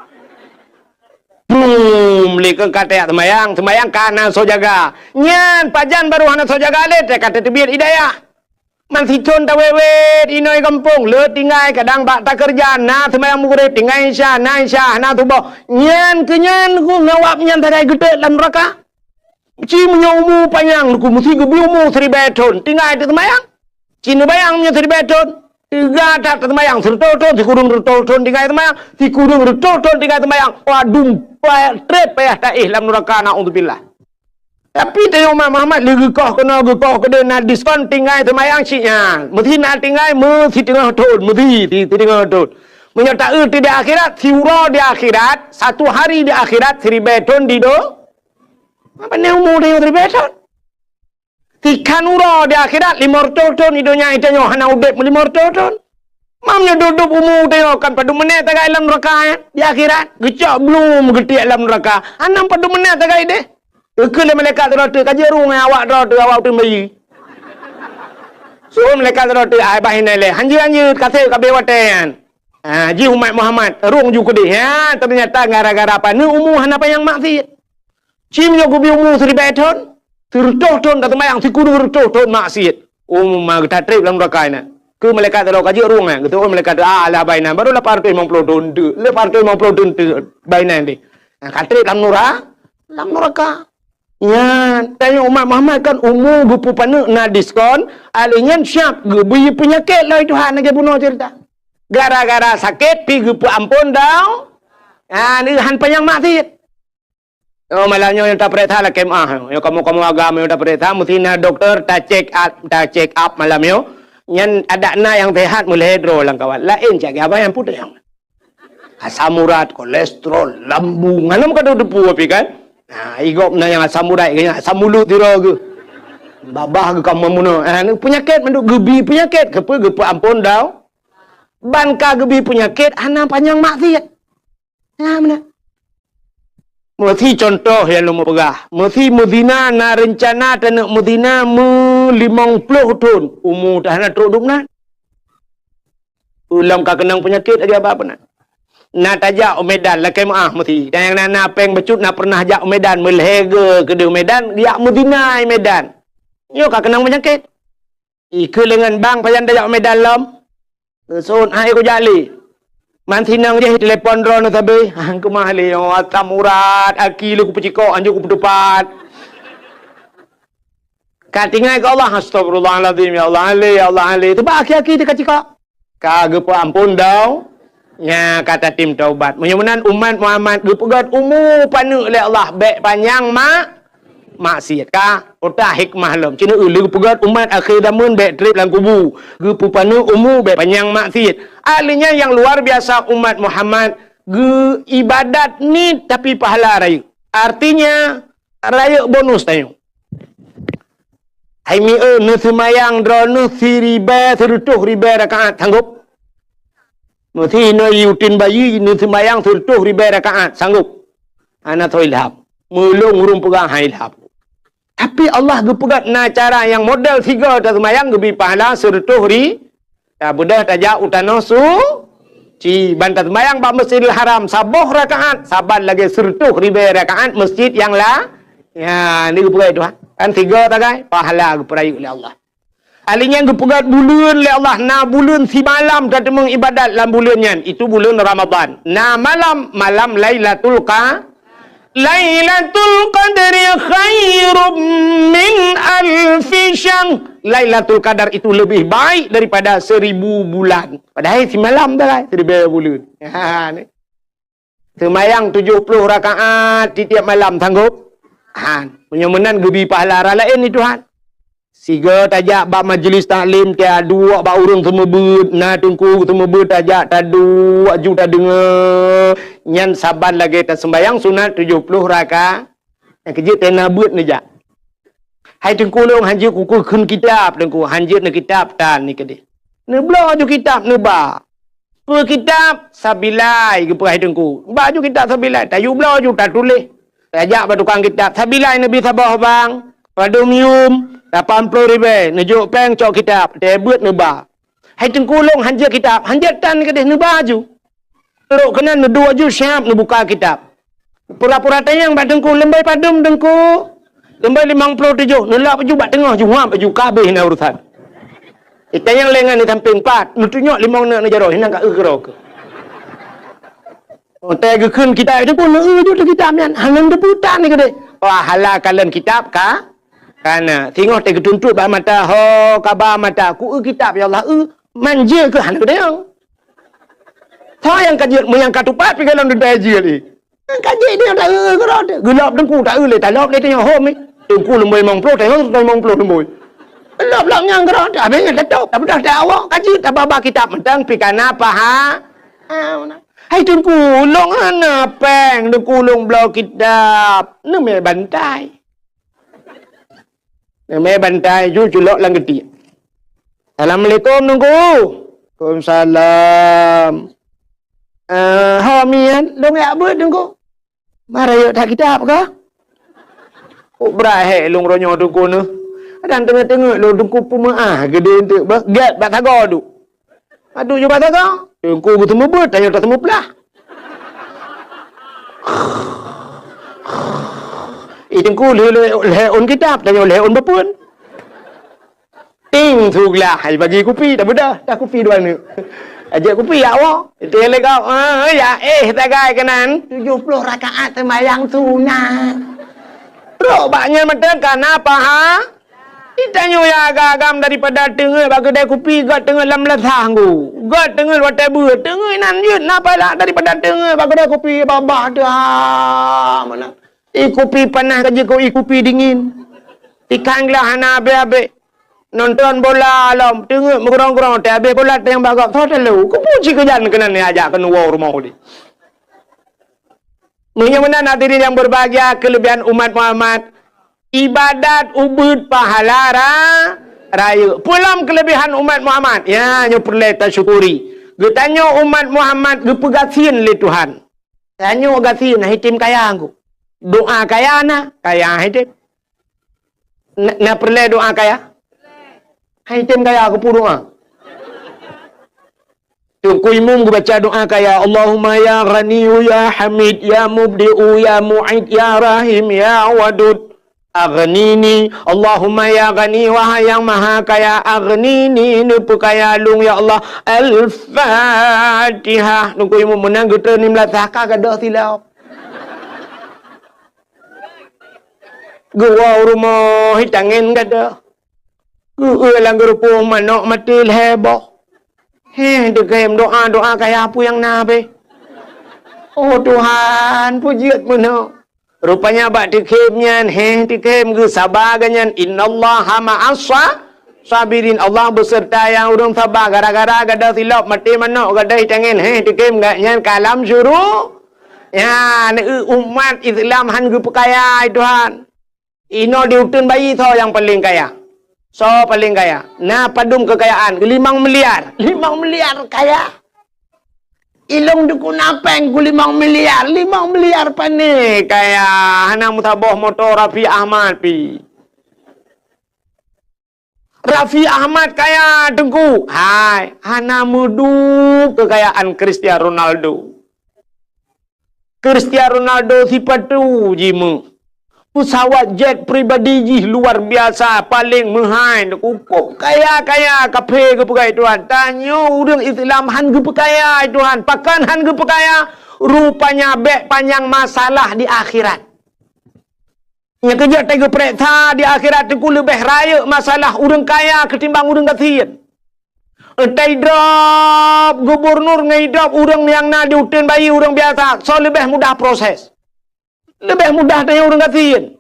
Brum, lé keu ka tajak seumayang, seumayang ka na soe jaga. Nyan pajan barô hana soe jaga lé, teuka tateubiet ie dayah. Man sithon tawét-wét inoe gampông, le tinggai kadang bak takeureuja, na seumayang mugréb, tinggai isya, na isya, na suboh. Nyan keu nyan ku ngawab nyan sagai geutot lam nuraka. Ci meunyoe umu panyang ku meusti geubri umu siribèe thon, tinggai teuseumayang. Ci neubayang meunyoe siribèe thon, teuga that teuseumayang, sireutoh thon, sikureueng reutôh thon tinggai seumayang, sikureueng reutôh thon tinggai seumayang. Padum pa-, trép payah taéh lam nuraka, naudzubillah. Tapi tanyoe umat Muhammad lé geukoh keunoe geukoh keudeh na diskon tinggai seumayang cit nyan. Meusti na tinggai meusiteungoh thon, meusti si-, siteungoh thon. Meunyoe taeu di akhirat, siuroe di akhirat, satu hari di akhirat, siribèe thon di do-, Apa ni umu tanyoe siribèe thon? Sikhan uroe di akhirat, limong reutôh thon di donya, tanyoe hana udép limong reutôh thon. Mam nyoe duduk umu tanyoe kan padum meuné tagai lam nuraka, eh? Di akhirat, geucok blum geutiek lam nuraka. Hana padum meuné tagai deh. Geukheun lé malaikat sidroe teuk, "Ka jeuet rhueng, eh, awak droe teuh, awak teuh bayi." Suruh malaikat sidroe teuk, "Ai, bah inai lé. Hanjeuet-hanjeuet, ka sép ka abéh watèe nyan." Ha, jih umat Muhammad, rhueng ju keudeh. Ha, teunyata gara-gara paneuk umu hana panyang maksiet. Ci meunyoe geubri umu siribèe thon, sireutoh thon taseumayang, sikureueng reutoh thon maksiet. Umu ma geutatrép lam nuraka inan. Keu malaikat sidroe ka jeuet rhueng nyan, geuteu'oh malaikat, "Ah, alah bak inan, barô lapan reutôh limong ploh thon teuk, lapan reutôh limong ploh thon teuk bak inan deh." Nah, ka trép lam nura-, lam nuraka. Nyan, tanyoe umat Muhammad kan umu geupeupaneuk na diskon, alèh nyan siap geubri peunyakét lé Tuhan lagèe bunoe ceurita. Gara-gara sakét pi geupeuamphon dau-, ah, han panyang maksiet. Oh, malam nyoe nyang tapareksa lakèe meu'ah. Nyoe kamoe-kamoe agam nyang tapareksa, meusti na dokto ta-check up, ta-check up malam nyoe. Nyan adak na nyang sehat meulhèe droe lam kawan. Laén cit abang nyang putéh nyang. Asam urat, kolesterol, lambung, hana meukadoe teupeu pih kan. Nah, i gob na nyang asam urat, nyang asam ulut sidroe geuh. Babah geuh ka meunoe. Ah, ni peunyakét mandum geubri peunyakét, keupeue geupeuamphon dau-, ban ka geubri peunyakét hana panyang maksiet. Nah, meunan. Meusi contoh nyang lôn peugah, meusi meuzina na reuncana taneuk meuzina meulimong ploh thon, umu teuh hana trok dum nan. Ulôn ka keunong peunyakét lagèe abah peunan. Na tajak u Medan lakèe meu'ah meusi. Dan nyang na, na péng bacut na pernah jak u Medan, meulhèe geuh keudeh u Medan, jak meuzina i Medan. Nyoe ka keunong peunyakét. Ikeu leungon bang pajan tajak u Medan lom. Geusôn hai kujak lé. Man sinang jih telepon droeneuh sabe. Hang keumah lé nyoe, asam urat, aki lé kupeucikok, hanjeuet kupeutupat. Ka tinggai keu Allah, "Astagfirullahalazim, ya Allah, lé, ya Allah, lé." Teuba aki-aki teuka cikok. Ka geupeuampon dau, nya ka tatem taubat. Meunyoe meunan umat Muhammad geupeugét umu paneuk lé Allah, bék panyang mak, maksiat. Ka, utak hikmah lom. Cina lé geupeugét umat akhé zaman bék treb lam kubu. Geupeupaneuk umu bék panyang maksiat. Ahlinya yang luar biasa umat Muhammad geu ibadat ni tapi pahala rayeuk. Artinya, rayeuk bonus tanyoe. Hai mi eu, neuseumayang droeneuh siribée, sireutôh ribée rakaat, sanggob? Meusi inoe yutin bayi, neuseumayang sireutôh ribée rakaat, sanggob? Hana soe ilham. Meulông ureuëng peugah hai ilham. Tapi Allah geupeugah na cara nyang model sigoe taseumayang geubi pahala sireutôh ri Ka beudôh tajak u tanoh suci, ban taseumayang bak Masjidil Haram saboh rakaat, saban lagée sireutôh ribée rakaat masjid nyang la-, ya, ni geupeugah Tuhan. Kan tiga tagai, pahala geupeurayeuk lé Allah. Ali nyan geupeugah buleuen lé Allah, na buleuen simalam tateumeung ibadat lam buleuen nyan, itu buleuen Ramadhan. Na malam, malam Lailatul Qa-, Lailatul Qadri khairum min alfi syahr. Lailatul Qadar itu lebih baik daripada seribu bulan. Padahai simalam dah lah, seribu bulan. Ha, ni. Seumayang tujuh puluh rakaat tiep-tiep malam, sanggob? Han. Meunyoe meunan geubi pahala raya laén ni Tuhan. Sigoe tajak bak majlis taklim, taduek bak ureuëng seumeubeuet, na teungku seumeubeuet tajak, taduek ju tadeungoe, nyan saban lagée taseumayang sunat tujoh ploh raka-, nyang keujeuet tena beuet neujak. Hai teungku lôn, hanjeuet kukheun kitab teungku, hanjeuet neukitab tan ni keudeh. Neubloe ju kitab neuba. Peue kitab? Sabilai, geupeugah hai teungku. Ba ju kitab sabilai, tayue bloe ju tatuléh. Tajak bak tukang kitab, sabilai neubi saboh bang, padum yum, lapan ploh ribée, neujok péng cok kitab, teuh beuet neuba. Hai teungku lôn hanjeuet kitab, hanjeuet tan keudeh neuba ju. Trok keunan neuduek ju siab neubuka kitab. Pura-pura tanyong bak teungku, "Leubeh padum teungku?" "Leubeh limong ploh tujoh." Neulap ju bak teungoh, ju huab ju, ka habéh na urusan. Itanyong lé ngon di sampéng pat, neutunyok limong neuk neujaroe, hinan ka eu keudroe keuh. Oh, teuh geukheun kitab teungku, neueu ju teuh kitab nyan, hana teupeue tan ni keudeh. Wah, hala kalon kitab ka, kana. Singoh teuh geutuntot bak mata, ho, kaba mata, ku eu kitab, ya Allah, eu, manja keuh hana keudeh. Tho nyang ka jeuet, meunyoe ka tupat pih kalon dudai jeuet, eh. Ka jeuet dia ta eu keudroe teuh. Geulap teungku, ta eu lé, talop lé teuh nyoe, hom, eh. Teungku leumboi limong ploh, teuh limong ploh leumboi. Lop-lop nyang keudroe teuh, habéh nyan tatop, tapeugah teuh awak, ka jeuet, tababa kitab mantong, pih kana paha. Ah, meunan. Hai teungku, lôn hana péng, teungku lôn bloe kitab. Neumè bantai. Neumè bantai ju culok lam geutiek. "Assalamualaikum, teungku." "Waalaikumsalam." "Eh, ho miet, lôn jak beuet, teungku." "Mara yuk that kitab kah?" "Kok brat hék lôn ronyoe teungku neuh. Dan teungeut-teungeut lôn teungku peumeu'ah geude eunteuk beuh, gét bak sagoe duek." Aduh, ju bak sagoe. Teungku geuteumeubeuet, tanyoe tateumeuplah. Ih, teungku lheueh, lheueh, lheueh ôn kitab, tanyoe lheueh ôn beupeuen. Ting, suglah, hai bagi kupi, tabeudah, dah kupi dua neuk. Ajak kupi, ya Allah. Itu yang legau. Ah, ya, eh, tagai keunan. Tujoh ploh rakaat seumayang sunat. Trok bak nyan mantong kana paha. Itanyoe ya agam-agam daripada teungeut bak keudai kupi, gét teungeut lam meunasah nggu. Gét teungeut watée beuet, teungeut nan jeuet na pahala daripada teungeut bak keudai kupi babah teuh. Ah, meunan. Ih kupi panas ka jeuet keu ih kupi dingin. Ikan glah hana abéh-abéh. Nonton bola lom, teungeut meugrong-grong, teuh abéh bola teuh nyang bagok, tho talo. Keupeue cit keujan keunan nyang ajak keunoe woe rumoh udeh. Meunyoe meunan hadirin yang berbahagia, kelebihan umat Muhammad, ibadat ubeuet pahala ra-, rayeuk. Peue lom kelebihan umat Muhammad? Ya, nyoe peureulée tasyukuri. Geutanyoe umat Muhammad geupeugasien lé Tuhan. Tanyoe gasien, hana item kaya ngku. Doa kaya na, kaya hana item. Na, na peureulée doa kaya? Hana item kaya, keupeue doa? Teungku Imum geubaca doa kaya, "Allahumma ya Ghaniyyu ya Hamid ya Mubdi'u ya Mu'id ya Rahim ya Wadud." Aghnini, Allahumma ya Ghani, wahai Nyang Maha Kaya, aghnini, neupeukaya lôn, ya Allah. Al-Fatihah. Teungku Imum meunan geutreun lam meunasah ka gadôh silop. Geuwoe u rumoh, hi tangen gadôh. Geuéue lam geurupoh, manok maté lhèe boh. Heh, teukhem doa-doa kaya peue nyang na beh. Oh Tuhan, peue jeuet meunoe. Rupanya bak teukhem nyan, heh, teukhem geusaba geuh nyan, "Innallaha ma'as sa-, sabirin." Allah beuseurta nyang ureueng saba, gara-gara gadôh silop maté manok, gadôh hi tangen, heh, teukhem geuh nyan ka lam syuru-, ya, neu umat Islam han geupeukaya, hai Tuhan. Inoe di uteuen bayi soe nyang paleng kaya? Soe paleng kaya? Na padum keukayaan? Limong miliar. Limong miliar kaya. Ilôn dukun apeng ku limong miliar. Limong miliar pane kaya? Hana meusaboh moto Raffi Ahmad pi. Raffi Ahmad kaya, Teungku. Hai, hana meudum keukayaan Cristiano Ronaldo. Cristiano Ronaldo sipatu jimeuh. Pesawat jet pribadi jih luar biasa, paleng meuhai. Cukup kaya-kaya, kaphé geupeugah, "Tuhan, tanyoe ureueng Islam han geupeukaya, Tuhan." Pakon han geupeukaya? Rupanya bèk panyang masalah di akhirat. Nyang keujeuet tageupareksa di akhirat teungku leubeh rayeuk masalah ureueng kaya keutimbang ureueng gasien. Entah idrop gubunur ngon idrop ureueng nyang na di uteuen bayi ureueng biasa, soe leubeh mudah proses? Leubeh mudah tanyoe ureueng gasien.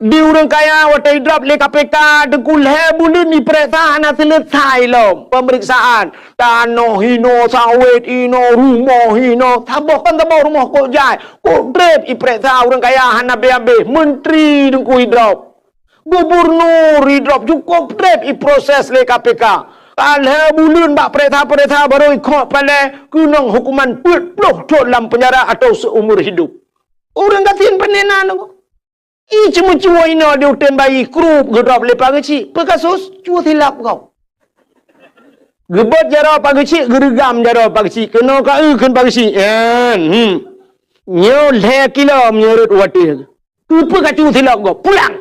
Di ureueng kaya watèe idrop lé K P K teungku lhèe buleuen ipareksa hana seuleusoe lom peumeriksaan. Tanoh hinoe, sawét hinoe, rumoh hinoe, saboh kon saboh rumoh kok jai, kok trép ipareksa ureueng kaya hana abéh-abéh, menteri teungku idrop, gubunur idrop, cukôp trép iproses lé K P K. Ka lhèe buleuen bak pareksa-pareksa barô ikhok palèe keunong hukuman peuet ploh thôn lam peunjara atau seumur hidup. Ureueng gasien pane na teungku. Ih, ceumeucue inoe di uteuen bayi, krup geudrop lé Pak Geuchik. Peue kasus? Cue silap gob. Geubeuet jaroe Pak Geuchik, geureugam jaroe Pak Geuchik. Keunoe ka eu kheun Pak Geuchik. Nyan, hmm. Nyoe lhèe kilo meunyoe rhot u ateueh. Keupeue kacue silap gob? Pulang!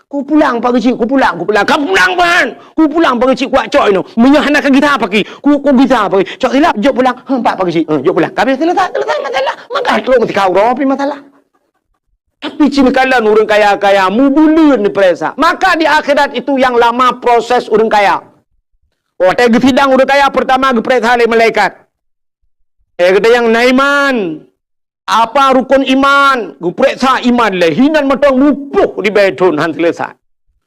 Kupulang Pak Geuchik, kupulang, kupulang. Ka pulang ban! Kupulang Pak Geuchik, kucok inoe. Meunyoe hana kagisa paki, ku, kugisa paki. Cok silap, jok pulang. Heuh, Pak, Pak Geuchik. Heuh, jok pulang. Ka abéh seuleusoe, seuleusoe masalah. Maka trok meutika uroe pi masalah. Tapi cit neukalon ureueng kaya-kaya, mubuleuen neupareksa. Maka di akhirat itu yang lama proses ureueng kaya. Watèe geusidang ureueng kaya, peurtama geupareksa lé malaikat. Eh, gata nyang na iman. Apa rukon iman? Geupareksa iman lé. Hinan mantong muploh ribèe thôn han seuleusoe.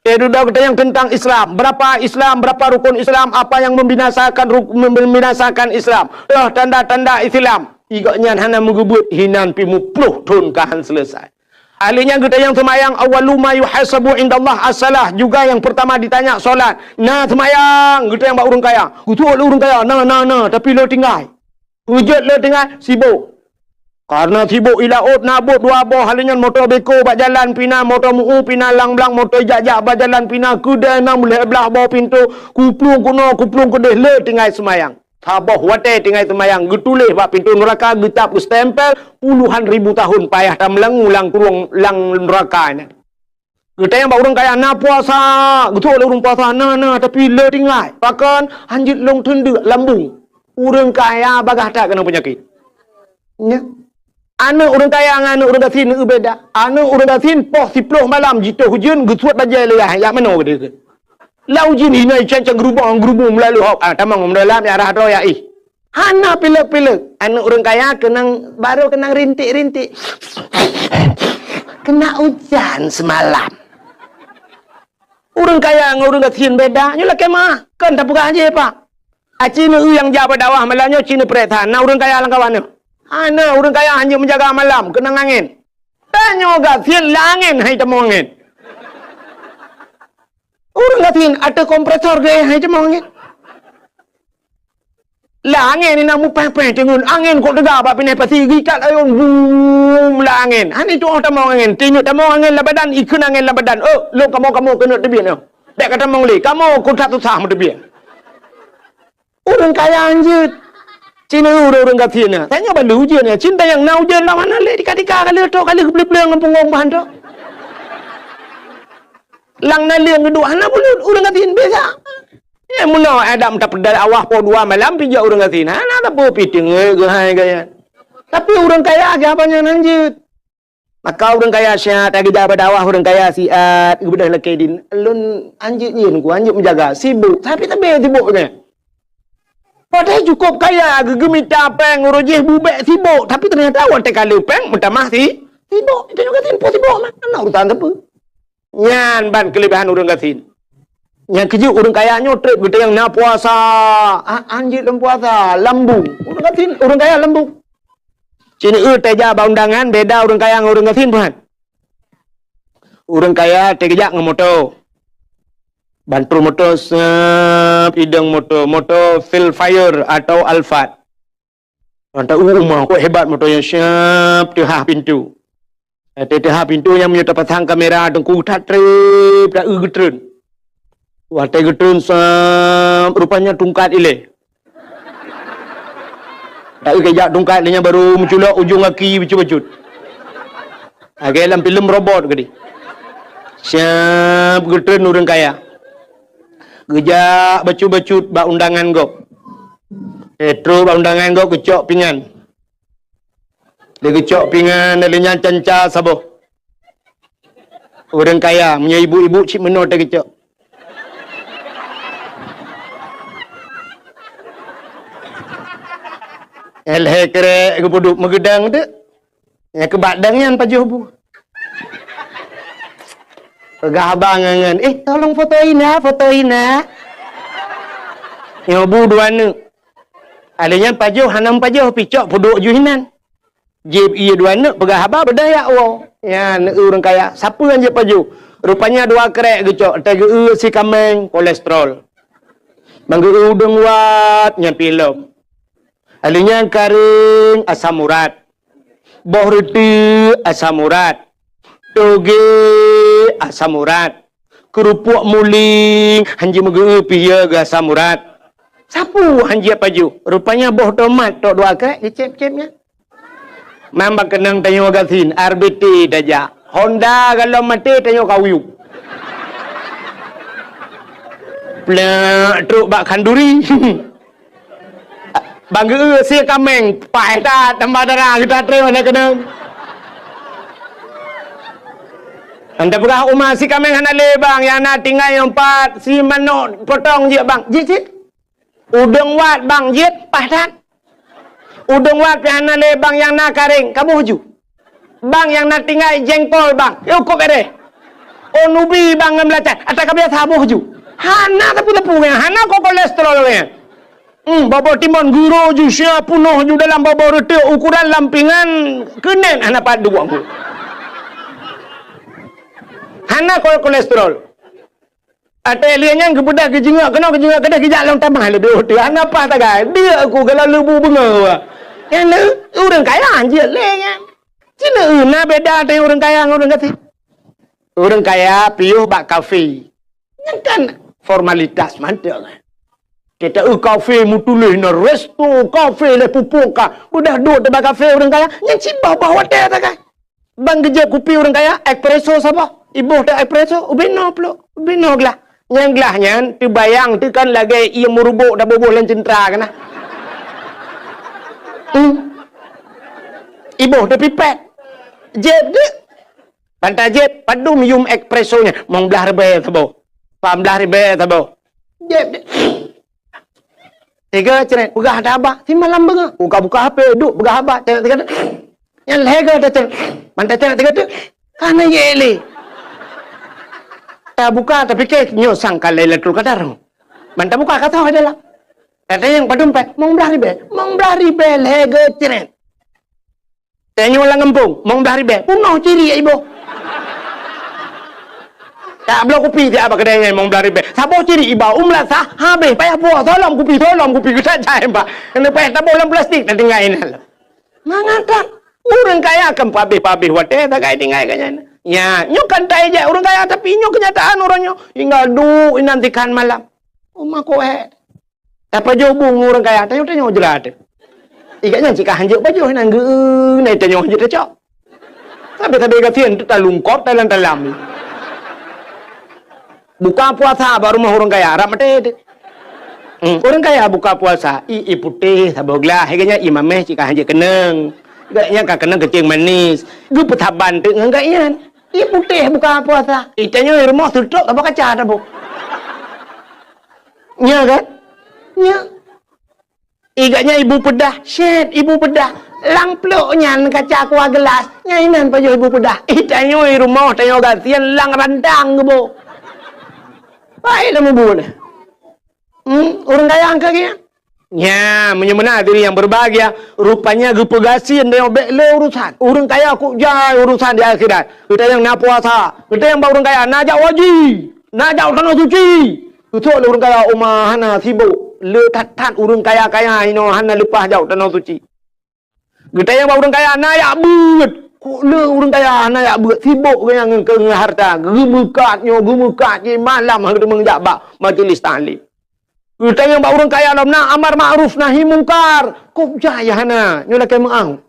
Eh, dudoe gata nyang teuntang Islam. Berapa Islam, berapa rukon Islam, apa yang membinasakan ruk-, membinasakan Islam? Toh tanda-tanda Islam. Igok nyan hana meugeubeuet hinan pi muploh thôn ka han seuleusoe. Ahli nyan gata nyang seumayang, awwalu ma yuhasabu indallah as-salah. Juga yang pertama ditanya salat. Na seumayang, gata nyang bak ureueng kaya. Geutuek lé ureueng kaya, na, na, na, tapi le tinggai. Peue jeuet le tinggai, sibok. Karena sibok i laôt na bot dua boh, ahli nyan moto beko bak jalan pih na, moto mu'u pih na, lang blang moto jak-jak bak jalan pih na, keudè na meulhèe blah boh pintoe, kuplueng keunoe, kuplueng keudeh, le tinggai seumayang. Saboh watèe tinggai seumayang, geutuléh bak pintoe nuraka, geucap, geustempel, puluhan ribu tahun payah tameulangô lam kurông lam nuraka nyan. Gata nyang bak ureueng kaya na puasa, geutuek lé ureueng puasa, na, na, tapi le tinggai. Pakon? Hanjeuet lôn teundeuk lambung. Ureueng kaya bagaih that keunong peunyakét. Nyan. Aneuk ureueng kaya ngon aneuk ureueng gasien beda. Aneuk ureueng gasien poh siploh malam jitoh ujeuen geusuet bajèe lé yah, jak manoe geuh. Lam ujeuen inoe cang-cang geurubong-geurubong meulalu hok. Ah, tamong meudalem ya rhah droe ya ih. Hana pilek-pilek. Aneuk ureueng kaya keunong, barô keunong rintik-rintik. Keunong ujan seumalam. Ureueng kaya ngon ureueng gasien beda. Nyoe lakèe meu'ah. Kon tapeugah jih, Pak. Aci neu nyang jak bak dakwah malam nyoe ci neupareksa, na ureueng kaya lam kawan nyoe? Hana, ureueng kaya hanjeuet meujaga malam, keunong angén. Tanyoe gasien lam angén, hai tamong angén. Ureueng gasien ateueh kompresor geuh, hai tamong angén. Lam angén inong mupéh-péh teungeut, angén kok teuga bak pinèh pasi, gikat ayôn, bum, lam angén. Hana itu oh tamong angén, tinyok tamong angén lam badan, ikheun angén lam badan. Oh, lôn kamoe-kamoe keuneuk teubiet nyoe. Bèk ka tamong lé, kamoe kok that susah meuteubiet. Ureueng kaya hanjeuet. Cina ureueng-ureueng gasien nyan. Tanyoe ban lheueh ujeuen nyan. Cina nyang na ujeuen lam hana lé tika-tika ka lheueh trok, ka lheueh geupleueng-pleueng ngon punggong ban trok. Lam naleueng geuduek hana bulut ureuëng gasien biasa. Eh, meunoe Adam tapeudal awah poh dua malam pijak ureuëng gasien. Hana teupeu pi teungeut geuhai gaya. Tapi ureuëng kaya siapa nyang hanjeuet? Maka ureuëng kaya siat, lagée jabat awah ureuëng kaya siat, geubeudôh lakée din. Lôn hanjeuet nyan ku, hanjeuet meujaga, sibuk. Tapi tabe sibuk nyan. Padahai cukup kaya, geugeumita péng, uroe jih bubek sibuk. Tapi ternyata watée ka le péng, meutamah si, sibuk. Itu juga sibuk, sibuk mah. Hana urusan teupeu. Nyan ban keulebihan ureuëng gasien. Nyang keujeuet ureuëng kaya nyoe treb geutanyoe na puasa. Ah, hanjeuet lam puasa, lambung. Ureuëng gasien, ureuëng kaya lambung. Cit neu teujak bak undangan beda ureuëng kaya ngon ureuëng gasien, Tuhan. Ureuëng kaya teujak ngon moto. Bantul moto sep idong moto, moto Silvire atau Alphard. Mantap, uh, uma, kok hebat moto nyan, siap teuhah pintu. Eh, teuhah pintu nyan meunyoe tapasang kamera teungku that treb, ta eu geutreun. Watée geutreun sep, rupanya tungkat ilée. Ta eu kejak tungkat lé nyan baru meuculok ujong gaki bacut-bacut. Lagée lam filem robot geude. Siap geutreun ureuëng kaya. Geujak bacut-bacut bak undangan gob. Eh, trok bak undangan gob geucok pingan. Lé geucok pingan, lé nyan canca saboh. Ureuëng kaya, meunyoe ibu-ibu cit meunoe teuh geucok. Lhée krek geupeuduek meugeudang teuk. Nyang keubak dang nyan pajoh bu. Peugah abang ngon, "Eh, tolong foto ina, foto ina." Nyoe bu dua neuk. Alé nyan pajoh hana pajoh picok peuduek ju hinan. Jieb ié dua neuk peugah haba beudaya woe. Nyan neu ureuëng kaya. Sapeue nyang jieb pajoh? Rupanya dua krek geucok, teuh geu-eu si kaméng kolesterol. Bang geu-eu udeueng wat nyan pilom. Alé nyan karéng asam urat. Boh reuteuek asam urat. Toge asam urat. Keurupuk muling hanjeuet meugeu-eu pih ya geu asam urat. Sapeue hanjeuet pajoh? Rupanya boh tomat tok dua krek geucép-cép nyan. Mamba keunong tanyoe gasien, R B T tajak. Honda galom maté tanyoe kawiyup. Plek trok bak khanduri. Bang geu-eu sie kaméng, paih that tambah dara geuta treun hana keunong. Anda peugah uma si kaméng hana lé bang, nyang na tinggai nyoe pat si manok potong jeuet bang. Jeuet cit. Udeueng wat bang jeuet paih that. Udeueng wat pih hana lé bang nyang na karéng, kamoh ju. Bang nyang na tinggai jengkol bang, yue kop édeh. Oh nubi bang ngon beulacai, ata ka biasa boh ju. Hana teupeu-teupeu nyan, hana ko kolesterol nyan. Hmm, bobo timon guro ju sia punoh ju dalam bobo reuteuek ukuran lam pingan keunen hana pat duek. Hana ko kolesterol. Até lheueh nyan geubeudôh geujeungok keunoe geujeungok keudeh geujak lom tamah leubeh uteue hana paih tagai. Diek ku gala leubu beungoh. Nyan lé ureuëng kaya jeuet lé nyan. Cina na beda teuh ureuëng kaya ngon ureuëng gasien. Ureuëng kaya piôh bak kafe. Nyan kan formalitas mantong. Kita eu kafe meutuléh na resto kafe lé pupuk ka. Beudôh duek teuh bak kafe ureuëng kaya. Nyan cit bah-bah watée tagai. Bang geujép kupi ureuëng kaya, espresso saboh. Iboh teuh espresso, ubé noe plôk, ubé noe glah. Nyang glah nyan teubayang teuh kan lagée ié meuruboh taboh-boh lam ceuntra keunan. Hmm. Iboh teuh pipet. Jép deuek. Ban tajép, padum yum espresso nyan? Mong blaih ribée saboh. Pah blaih ribée saboh. Jép deuek. Tiga cret, peugah haba. Simalam beungoh. Buka-buka H P, duek peugah haba. Tengok tiga. Nyan lhée goe tacret. Ban tacret tiga teuk. Ka na ye lé. Tabuka, tapike, nyoe sang ka Lailatul Qadar. Ban tabuka, ka soe dalam. Tanyong padum pet, mong blaih ribée. Mong blaih ribée lhée goe cret. Tanyoe lam gampông, mong blaih ribée, punoh ciri iboh. Tak bloe kupi siat bak keudée nyan mong blaih ribée. Saboh ciri iba, umlat sah, habéh, payah puwoe, solom kupi, solom kupi, geutat jai, Pak. Keuneuk payah taboh lam plastik, tatinggai inan. Mangat that, ureuëng kaya kan pabéh-pabéh watée tagai tinggai ka nyan. Nya, nyoe kan taijak ureuëng kaya, tapi nyoe keunyataan uroe nyoe. Hingga duek inan sikhan malam. Uma koe. Tapajoh bu ngon ureuëng kaya, tanyoe-tanyoe jrat. Ikat nyan cit ka hanjeuet pajoh, nyan geu-eu, nyan tanyoe hanjeuet tacok. Sabe-sabe gasien teuh talungkop talam-talam. Buka puasa bak rumoh ureuëng kaya, rab maté teuk. Hmm, ureuëng kaya buka puasa, ie, ie putéh saboh glah, hai geuhnyan ie mamèh cit ka hanjeuet keunong. Geuhnyan ka keunong keucing manis. Geupeusaban teuk ngon geuhnyan. Ie putéh buka puasa. Ie tanyoe rumoh seutrok saboh kaca taboh. Nya kan? Nya. Ie geuhnyan ibu peudah, syet ibu peudah. Lam plôk nyan kaca kuah geulas, nyan inan pajoh ibu peudah. Ie tanyoe rumoh tanyoe gasien lam randang geuboh. Baik lam mubu na. Hmm, ureuëng kaya angka geuh. Nya, meunyoe meunan hadirin yang berbahagia, rupanya geupeugasien tanyoe bék le urusan. Ureuëng kaya kok jai urusan di akhirat. Geutanyoe na puasa, geutanyoe bak ureuëng kaya na jak haji, na jak tanoh suci. Geusok lé ureuëng kaya uma hana sibok, le that-that ureuëng kaya-kaya inoe hana leupah jak tanoh suci. Geutanyong bak ureuëng kaya na jak beuet, kok le ureuëng kaya hana jak beuet, sibok geuhnyan ngon, ngon hareuta, geumeukat nyoe, geumeukat cit malam hana teumé jak bak majeulis taklim. Geutanyong bak ureuëng kaya lom na amar makruf nahi mungkar, kok jai hana, nyoe lakée meuáh.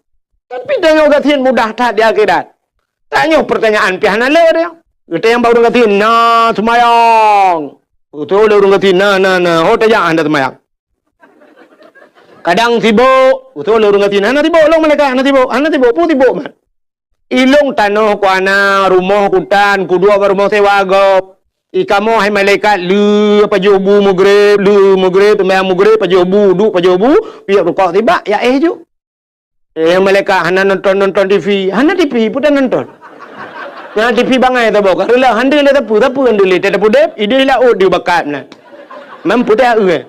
Tapi tanyoe gasien mudah that di akhirat. Tanyoe peurtanyaan pih hana le deh. Geutanyong bak ureuëng gasien na seumayang. Geutanyong lé ureuëng gasien na, na, na, ho tajak hana seumayang. Kadang sibok, geutanyong lé ureuëng gasien hana sibok, lôn malaikat hana sibok, hana sibok, peue sibok mat. Ilôn tanoh ku hana, rumoh ku tan, kuduek bak rumoh sewa gob. I kamoe hai malaikat le pajoh bu mugreb, le mugreb, seumayang mugreb, pajoh bu, duek pajoh bu, piep rukok sibak, ya éh ju. Eh, malaikat hana nonton-nonton T V. Hana T V, peue ta nonton. Nyan T V bangai saboh, ka reulah hana lé sapeue, sapeue hana lé, teuh pudeb, idéh laôt di bakat na. Mam peue ta eu.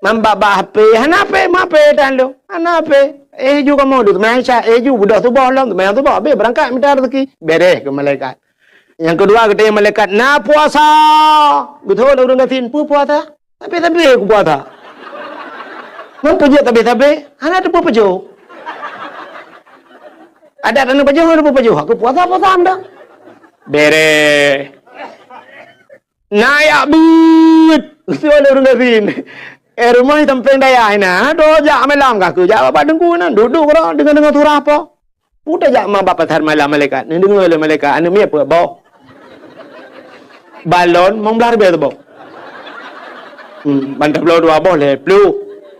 Mam bak-bak H P, hana H P, ma H P tan lôn. Hana H P. Eh, ju kamoe duek, seumayang Isya, eh, ju beudôh suboh lom, seumayang suboh, habéh beurangkat mita rezeki. Beres keu malaikat. Nyang keudua, geutanyong malaikat, "Na puasa?" Geutanyong lé ureuëng gasien, "Peue puasa?" "Sabé-sabé ku puasa." "Ngon peue jeuet sabé-sabé?" "Hana teupeu pajoh." "Adak hana pajoh, hana teupeu pajoh. Aku puasa, puasa anda." Beres. "Na jak beuet?" Geutanyong lé ureuëng gasien. "Eh, rumoh sampéng dayah inan, do jak malam kah keu jak bak teungku inan, duek-duek keudroe deungoe-deungoe surah po." Peue tajak ma bak pasar malam malaikat. Neudeungoe lé malaikat, aneuëk miet peuet boh. Balon limong blaih ribèe saboh. Hmm, ban tabloe dua boh lhèe ploh.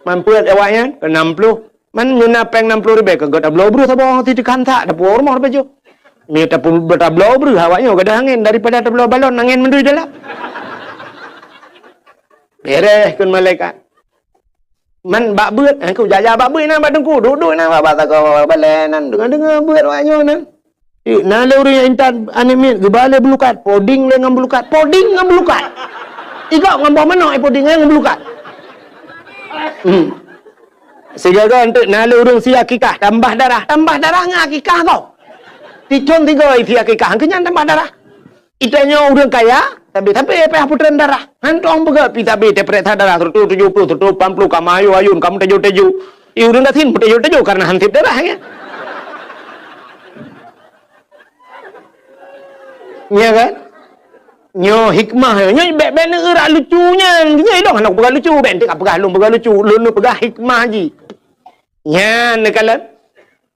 Man peuet awaknyan keu nam ploh. Man nyoe na péng nam ploh ribèe keu geutabloe breuh saboh siteukhan that, tapuwoe rumoh ribèe jih. Mie tapu-, tabloe breuh awaknyoe gadôh angén daripada tabloe balon angén meudui dalam. Beres kheun malaikat. Man bak beuet, eh, ku jaja bak beuet nan bak teungku, duek-duek nan bak, bak sagoe balèe nan, deungoe-deungoe beuet awak nyoe nan. Eh, na lé ureueng nyang intat aneuk miet, geuba lé beulukat, poding lé ngon beulukat, poding ngon beulukat. Igop ngon boh manok, eh, poding ngon beulukat. Hmm. Sigoe-goe enteuk na lé ureueng sie akikah, tambah darah, tambah darah ngon akikah gob. Ticon sigoe sie akikah, keu nyan tambah darah. Geutanyoe ureueng kaya, sabé-sabé payah putreun darah. Hantom peugah pi sabé teupeuriksa darah seratus tujuh puluh, seratus lapan puluh, ka meuayun-ayun, ka meuteujô-teujô. I ureueng gasien meuteujô-teujô kareuna han sép darah, ya. Nya kan? Nyoe hikmah, nyoe bèk-bèk neueurak lucu nyan. Nyoe ilong hana kupeugah lucu, bèk enteuk kapeugah lôn peugah lucu. Lôn neupeugah hikmah jih. Nyan neukalon.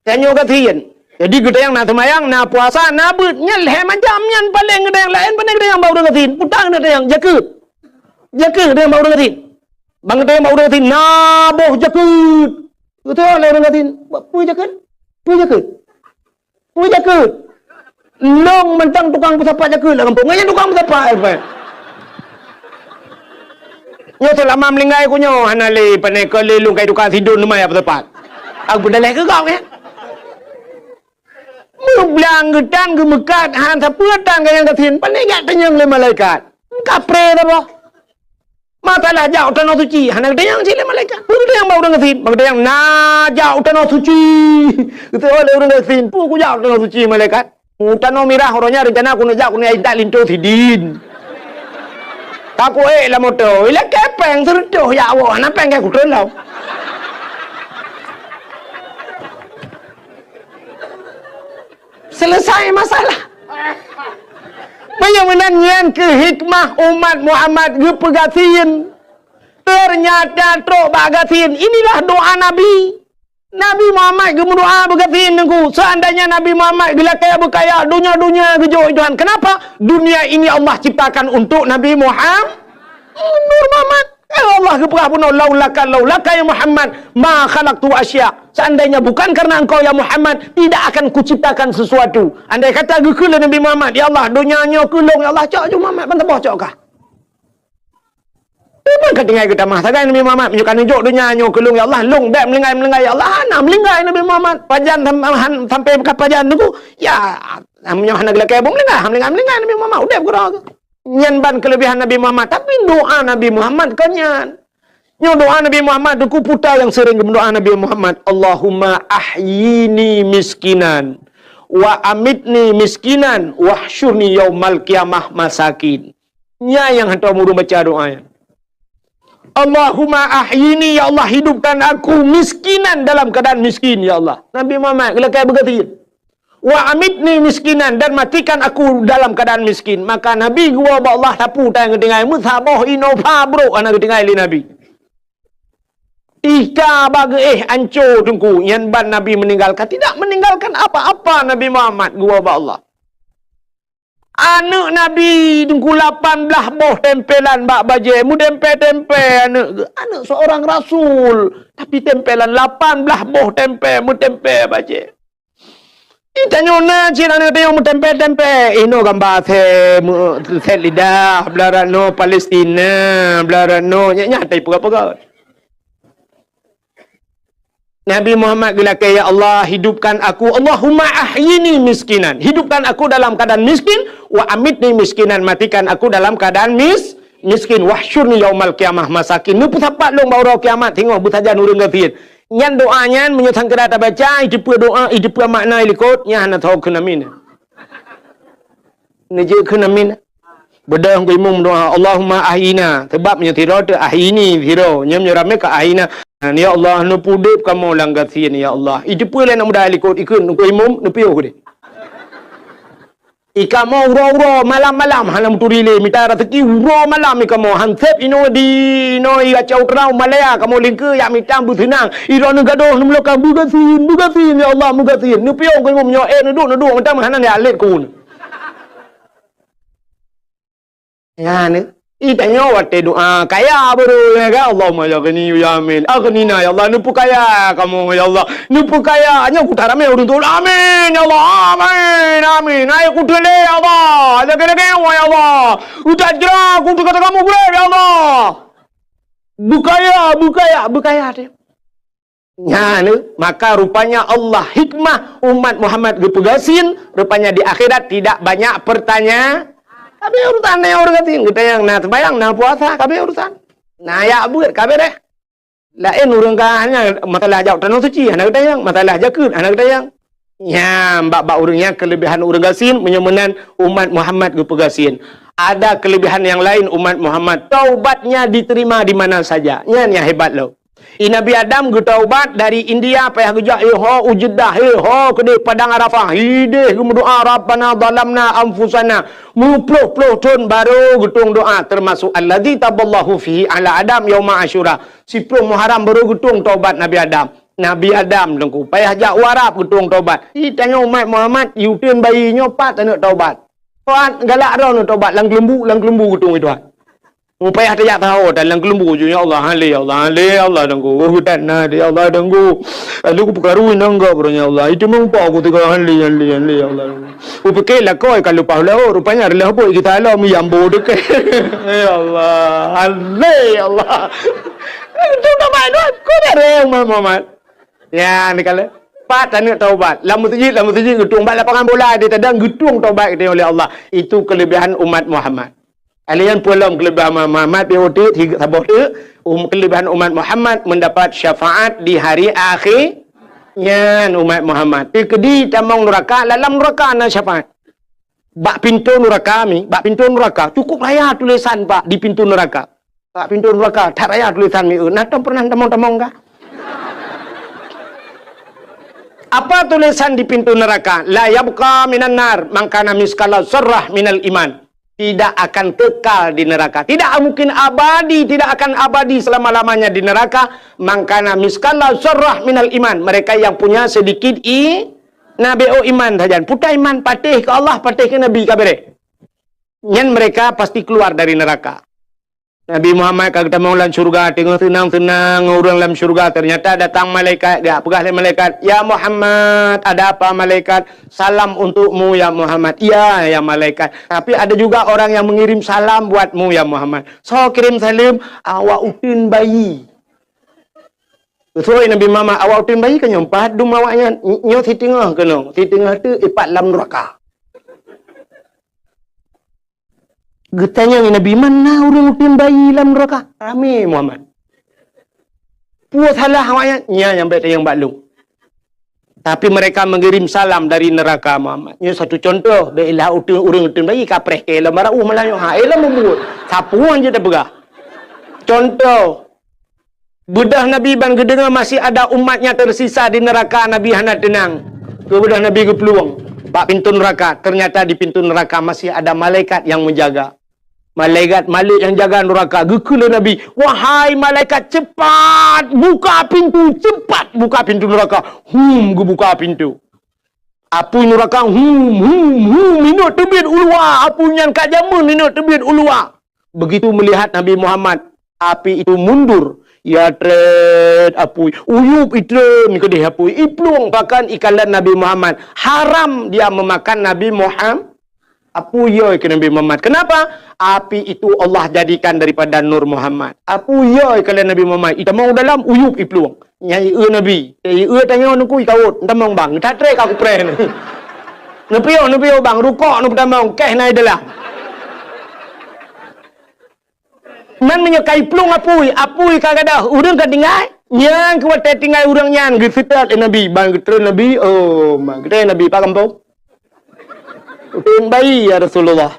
Tanyoe gasien. Jadi geutanyoe na seumayang, na puasa, na beuet. Nyan lhèe macam nyan paleng geutanyoe laén, pane geutanyoe bak ureueng gasien. Peue ta geutanyoe jakeuet. Jakeuet geutanyoe bak ureueng gasien. Ban geutanyoe bak ureueng gasien, na boh jakeuet. Geutanyoe lé ureueng gasien, peue jakeuet? Peue jakeuet? Peue jakeuet? Lôn mantong tukang peusapat jakeuet lam gampông. Nyan tukang peusapat, eh, Pak. Nyoe seulama meuninggai ku nyoe hana lé pane keu lé lôn kai tukang sidon teuma ya peusapat. Aku peudaléh keu gob, ya. Meublang geutan geumeukat han sapeue tan gaya gasien. Pane jak tanyong lé malaikat. Kapré saboh. Masalah jak u Tanoh Suci, hana geutanyong cit lé malaikat. Peue geutanyong bak ureueng gasien? Bak geutanyong, "Na jak u Tanoh Suci." Geutanyong lé ureueng gasien, "Peue kujak u Tanoh Suci, malaikat?" "U Tanoh Mirah, uroe nyan reuncana keuneuk jak, keuneuk intat linto sidin." Ka kuék lam moto, ilakèe péng seureutôh jak woe, hana péng keu kutreun lom. Selesai masalah. Meunyoe meunan nyan keuh hikmah umat Muhammad geupeugasien. Teunyata trok bak gasien, inilah doa Nabi. Nabi Muhammad geumeudoa beugasien, Teungku. Seandainya Nabi Muhammad geulakée beukaya, dunia-dunia geujok Tuhan. Kenapa? Dunia ini Allah ciptakan untuk Nabi Muhammad. Nur Muhammad. Ya Allah geupeugah bunoe, "Laulaka, laulaka ya Muhammad, ma khalaqtu asya." Seandainya bukan karena engkau ya Muhammad, tidak akan kuciptakan sesuatu. Andai kata geukheun lé Nabi Muhammad, "Ya Allah, dunia nyoe keu lôn, ya Allah, cok ju Muhammad, ban saboh cok kah." Memang ka tinggai geutamah sagai Nabi Muhammad, "Meunyoe ka neujok dunia nyoe keu lôn, ya Allah, lôn bék meulinggai-meulinggai, ya Allah." Hana meulinggai Nabi Muhammad. Pajan sam-, han-, sampai ka pajan tu, ya, meunyoe hana geulakée buet meulinggai, hana meulinggai-meulinggai Nabi Muhammad, udeb keudroe. Nyan ban keuleubehan Nabi Muhammad, tapi doa Nabi Muhammad kon nyan. Nyoe doa Nabi Muhammad, Teungku, puta nyang seuring geumeudoa Nabi Muhammad, "Allahumma ahyini miskinan, wa amitni miskinan, wahsyurni yaumal qiyamah masakin." Nyan nyang hantom ureuëng baca doa nyan. "Allahumma ahyini, ya Allah, hidupkan aku miskinan, dalam keadaan miskin, ya Allah." Nabi Muhammad geulakée beugasien. "Wa amitni miskinan, dan matikan aku dalam keadaan miskin." Maka Nabi geuwoe bak Allah, sapeue nyang geutinggai, meusaboh Innova brok hana geutinggai lé Nabi. Ih ka bak geuéh anco, Teungku, nyan ban Nabi meninggalkan, tidak meninggalkan apa-apa Nabi Muhammad geuwoe bak Allah. Aneuëk Nabi, Teungku, lapan blaih boh tempelan bak bajée, meutempé-tempé aneuëk geuh. Aneuëk seorang rasul, tapi tempelan lapan blaih boh tempé, meutempé bajée. Ih, tanyoe na cit aneuëk tanyoe meutempé-tempé. Ih, nyoe gamba sét, meu-, sét lidah, blah rot nyoe Palestina, blah rot nyoe, nyak-nyak tai peugah-peugah. Nabi Muhammad geulakée, "Ya Allah, hidupkan aku, Allahumma ahyini miskinan." Hidupkan aku dalam keadaan miskin, "wa amitni miskinan," matikan aku dalam keadaan mis-, miskin, "wahsyurni yaumal qiyamah masakin." Neupeusapat lôn bak uroe kiamat singoh beusajan ureuëng gasien. Nyan doa nyan meunyoe sangkira tabaca, iteupeue doa, iteupeue makna likot, nyan hana tho keuneuk amin. Neujeuet keuneuk amin. Beudôh keu imum doa, "Allahumma ahyina." Sebab meunyoe sidroe teuh ahyini sidroe, nyan meunyoe ramé ka ahyina. "Ya Allah, neupeudeb kamoe lam gasien, ya Allah." Iteupeue lé aneuk muda likot, ikheun keu imum, neupiôh deh. Ikamoe uroe-uroe, malam-malam hana meuturi lé, mita raseuki uroe malam ikamoe, han sép inoe di, inoe i Aceh Utara, Malaya, kamoe lingkeue jak mita beuseunang. Iroe neugadôh neumeulokang, beugasien, beugasien, ya Allah, beugasien. Neupiôh keu imum nyoe, eh, neuduek, neuduek, mantong hana jak lét keu. Nyan, eh. Ih, tanyoe watée doa kaya baru, ya kan? Allahumma ya ghani ya amin. Aghnina, ya Allah, neupeukaya kamoe, ya Allah. Neupeukaya. Nyoe kuta ramé ureuëng tu. Amin, ya Allah. Amin, amin. Hai kuteulé, ya Allah. Lagée-lagée, ya Allah. Utat jera, kutu kata kamu gurée, ya Allah. Beukaya, beukaya, beukaya teuh. Nyan, maka rupanya Allah hikmah umat Muhammad geupeugasien, rupanya di akhirat tidak banyak pertanya-, kabe urusan na ureuëng gasien, geutanyong na seumayang, na puasa, kabe urusan. Na yak buet, kabe deh. Laén ureuëng ka hanya masalah jak tanoh suci, hana geutanyong, masalah jakeuet, hana geutanyong. Nyan, bak-bak ureuëng nyan keuleubehan ureuëng gasien, meunyoe meunan umat Muhammad geupeugasien. Ada kelebihan yang lain umat Muhammad, taubatnya diterima di mana saja. Nyan nyang hebat lom. I Nabi Adam geutaubat dari India, payah geujak, eh, ho u Jeddah, eh, ho keudeh Padang Arafah, ideh geumeudoa, "Rabbana zalamna anfusana." Meuploh-ploh thon baru geutueng doa, termasuk alladzi taballahu fihi ala Adam yauma Asyura. Siploh Muharram baru geutueng taubat Nabi Adam. Nabi Adam, Teungku, payah jak u Arab geutueng taubat. Ih, tanyoe umat Muhammad, i uteuen bayi nyoe pat taneuk taubat. Pat galak droeneuh taubat, lam keuleumbu, lam keuleumbu geutueng i Tuhan. Payah tajak saho dan lam keuleumbu ju, "Ya Allah, hale, ya Allah, hale, ya Allah, Teungku. Oh, geutanyoe na, ya Allah, Teungku. Lalu kupeukaru inong gop, ya Allah. Itu meumpok ku tiga hale, hale, hale, ya Allah." Kupike lakoe ka leupah laôt, rupanya reulah bot kita lom nyang bo deukée. Ya Allah, hale, ya Allah. Itu nama Tuhan, ku dah reng, Muhammad. Ya, ni kala. Pat taneuk taubat. Lam meuseujid, lam meuseujid geutueng. Bak lapangan bola di tadang geutueng taubat kita oleh Allah. Itu kelebihan umat Muhammad. Alaian pulang kelebihan Muhammad, dia udah tiga saboh tu, um, kelebihan umat Muhammad mendapat syafaat di hari akhir. Nyan umat Muhammad. Teukeudi tamong neraka, dalam neraka na syafaat. Bak pintu neraka mi, bak pintu neraka. Cukup raya tulisan, Pak, di pintu neraka. Bak pintu neraka, that raya tulisan mi, eh, na tom pernah tamong-tamong kah? Apa tulisan di pintu neraka? "La yabqa minan nar man kana miskala zarrah minal iman." tidak akan kekal di neraka. Tidak mungkin abadi, tidak akan abadi selama-lamanya di neraka. Mangkana miskala zarrah minal iman. Mereka yang punya sedikit i, nabi oh iman saja. Putai iman, patéh ke Allah, patéh ke Nabi, ka beres. Nyan mereka pasti keluar dari neraka. Nabi Muhammad ka geutamong lam syurga, teungoh seunang-seunang ureuëng lam syurga, ternyata datang malaikat, geujak peugah lé malaikat, "Ya Muhammad, ada apa malaikat?" "Salam untukmu ya Muhammad." "Iya ya malaikat." Tapi ada juga orang yang mengirim salam buatmu ya Muhammad. "Soe kirém saleuem?" "Awak uteuen bayi." Geuseuôt Nabi Muhammad, "Awak uteuen bayi ka nyoe, padum awaknyan?" "Nyoe siteungoh keunoe, siteungoh teuk ipat lam neuraka." Geutanyong Nabi, "Mana ureuëng uteuen bayi lam neuraka?" Ramé Muhammad. "Peue salah awaknyan?" "Nyan nyang bék tanyong bak lôn." Tapi mereka mengirim salam dari neraka Muhammad. Nyoe satu contoh, bèk ilah uteuen, ureuëng uteuen bayi ka preh keu lom barô malam nyoe. Ha, eh, lom bubuet. Sapeue jeuet tapeugah. Contoh, beudôh Nabi ban geudeungoe masih ada umatnya tersisa di neraka, Nabi hana tenang. Keu beudôh Nabi geuplueng bak pintoe neuraka, ternyata di pintoe neuraka masih ada malaikat yang menjaga. Malaikat, malaikat nyang jaga neuraka, geukheun lé Nabi, "Wahai malaikat, cepat buka pintu, cepat buka pintu neuraka." Hum, geubuka pintu. Apui neuraka, hum, hum, hum, inong teubiet u luwa. Apui nyan ka jameun inong teubiet u luwa. Begitu melihat Nabi Muhammad, api itu mundur. Ya trét apui, uyup itreun keudeh apui, iplueng pakan ikalon Nabi Muhammad. Haram dia memakan Nabi Muhammad. Apui yo keu Nabi Muhammad. Kenapa? Api itu Allah jadikan daripada nur Muhammad. Apui yo keu Nabi Muhammad. Itamong dalam uyup iplueng. Nyai eu Nabi. Eh, eu tanyoe nuku ikawot. Tamong bang. That tré ka kupreh ni. Neupiôh, neupiôh bang. Rukok neupeutamong. Keh nai dalam. Man meunyoe ka iplueng apui, apui ka gadôh, ureuëng ka tinggai. Nyang keu watée tinggai ureuëng nyan geuseutôt lé Nabi, ban geutreun Nabi, "Oh, ma, geutreun Nabi, pak gampông?" "Uteuen bayi, ya Rasulullah."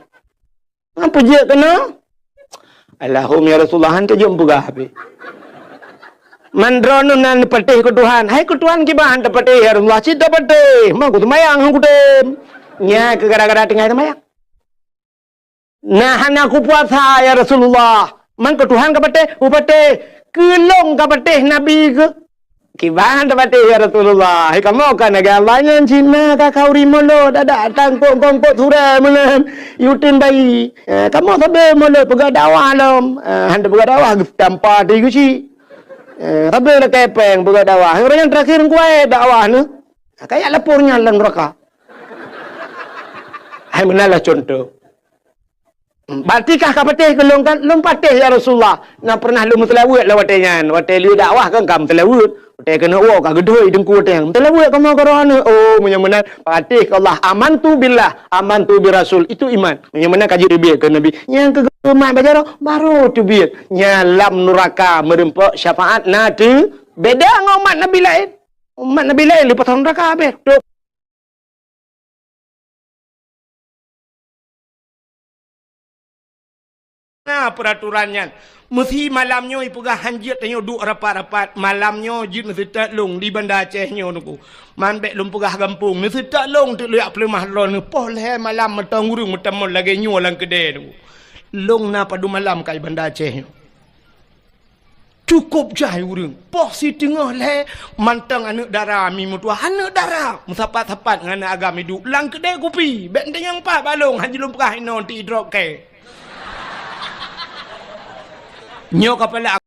"Ngon peue jeuet keunoe?" "Alahum, ya Rasulullah, han teujeuet peugah pih." "Man droeneuh na neupatéh keu Tuhan." "Hai keu Tuhan kiban han tapatéh, ya Rasulullah?" "Cit tapatéh, ma ku seumayang han kutem." Nyan keu gara-gara tinggai seumayang. "Na hana kupuasa, ya Rasulullah." "Man keu Tuhan kapatéh?" "Kupatéh." "Keu lôn kapatéh Nabi keuh?" "Kiban tapatéh, ya Rasulullah. Hai kamoe kan lagée Allah nyan cit na ka khauri mulod, adak tangkok-kongkok surée meunan, uteuen bayi. Eh, kamoe sabe mulod peugah dakwah lom." Eh, han tapeugah dakwah, geutampa di geuchik. Eh, sabe lakée péng peugah dakwah. Ureuëng nyang teurakhir kuwai dakwah neuh. Kayak lapor nyan lam neuraka. Hai meunan lah contoh. Berarti kah kapatéh keu lôn kan? "Lôn patéh, ya Rasulullah. Na pernah lôn meuseulaweuet lom watée nyan. Watée lheueh dakwah kan ka meuseulaweuet. Watée keuneuk woe ka geudhôi teungku watée nyan. Meuseulaweuet kamoe keu droeneuh." Oh, meunyoe meunan, patéh keu Allah. Amantu billah, amantu bi rasul. Itu iman. Meunyoe meunan ka jiteubiet keu Nabi. Nyang keu geumat bak jaroe, baru teubiet. Nyan lam neuraka meureumpok syafaat na teubiet. Beda ngon umat Nabi laén. Umat Nabi laén leupah neuraka habéh. Na peuraturan nyan. Meusi malam nyoe ipeugah han jeuet tanyoe duek rapat-rapat. Malam nyoe jeuet neuseutôt lôn di Banda Aceh nyoe nuku. Man bék lôn peugah gampông. Neuseutôt lôn teuk lôn jak peuleumah droeneuh. Poh lhée malam mantong ureuëng meutamong lagée nyoe lam keudée nuku. Lôn na padum malam ka i Banda Aceh nyoe. Cukôp jai ureuëng. Poh siteungoh lhée mantong aneuëk dara mi meutuah. Aneuëk dara meusapat-sapat ngon aneuëk agam iduek lam keudée kupi. Bék teunyang pat bak lôn, han jeuet lôn peugah inoe ti droe kée. Nyoe kapala